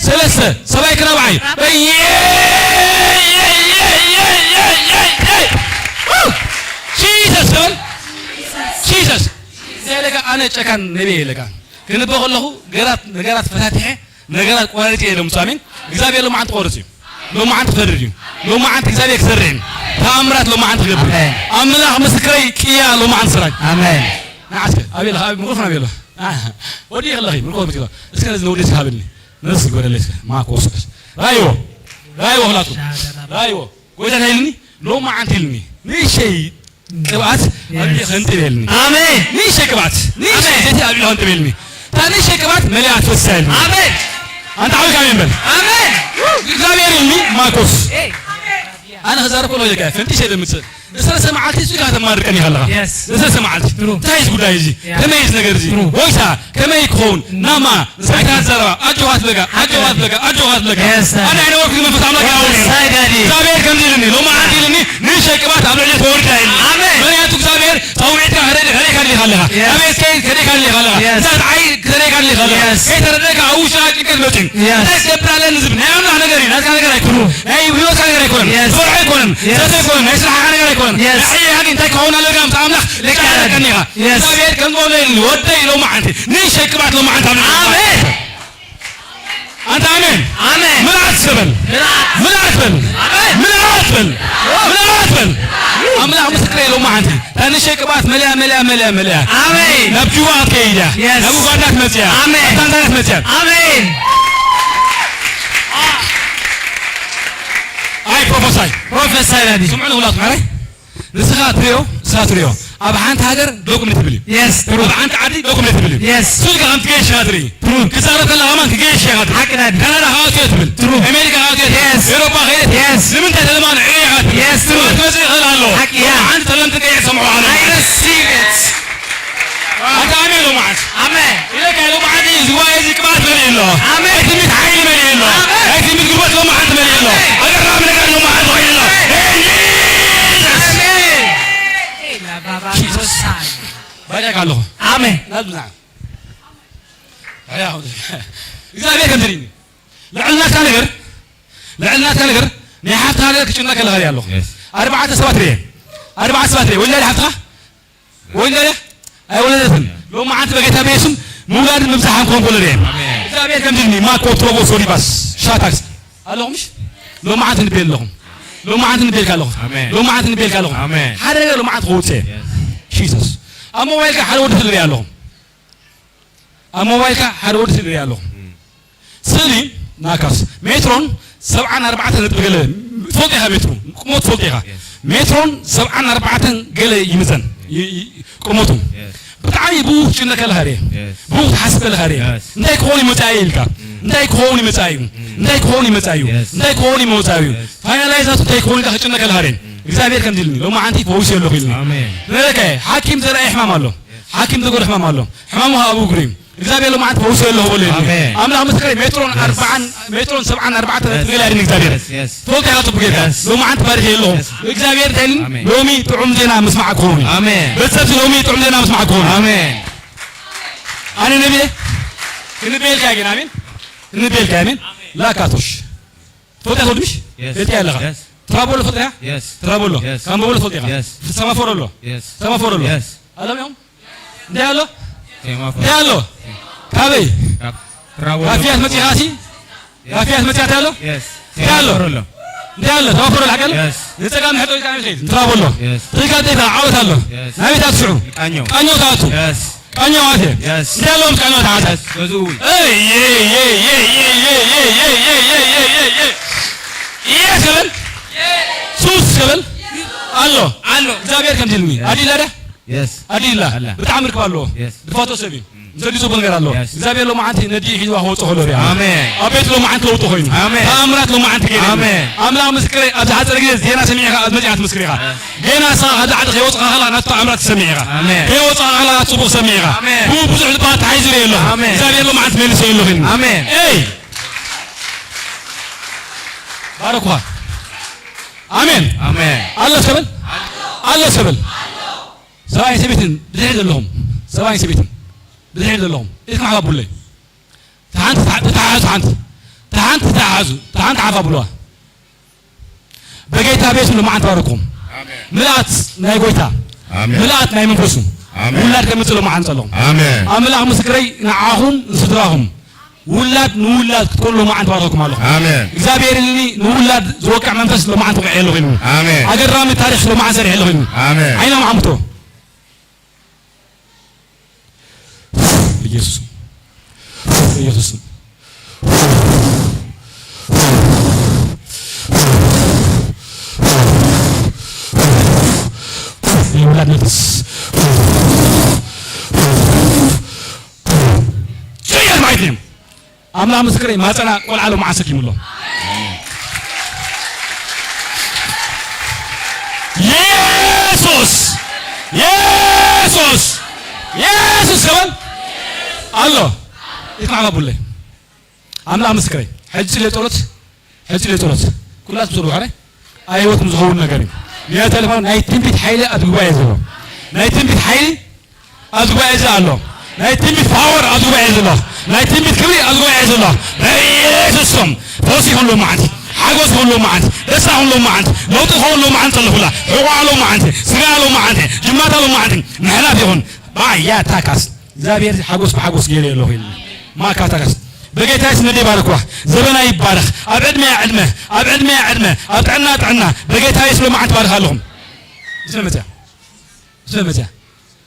ሰለስተ ሰብኣይ ክራብዓይ በየ ጂሰስ በል። ጂሰስ ዘለካ ኣነ ጨካን ነቢይ የለካ ክንበ ከለኹ ገራት ነገራት ፈታቲሐ ነገራት ቆራሪፀ የለ ሙሳሚን እግዚኣብሔር ሎማዓንቲ ቆርፅ እዩ። ሎማዓንቲ ክፈርድ እዩ። ሎማዓንቲ እግዚኣብሔር ክሰርሕ እዩ። ተኣምራት ሎማዓንቲ ክገብር እዩ። ኣሜን። ኣምላኽ ምስክረይ ቅያ ሎማዓንቲ ስራይ ኣሜን። ንዓስከ ኣቤላ ኣብ ምክሮፎን ኣቤላ ወዲ ከለኺ ምርኮ ምትሎ እስከ ነዚ ነወደስ ሃብኒ ነዚ ጎደለች ማኮስ ራይዎ ራይዎ ሁላቱ ራይዎ ጎይታ ኢልኒ ሎማ ዓንቲ ኢልኒ ንእሸይ ቅብኣት ኣብ ልዕሊ ከንጥብ ኢልኒ ኣሜን። ንእሸይ ቅብኣት ንእሸይ ኣሜን። ዘይቲ ኣብ ልዕሊ ከንጥብ ኢልኒ እታ ንእሸይ ቅብኣት መሊኣ ትፈስሳ ኢልኒ ኣሜን። ኣንታ ዓብልካ ኣሜን በል ኣሜን። እግዚኣብሔር ኢልኒ ማኮስ ኣነ ክዛረብ ከሎ ኢልካ ፈንጢሸ ደምፅእ ንሰለስተ መዓልቲ እሱ ኢኻ ተማርቀኒ ኢኻ ኣለኻ። Yes. ንሰለስተ መዓልቲ True. እንታይ እዩ ጉዳይ እዚ Yeah. ከመይ እዩ ነገር እዚ True. ጎይታ ከመይ ክኸውን ናማ እንታይ ዘረባ ኣጆኻ ትብለካ ኣጆኻ ትብለካ ኣጆኻ ትብለካ Yes, Daddy. ኣነ ኣይነበርኩ መንፈስ ኣምላኽ ይሃውኒ Yes, Daddy. እግዚኣብሔር ከምዚ ኢልኒ ሎማዓንቲ ኢልኒ ንእሽተይ ቅብኣት ኣብ ልዕሊ ተወርዳ ኢልኒ ኣሜን። ምክንያቱ እግዚኣብሔር ጸውዒትካ ከደካ ኣለኻ ኣለኻ Yes. ኣቤት ከይድ ከደካ ኣለኻ ኣለኻ Yes. እንታይ ዓይ ከደካ ኣለኻ ኣለኻ Yes. ከይተረደካ ኣብ ውሽጥኻ ጭንቀት መጽዩ Yes. እንታይ ትገብር ኣለኒ ዝብል ናይ ኣምላኽ ነገር እዩ ናትካ ነገር ኣይኮነ ናይ ህይወትካ ነገር ኣይኮነን Yes. ስራሕ ኣይኮነን Yes. ዘተ ኣይኮነን ናይ ስራሕካ ነገር ኣይኮነን Yes. ናይ ዓየካ ግን እንታይ ክኸውን ኣለካ ምስ ኣምላኽ ልክዕ ኣለካ። ልቃረቀኒ ኢኻ Yes. እግዚኣብሔር ከም ዝበሎ ኢልኒ ወደይ ሎማዓንቲ ንእሽተይ ቅብኣት ሎማዓንቲ ኣብ ኣሜን። ኣንታ ኣሜን ኣሜን። ምልኣት ሰበል ምልኣት። ምልኣት በል ኣሜን። ምልኣት በል ምልኣት በል ኣምላኽ ምስክረይ ሎማዓንቲ ታንሸ ቅብኣት መሊኣ መሊኣ መሊኣ መሊኣ ኣሜን። ናብ ጁባ ክትከይድ እያ Yes. ናብ ኡጋንዳ ክትመጽእ እያ ኣሜን። ናብ ታንዛንያ ክትመጽእ እያ ኣሜን። ኣይ ፕሮፈሳይ ፕሮፈሳይ ናዲ ስምዑ ንሁላት ማዕረይ ንስኻ ትሪኦ ንስኻ ትሪኦ ኣብ ሓንቲ ሃገር ዶክመንት ትብል እዩ Yes, true. ኣብ ሓንቲ ዓዲ ዶክመንት ትብል እዩ Yes. ስልካ ከም ትገይሽ ኢኻ ትርኢ True. ክዛረብ ከለኻ ከማን ክገይሽ ኢኻ ትርኢ ሓቂ ናዲ። ካናዳ ከኣትዮ ትብል True. ኣሜሪካ ከኣትዮ ትብል Yes. ኤውሮጳ ከይደ ትብል Yes. ንምንታይ ተለማን ዕዮ ኢኻ ትብል Yes, true. ሰባት ክመጽእ ይኽእል ኣሎ ሓቂ እያ። ሓንቲ ተለምቲ ቀይሕ ሰምዑ ኣለ I receive it. ኣታ ኣሜን ሎማዓት ኣሜን። ኢለካ ሎማዓት እዩ ዝዋየ እዚ ቅብኣት መሊኡ ኣሎ ኣሜን። ናይ ትንቢት ሓይሊ መሊኡ ኣሎ ኣሜን። ናይ ትንቢት ጉልበት ሎማዓት መሊኡ ኣሎ ኣሜን። ኣገራሚ ነገር ሎማዓት ኮይኑ ኣሎ ኣሜን። In Jesus. ኣሜን። ባጃካ ኣለኹ ኣሜን። ናብና እግዚኣብሔር ከም ትሪኒ ልዕልናትካ ነገር ልዕልናትካ ነገር ናይ ሓፍትኻ ነገር ክጭነቅ ከለኻ ኣለኹ Yes. ኣርባዕተ ሰባት ርየ ኣርባዕተ ሰባት ርየ ወላዲ ሓፍትኻ ወይለለ ኣይወለደትን ሎማዓንቲ በጌታ በየሱም ምውላድን ምብዛሕን ክኾን ከሎ ርየ ኣሜን። እግዚኣብሔር ከም ድልኒ ማኮ ፕሮቦ ሶሪባስ ሻታክስ ኣለኹምሽ ሎማዓንቲ ንቤል ኣለኹም ሎማዓንቲ ንቤልካ ኣለኹም ኣሜን። ሎማዓንቲ ንቤልካ ኣለኹም ኣሜን። ሓደ ነገር ሎማዓንቲ ክወፅእ Yes. ጂሰስ ኣብ ሞባይልካ ሓደ ወዲ ትልርያ ኣለኹም ኣብ ሞባይልካ ሓደ ወዲ ትልርያ ኣለኹም ስእሊ ናካስ ሜትሮን ሰብዓን ኣርባዕተን ነጥቢ ገለ ትፈልጦ ኢኻ ሜትሮ ቁመት ትፈልጦ ኢኻ ሜትሮን ሰብዓን ኣርባዕተን ገለ ይምዘን ይ- ይ- ቁመቱ ብጣዕሚ ብኡ ክትጭነቅ ከለኻ ርየ ብኡ ክትሓስብ ከለኻ ርየ እንታይ ክኾን ይመፅኣ ኢልካ እንታይ ክኸውን ይመጻ እዩ? እንታይ ክኸውን ይመጻ እዩ? እንታይ ክኸውን ይመጻ እዩ? ፋይናላይዝ ናቱ እንታይ ክኸውን ኢልካ ክጭነቅ ከለኻ ሬን እግዚኣብሔር ከምዚ ኢልኒ፣ ሎማዓንቲ ፈዊሱ ኣለኹ ኢልኒ። ንረከ ሓኪም ዘርኣየ ሕማም ኣሎ፣ ሓኪም ዝጎዶ ሕማም ኣሎ። ሕማሙ ኣብ እግሩ እዩ። እግዚኣብሔር ሎማዓንቲ ፈዊሱ ኣለኹ በሎ ኢልኒ። ኣምላኽ ምስክረይ ሜትሮን ኣርባዓን ሜትሮን ሰብዓን ኣርባዕተ ነጥቢ ገለ ኣድኒ እግዚኣብሔር። ትፈልጦ ኢኻ ጽቡቅ ጌርካ። ሎማዓንቲ ባሪኸ ኣለኹ። እግዚኣብሔር እንታይ ኢልኒ? ሎሚ ጥዑም ዜና ምስማዕ ክኸውን እዩ። ቤተሰብ ሎሚ ጥዑም ዜና ምስማዕ ክኸውን እዩ። ኣነ ነብየ ክንበየልካ ግን ኣሜን። ክንበየልካ ኣሜን። ላካቶሽ ትፈልጥያ ተወድምሽ ፈልጥያ ኣለኻ። ትራቦሎ ትፈልጥያ? ትራቦሎ ካምቦሎ ትፈልጥ ኢኻ። ሰማፎሮ ኣሎ። ሰማፎሮ ኣሎ። ኣሎም እዮም። እንታይ ኣሎ? እንታይ ኣሎ? ካበይ? ካፍያት መጺኻ ሲ? ካፍያት መጺኻ እንታይ ኣሎ? እንታይ ኣሎ? እንታይ ኣሎ? ተዋፈሮ ላዕቀል ንጸጋም ሕጠው ኢልካ ንኸይድ ትራቦሎ ትሪካ ዴታ ዓወት ኣሎ። ናበይ ትኣትሽዑ? ቃኘው። ቃኘው ትኣቱ። ቃኘው ኣትየ እንታይ ኣለዎም? ቃኘው ተዓታ። ኢየስ በል። ሱስ በል። ኣሎ። ኣሎ። እግዚኣብሔር ከምዚ ኢልኒ ኣዲላ ዳ ኣዲላ ብጣዕሚ ርክብ ኣለዎ። ዝፋቶ ሰብ እዩ። ንሰዲ ጽቡቅ ነገር ኣለዎ። እግዚኣብሔር ሎማዓንቲ ነዲ ሒዝዋ ክወጽኦ ከሎ ሪኣ። ኣብ ቤት ሎማዓንቲ ለውጢ ኮይኑ። ተኣምራት ሎማዓንቲ ገይሩ። ኣምላኽ ምስክረይ ኣብዚ ሓጸረ ግዜ ዜና ሰሚዕኻ ኣብዚ መጺኣ ትምስክር ኢኻ። ጌና ንስኻ ካብዚ ዓዲ ከይወጽኻ ከላ ናቱ ተኣምራት ትሰምዕ ኢኻ። ከይወጽኻ ከላ ናቱ ጽቡቕ ትሰምዕ ኢኻ። ብኡ ብዙሕ ልባ ተታሒዙ ሪኤ ኣለኹ። እግዚኣብሔር ሎማዓንቲ መሊሰ ኣለኹ ኢልኒ። ኤይ ባረኩኻ። ኣሜን። ኣሎ ሰበል ኣሎ ሰበል ሰብኣይን ሰበይትን ብድሕሪ ዘለኹም ሰብኣይን ሰበይትን ብድሕሪ ዘለኹም ኢድኩም ሓፍ ኣብሉለይ። ተሓንቲ ተሓ- ተተሓሓዙ ሓንቲ ተሓንቲ ተሓሓዙ ተሓንቲ ሓፍ ኣብሉዋ። በጌታ ቤት ሎማዓንቲ ባረኩም። ምልኣት ናይ ጎይታ ምልኣት ናይ መንፈሱ ውላድ ከምጽእ ሎማዓንቲ ጸለኹም። ኣምላኽ ምስክረይ ንዓኹም ንስድራኹም ውላድ ንውላድ ክትኮኑ ሎማዓንቲ ባረኩም ኣለኹ። እግዚኣብሔር ኢልኒ ንውላድ ዝወቅዕ መንፈስ ሎማዓንቲ ወቅዐ ኣለኹ ኢልኒ። ኣገራሚ ታሪኽ ሎማዓንቲ ሰሪሐ ኣለኹ ኢልኒ። ዓይኖም ዓምቶ በኢየሱስ በኢየሱስ የውላድ መንፈስ ጭየት ማለት ነው። ኣምላኽ ምስክረይ ማጸና ቆልዓ ሎማዓንቲ ሰኪሙ ኣሎ። የሱስ የሱስ የሱስ ከበል ኣሎ። ኢድካ ዓባቡለይ ኣምላኽ ምስክረይ ሕጂ ለጸሎት ሕጂ ለጸሎት ኩላትኩም ሰዱ ሐረ ኣይወትኩም ዝኸውን ነገር እዩ። ያ ተለፋን ናይ ትንቢት ሓይሊ ኣብ ጉባኤ ዘሎ ናይ ትንቢት ሓይሊ ኣብዚ ጉባኤ እዚ ኣሎ። ናይ ትንቢት ፓወር ኣብዚ ጉባኤ እዚ ኣሎ። ናይ ትንቢት ክብሪ ኣብዚ ጉባኤ እዚ ኣሎ። በኢየሱስ ስም ፈውሲ ይኹን ሎማዓንቲ፣ ሓጎስ ይኹን ሎማዓንቲ፣ ደስታ ይኹን ሎማዓንቲ፣ ለውጢ ይኹን ሎማዓንቲ፣ ዘለኹላ ሕቋ ሎማዓንቲ፣ ስጋ ሎማዓንቲ፣ ጅማታ ሎማዓንቲ ምሕላፍ ይኹን። ባያ ታካስ እግዚኣብሔር ሓጎስ ብሓጎስ ገይረ ኣለኹ ኢልና ማካ ታካስ በጌታ ስም ነደ ባረኳ። ዘበና ይባረኽ። ኣብ ዕድመያ ዕድመ፣ ኣብ ዕድመያ ዕድመ፣ ኣብ ጥዕና ጥዕና በጌታ ስም ሎማዓንቲ ባርኽ ኣለኹም። ስለ መፅያ ስለ መፅያ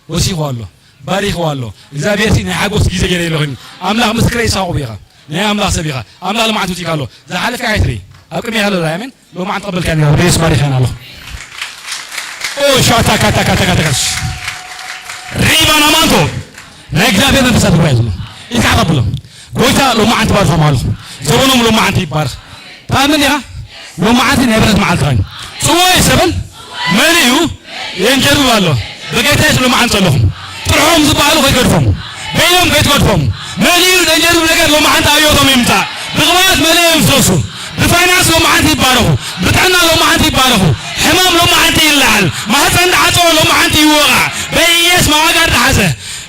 ወሲኽዋ ኣሎ፣ ባሪኽዋ ኣሎ። እግዚኣብሔር ሲ ናይ ሓጎስ ግዜ ገይረ ኣለኹ። ኣምላኽ ምስክረይ ሳቑብ ኢኻ። ናይ ኣምላኽ ሰብ ኢኻ። ኣምላኽ ልምዓት ውፅኢካ ኣሎ። ዝሓለፈ ኣይትርኢ። ኣብ ቅድሚ ያለ ኣሜን። ሎማዓንቲ ተቐበልካ ኢና ብሬስ ባሪኻና ኣለኹ። ኦ ሻታ ካታ ካታ ካታ ካታ ሪባና ማንቶ ናይ እግዚኣብሔር መንፈስ ኣብ ጉባኤ ዘሎ ኢልካ ተቐብሎ። ጎይታ ሎማዓንቲ ባርኾም ኣለኹ። ዘበኖም ሎማዓንቲ ይባርኽ። ታምን ኢኻ ሎማዓንቲ ናይ ብረት መዓልቲ ኸን ጽዋይ ሰበን መሊኡ የንጀርብብ ኣሎ። በጌታ የሱስ ሎማዓንቲ ኣለኹም። ጥርሖም ዝበሃሉ ከይገድፎም በይኖም ከይትገድፎም መሊኡ ዘንጀርብብ ነገር ሎማዓንቲ ኣብ ህይወቶም ይምጻእ። ብቕብኣት መሊኦም ይፍሰሱ። ብፋይናንስ ሎማዓንቲ ይባረኹ። ብጥዕና ሎማዓንቲ ይባረኹ። ሕማም ሎማዓንቲ ይለዓል። ማህፀን ዝዓፀወ ሎማዓንቲ ይወቓዕ። በኢየሱስ ማዋጋር ዝሓዘ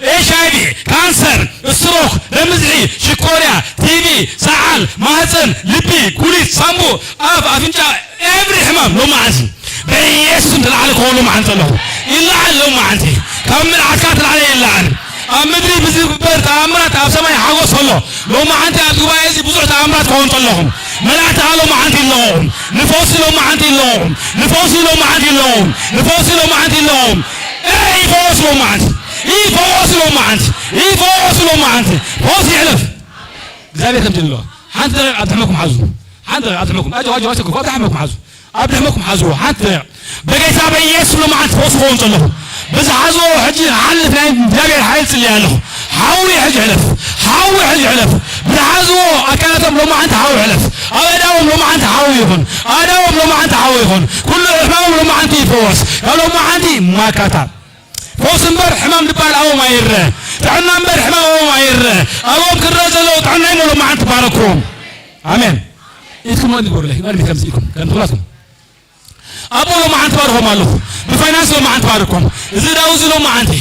ኤች ኣይ ቪ፣ ካንሰር፣ ስትሮክ፣ ደምዝሒ፣ ሽኮርያ፣ ቲ ቢ፣ ሰዓል፣ ማህፀን፣ ልቢ፣ ኩሊት፣ ሳምቡ፣ ኣፍ፣ ኣፍንጫ ኤቭሪ ሕማም ሎማዓንቲ በኢየሱስ ስም ተላዕለ ክኸውን ሎማዓንቲ ኣለኹ። ይለዓል ሎማዓንቲ ካብ ምልዓትካ ተላዕለ ይለዓል። ኣብ ምድሪ ብዝግበር ተኣምራት ኣብ ሰማይ ሓጎስ ከሎ ሎማዓንቲ ኣብ ጉባኤ እዚ ብዙሕ ተኣምራት ክኸውን ከለኹም መላእክቲ ሎማዓንቲ ይለቐቑም። ንፈውሲ ሎማዓንቲ ይለቐቑም። ንፈውሲ ሎማዓንቲ ይለቐቑም። ንፈውሲ ሎማዓንቲ ይለቐቑም። ኤ ይፈወስ ሎማዓንቲ ይፈወስ ሎማዓንቲ ይፈወስ ሎማዓንቲ ፈውሲ ይሕለፍ። እግዚኣብሔር ከምዚ ኣሎ። ሓንቲ ደቂቕ ኣብ ድሕመኩም ሓዙ። ሓንቲ ደቂቕ ኣብ ድሕመኩም ኣጆ ኣጆ ኣጆ ኣብ ድሕመኩም ሓዙ። ኣብ ድሕመኩም ሓዝዎ ሓንቲ ደቂቕ። በጌታ በኢየሱስ ሎማዓንቲ ፈውሲ ክኸውን ከለኹ ብዝሓዝዎ ሕጂ ክሓልፍ ናይ እግዚኣብሔር ሓይል ጽልየ ኣለኹ። ሓዊ ሕጂ ሕለፍ። ሓዊ ሕጂ ሕለፍ። ዝሓዝዎ ኣካላቶም ሎማዓንቲ ሓዊ ሕለፍ። ኣብ ኣእዳዎም ሎማዓንቲ ሓዊ ይኹን። ኣእዳዎም ሎማዓንቲ ሓዊ ይኹን። ኩሉ ሕማሞም ሎማዓንቲ ይፈወስ። ካብ ሎማዓንቲ ማካታ። ፈውሲ እምበር ሕማም ዝበሃል ኣብኦም ኣይረአ። ጥዕና እምበር ሕማም ኣብኦም ኣይረአ። ኣብኦም ክረአ ዘለዎ ጥዕና እዩ። ሎማዓንቲ ባረክዎም። ኣሜን። ኢድኩም ወዲ ጎርለ፣ ወዲ ከምዚ ኢድኩም፣ ከም ትብላትኩም። ኣቦ ሎማዓንቲ ባርኾም ኣለኹ። ብፋይናንስ ሎማዓንቲ ባርኮም። እዚ ዳው እዚ ሎማዓንቲ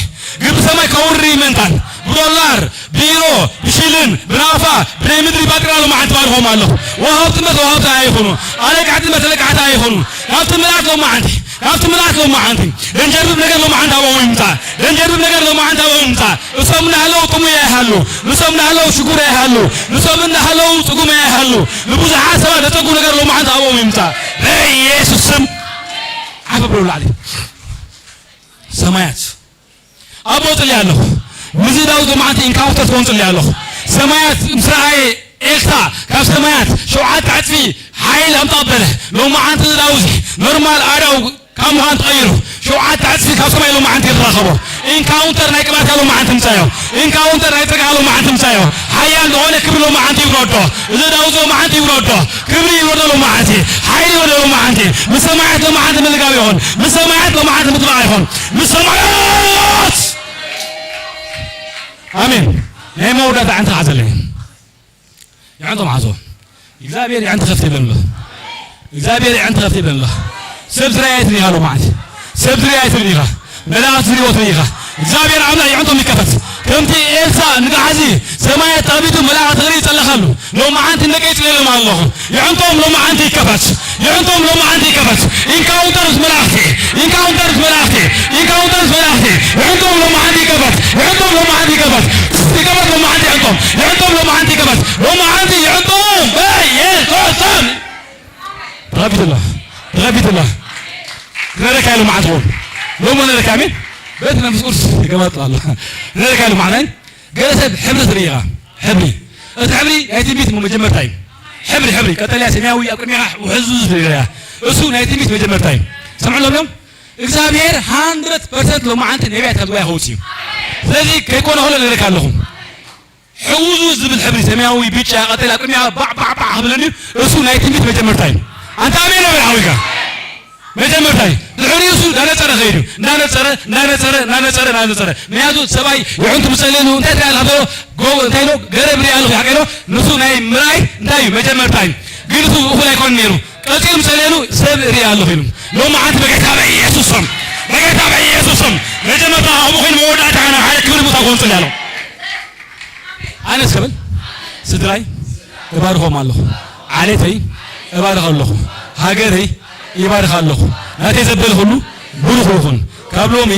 ግብሪ ሰማይ ከውሪ ይመንታን። ብዶላር፣ ብዩሮ፣ ብሽልን፣ ብናቕፋ፣ ብናይ ምድሪ ባጤራ ሎማዓንቲ ባርኾም ኣለኹ። ወሃብቲ እምበር ተዋሃብቲ ኣይኹኑ። ኣለቃዕቲ እምበር ተለቃዕቲ ኣይኹኑ። ካብቲ ምልኣት ሎማዓንቲ፣ ካብቲ ምልኣት ሎማዓንቲ። ደንጀርብብ ነገር ሎማዓንቲ ኣብኦም ይምጻእ። ደንጀርብብ ነገር ሎማዓንቲ ኣብኦም ይምጻእ። እሶም እናሃለዉ ጥሙይ ኣይሃሉ። ንሶም እናሃለዉ ሽጉር ኣይሃሉ። ንሶም እናሃለዉ ጽጉም ኣይሃሉ። ንብዙሓት ሰባት ዘጸጉ ነገር ሎማዓንቲ ኣብኦም ይምጻእ። በኢየሱስ ስም ዓፈ ብሎ ላዕሊ። ሰማያት ኣቦ ጽሊ ኣለኹ። ምዝዳው ሎማዓንቲ ኢንካውንተር ትኾን ጽሊ ኣለኹ። ሰማያት ምስ ረኣየ ኤልሳ ካብ ሰማያት ሸውዓተ ዕጽፊ ሓይል ኣምጣ በለ። ሎማዓንቲ ዝዳው እዚ ኖርማል ኣዳው ካብ ምዃን ተቐይሩ ሸውዓተ ዕጽፊ ካብ ሰማይ ሎማዓንቲ ይራኸቦ። ኢንካውንተር ናይ ቅባታ ሎማዓንቲ ምጻዮ። ኢንካውንተር ናይ ጸጋ ሎማዓንቲ ምጻዮ። ሓያል ዝኾነ ክብሪ ሎማዓንቲ ይውረዶ። እዚ ዳውዝ ሎማዓንቲ ይውረዶ። ክብሪ ይውረዶ ሎማዓንቲ። ሓይሊ ይውረዶ ሎማዓንቲ። ምስ ሰማያት ሎማዓንቲ ምልጋብ ይኹን። ምስ ሰማያት ሎማዓንቲ ምጥባቕ ይኹን። ምስ ሰማያት። ኣሜን። ናይ መወዳእታ ዕንትኻ ዘለኒ። የዕንቶም ሓዞ። እግዚኣብሔር የዕንቲ ከፍት ይብለን ኣሎ። እግዚኣብሔር የዕንቲ ከፍት ይብለን ኣሎ። ሰብ ዝረኣየ ትብልኻ ሎማዓንቲ። ሰብ ዝረኣየ ትብልኻ። መላእኽት ዝሪኦ ትብልኻ። እግዚኣብሔር ኣምላኽ የዕንቶም ይከፈት። ከምቲ ኤልሳ ንጋሓዚ ሰማያት ተኸፊቱ መላእኽት ክርኢ ይጸለኸሉ። ሎማዓንቲ ንደቀይ ይጽልየሎም ኣለኹ። የዕንቶም ሎማዓንቲ ይከፈት። የዕንቶም ሎማዓንቲ ይከፈት። ኢንካውንተር ምስ መላእኽቲ። ኢንካውንተር ምስ መላእኽቲ። ኢንካውንተር ምስ መላእኽቲ። የዕንቶም ሎማዓንቲ ይከፈት። የዕንቶም ሎማዓንቲ ይከፈት። ይከፈት ሎማዓንቲ የዕንቶም። የዕንቶም ሎማዓንቲ ይከፈት። ሎማዓንቲ የዕንቶም። በኢየሱስ ስም። ተኸፊትላ። ተኸፊትላ። ክነረካ ኢሉ መዓት ኾን። ሎሞ ነረካ ኣሜን። ቤት መንፈስ ቅዱስ ይገባጥል ኣሎ። ነረካ ኢሉ መዓት ኣይን። ገለ ሰብ ሕብሪ ትርኢ ኢኻ። ሕብሪ። እቲ ሕብሪ ናይ ትንቢት መጀመርታ እዩ። ሕብሪ፣ ሕብሪ። ቀጠልያ፣ ሰማያዊ ኣብ ቅድሜኻ ውሕዙ ዝርያ። እሱ ናይ ትንቢት መጀመርታ እዩ። ሰምዑ ኣለኩም? እግዚኣብሔር ሃንድረድ ፐርሰንት ሎማዓንቲ ነቢያት ካብ ጉባኤ ከውፅእ እዩ። ስለዚ ከይኮነ ከሎ ነረካ ኣለኹ። ሕውዙ ዝብል ሕብሪ ሰማያዊ፣ ብጫ፣ ቀጠልያ ኣብ ቅድሚያ ባዕ ባዕ ባዕ ክብለኒ እሱ ናይ ትንቢት መጀመርታ እዩ። ኣንታ ኣሜን በል ሓዊካ። መጀመርታ እዩ። ድሕሪኡ እሱ እንዳነጸረ ከይዱ። እንዳነጸረ፣ እንዳነጸረ፣ እንዳነጸረ፣ እንዳነጸረ። ምክንያቱ ሰብኣይ የዕንቱ ምጸለሉ እንታይ ትሪኢ ኣለኻ ተብሎ፣ ጎ-፣ እንታይ ኢሎ? ገረብ ሪኢ ኣለኹ ሓቂ ኢሎ። ንሱ ናይ ምርኣይ እንታይ እዩ? መጀመርታ እዩ። ግን እሱ እኹል ኣይኮነን ነይሩ። ቀጺሉ ምጸለሉ ሰብ ሪኢ ኣለኹ ኢሉ። ሎማዓንቲ በጌታ በኢየሱስ ስም፣ በጌታ በኢየሱስ ስም መጀመርታ ኣብኡ ኮይኑ መወዳእታ ናብ ሓደ ክብሪ ቦታ ክወንጽል ያለው። ኣነስ ከብል ስድራይ እባርኾም ኣለኹ። ዓሌተይ እባርኽ ኣለኹ። ሃገረይ ይባርኽ ኣለኹ። ናተይ ዘበለ ኩሉ ብሩኽ ይኹን። ካብ ሎሚ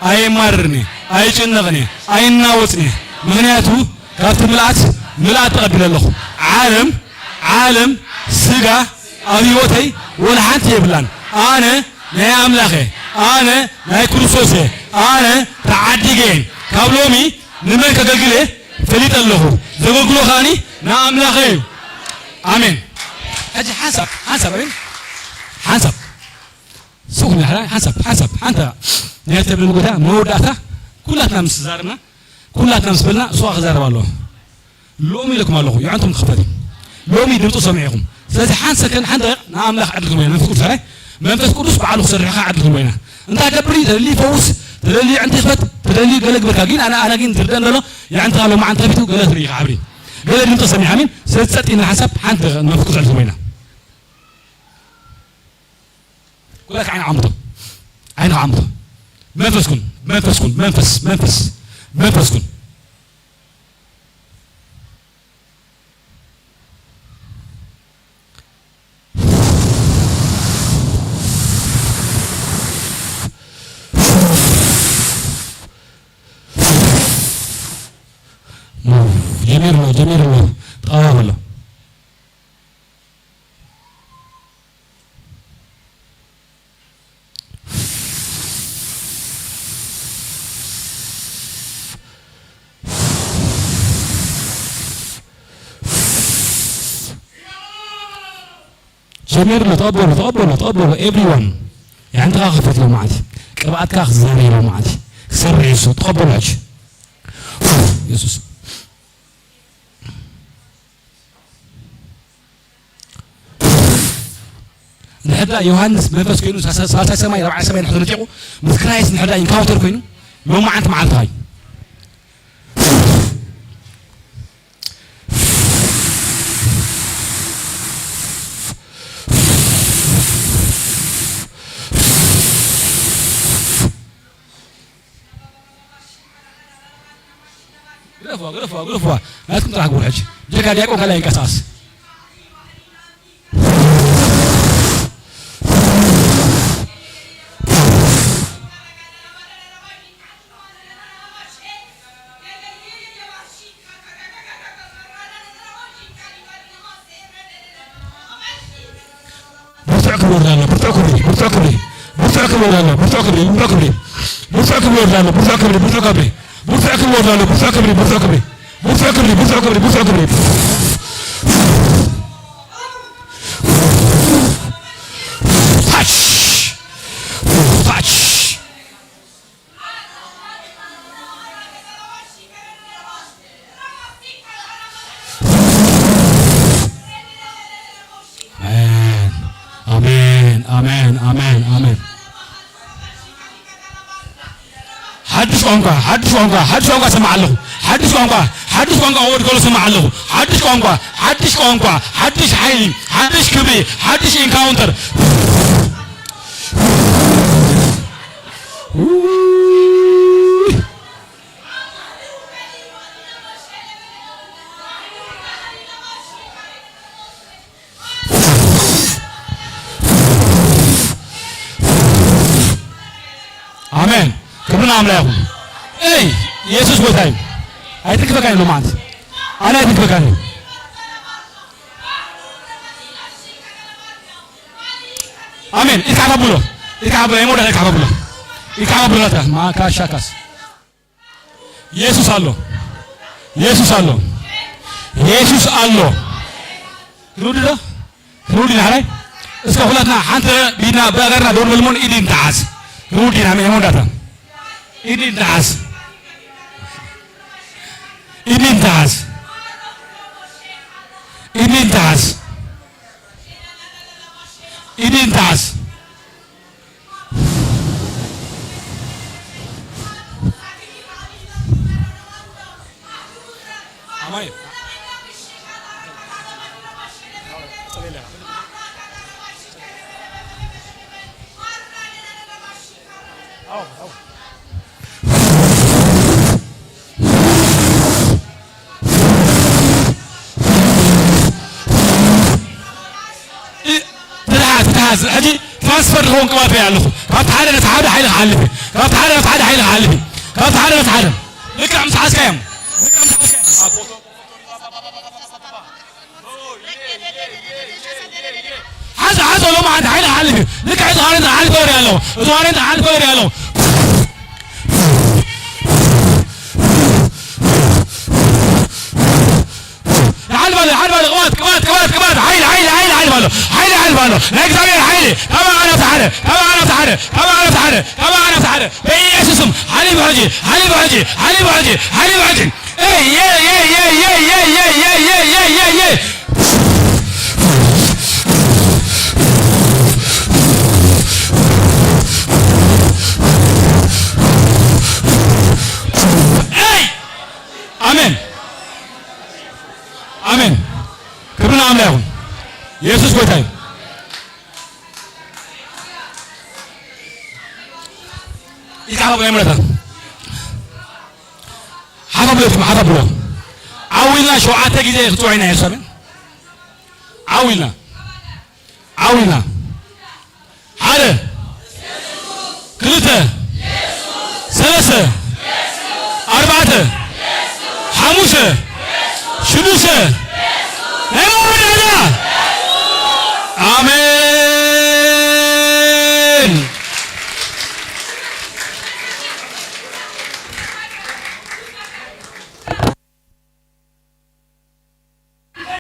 ኣይማርርኒ፣ ኣይጭነቕኒ፣ ኣይናወጽኒ። ምኽንያቱ ካብቲ ምልኣት ምልኣት ተቐቢለ ኣለኹ። ዓለም ዓለም ስጋ ኣብ ህይወተይ ወላ ሓንቲ የብላን። ኣነ ናይ ኣምላኽ እየ። ኣነ ናይ ክርስቶስ እየ። ኣነ ተዓዲገ እየ። ካብ ሎሚ ንመን ከገልግል እየ ፈሊጠ ኣለኹ። ዘገልግሎ ከኣኒ ንኣምላኸ እዩ። ኣሜን። ሕጂ ሓንሳብ፣ ሓንሳብ፣ ኣሜን። ሓንሳብ። ሱቕ ንሕና ሓንሳብ፣ ሓንሳብ፣ ሓንታ ናይ ተብል ጎታ መወዳእታ ኩላትና ምስ ዛርና፣ ኩላትና ምስ በልና፣ እሱ ክዛረብ ኣለዎ። ሎሚ ኢለኩም ኣለኹ፣ የዕንቶም ክኽፈት እዩ። ሎሚ ድምፁ ሰሚዕኹም። ስለዚ ሓንቲ ሰከንድ፣ ሓንቲ ደቂቕ ንኣምላኽ ዕድል ክህቦ ኢና፣ መንፈስ ቅዱስ፣ ኣይ፣ መንፈስ ቅዱስ ባዕሉ ክሰርሕኻ ዕድል ክህቦ ኢና። እንታይ ገብር እዩ? ተደልዩ ይፈውስ፣ ተደልዩ የዕንቲ ይኽፈት፣ ተደልዩ ገለ ግበርካ። ግን ኣነ፣ ኣነ ግን ዝርደን ዘሎ፣ የዕንትኻ ሎማዓንቲ ከፊቱ ገለ ትርኢ ኢኻ፣ ዓብሪ። ገለ ድምፂ ሰሚዕኻ፣ ኣሜን። ስለዚ ጸጥ ኢልና ሓንሳብ፣ ሓንቲ ደቂቕ ንመንፈስ ቅዱስ ዕድል ክህቦ ኢና። ኩላክ ዓይን ዓምቶ። ዓይንኻ ዓምቶ። መንፈስ ኩን፣ መንፈስ ኩን፣ መንፈስ፣ መንፈስ፣ መንፈስ ኩን። ጀሚሩ ኣሎ፣ ጀሚሩ ኣሎ። ተቓዋሚ ኣሎ። ጀሚሩ ኣሎ። ተቐበሉ፣ ተቐበሉ፣ ተቐበሉ። ኤቭሪዋን። የዕንትኻ ክፈት ሎማዓንቲ። ቅብኣትካ ክዛረብ ሎማዓንቲ። ክሰርሕ እዩ እሱ። ተቐበሉ ሕጂ። የሱስ። ሕዳ ዮሃንስ መንፈስ ኮይኑ ሳልሳይ ሰማይ ራብዓይ ሰማይ ንሕቶ ነጢቑ ምስ ክራይስት ንሕዳ ኢንካውንተር ኮይኑ ሎማዓንቲ መዓልቲ እዩ። ግደፍዋ፣ ግደፍዋ፣ ግደፍዋ። ናትኩም ጥራሕ ግብሩ ሕጂ። ጀካ ዲያቆን ካልእ ይንቀሳቐስ። ብርቱዕ ክብሪ ይወርድ ኣሎ። ብርቱዕ ክብሪ፣ ብርቱዕ ክብሪ፣ ብርቱዕ ክብሪ ይወርድ ኣሎ። ብርቱዕ ክብሪ፣ ብርቱዕ ክብሪ፣ ብርቱዕ ክብሪ ይወርድ ኣሎ። ብርቱዕ ክብሪ፣ ብርቱዕ ክብሪ፣ ብርቱዕ ክብሪ ይወርድ ኣሎ። ብርቱዕ ክብሪ፣ ብርቱዕ ክብሪ፣ ብርቱዕ ክብሪ፣ ብርቱዕ ክብሪ፣ ብርቱዕ ክብሪ። ታች፣ ታች። ኣሜን፣ ኣሜን፣ ኣሜን፣ ኣሜን፣ ኣሜን። ሓድሽ ቋንቋ፣ ሓድሽ ቋንቋ፣ ሓድሽ ቋንቋ ሰማዕ ኣለኹ። ሓድሽ ቋንቋ፣ ሓድሽ ቋንቋ ወድ ከሎ ሰማዕ ኣለኹ። ሓድሽ ቋንቋ፣ ሓድሽ ቋንቋ፣ ሓድሽ ሓይሊ፣ ሓድሽ ክብሪ፣ ሓድሽ ኢንካውንተር። ውይ። ኣሜን። ክብሪ ንኣምላኽ ይኹን። እይ፣ ኢየሱስ ጎይታ እዩ። ኣይትንክፈካን ኢሉ ማለት። ኣነ ኣይትንክፈካን እዩ። ኣሜን። ኢልካ ሓባብሎ። ኢልካ ሓባብሎ። የመውዳት ኢልካ ሓባብሎ። ኢልካ ሓባብሎ ናታ። ማካሻካስ። ኢየሱስ ኣሎ። ኢየሱስ ኣሎ። ኢየሱስ ኣሎ። ክንውዲ ዶ? ክንውዲ ዳሕራይ? እስከ ሁላትና ሓንቲ ቢድና ብእገርና ደው ንበል እሞ ኢድ ንተሓዝ። ክንውዲ ኢና፣ መ-፣ መወዳእታ። ኢድ ንተሓዝ። ኢድ ንተሓዝ። ኢድ ንተሓዝ። ኢድ ንተሓዝ። ኣማይ። እ-፣ ትትሓዝ፣ ትትሓዝ። ሕጂ ትራንስፈር ዝኸውን ቅባት ሪኣ ኣለኹ። ካብቲ ሓደ ነቲ ሓደ ሓይሊ ክሓልፍ እዩ። ካብቲ ሓደ ነቲ ሓደ ሓይሊ ክሓልፍ እዩ። ካብቲ ሓደ ነቲ ሓደ። ልክዕ ምስ ሓዝካዮም። ልክዕ ምስ ሓዝካዮም። ሓዘ፣ ሓዘ፣ ሎሚ ሓንቲ ሓይሊ ክሓልፍ እዩ። ልክዕ እዚ ኻሬንት ክሓልፍ ይወሪ ኣለኹ። እዚ ኻሬንት ክሓልፍ ይወሪ ኣለኹ። ይሓልፍ ኣሎ፣ ይሓልፍ ኣሎ። ቅባት፣ ቅባት፣ ቅባት፣ ቅባት። ሓይሊ፣ ሓይሊ፣ ሓይሊ፣ ሓይሊ ኣሎ። ሓይሊ፣ ሓይሊ ኣሎ። ናይ እግዚኣብሔር ሓይሊ። ካብ ኣዕናፍ ሓደ፣ ካብ ኣዕናፍ ሓደ፣ ካብ ኣዕናፍ ሓደ፣ ካብ ኣዕናፍ ሓደ። በኢየሱስ ስም ሓሊፉ ሕጂ፣ ሓሊፉ ሕጂ፣ ሓሊፉ ሕጂ፣ ሓሊፉ ሕጂ። ኤይ፣ ኤይ፣ ኤይ። ኣሜን። ኣሜን። ክብሪ ንኣምላኽ ይኹን። ኢየሱስ ጎይታ እዩ። ኢልካ ሓባብ ናይ ምረታ። ሓባብ ለኩም፣ ሓባብ ብሎ። ዓው ኢልና ሸውዓተ ግዜ ክጽውዕ ኢና ኢየሱስ። ኣሜን። ዓው ኢልና። ዓው ኢልና። ሓደ፣ ክልተ፣ ሰለስተ፣ ኣርባዕተ፣ ሓሙሽተ፣ ሽዱሽተ፣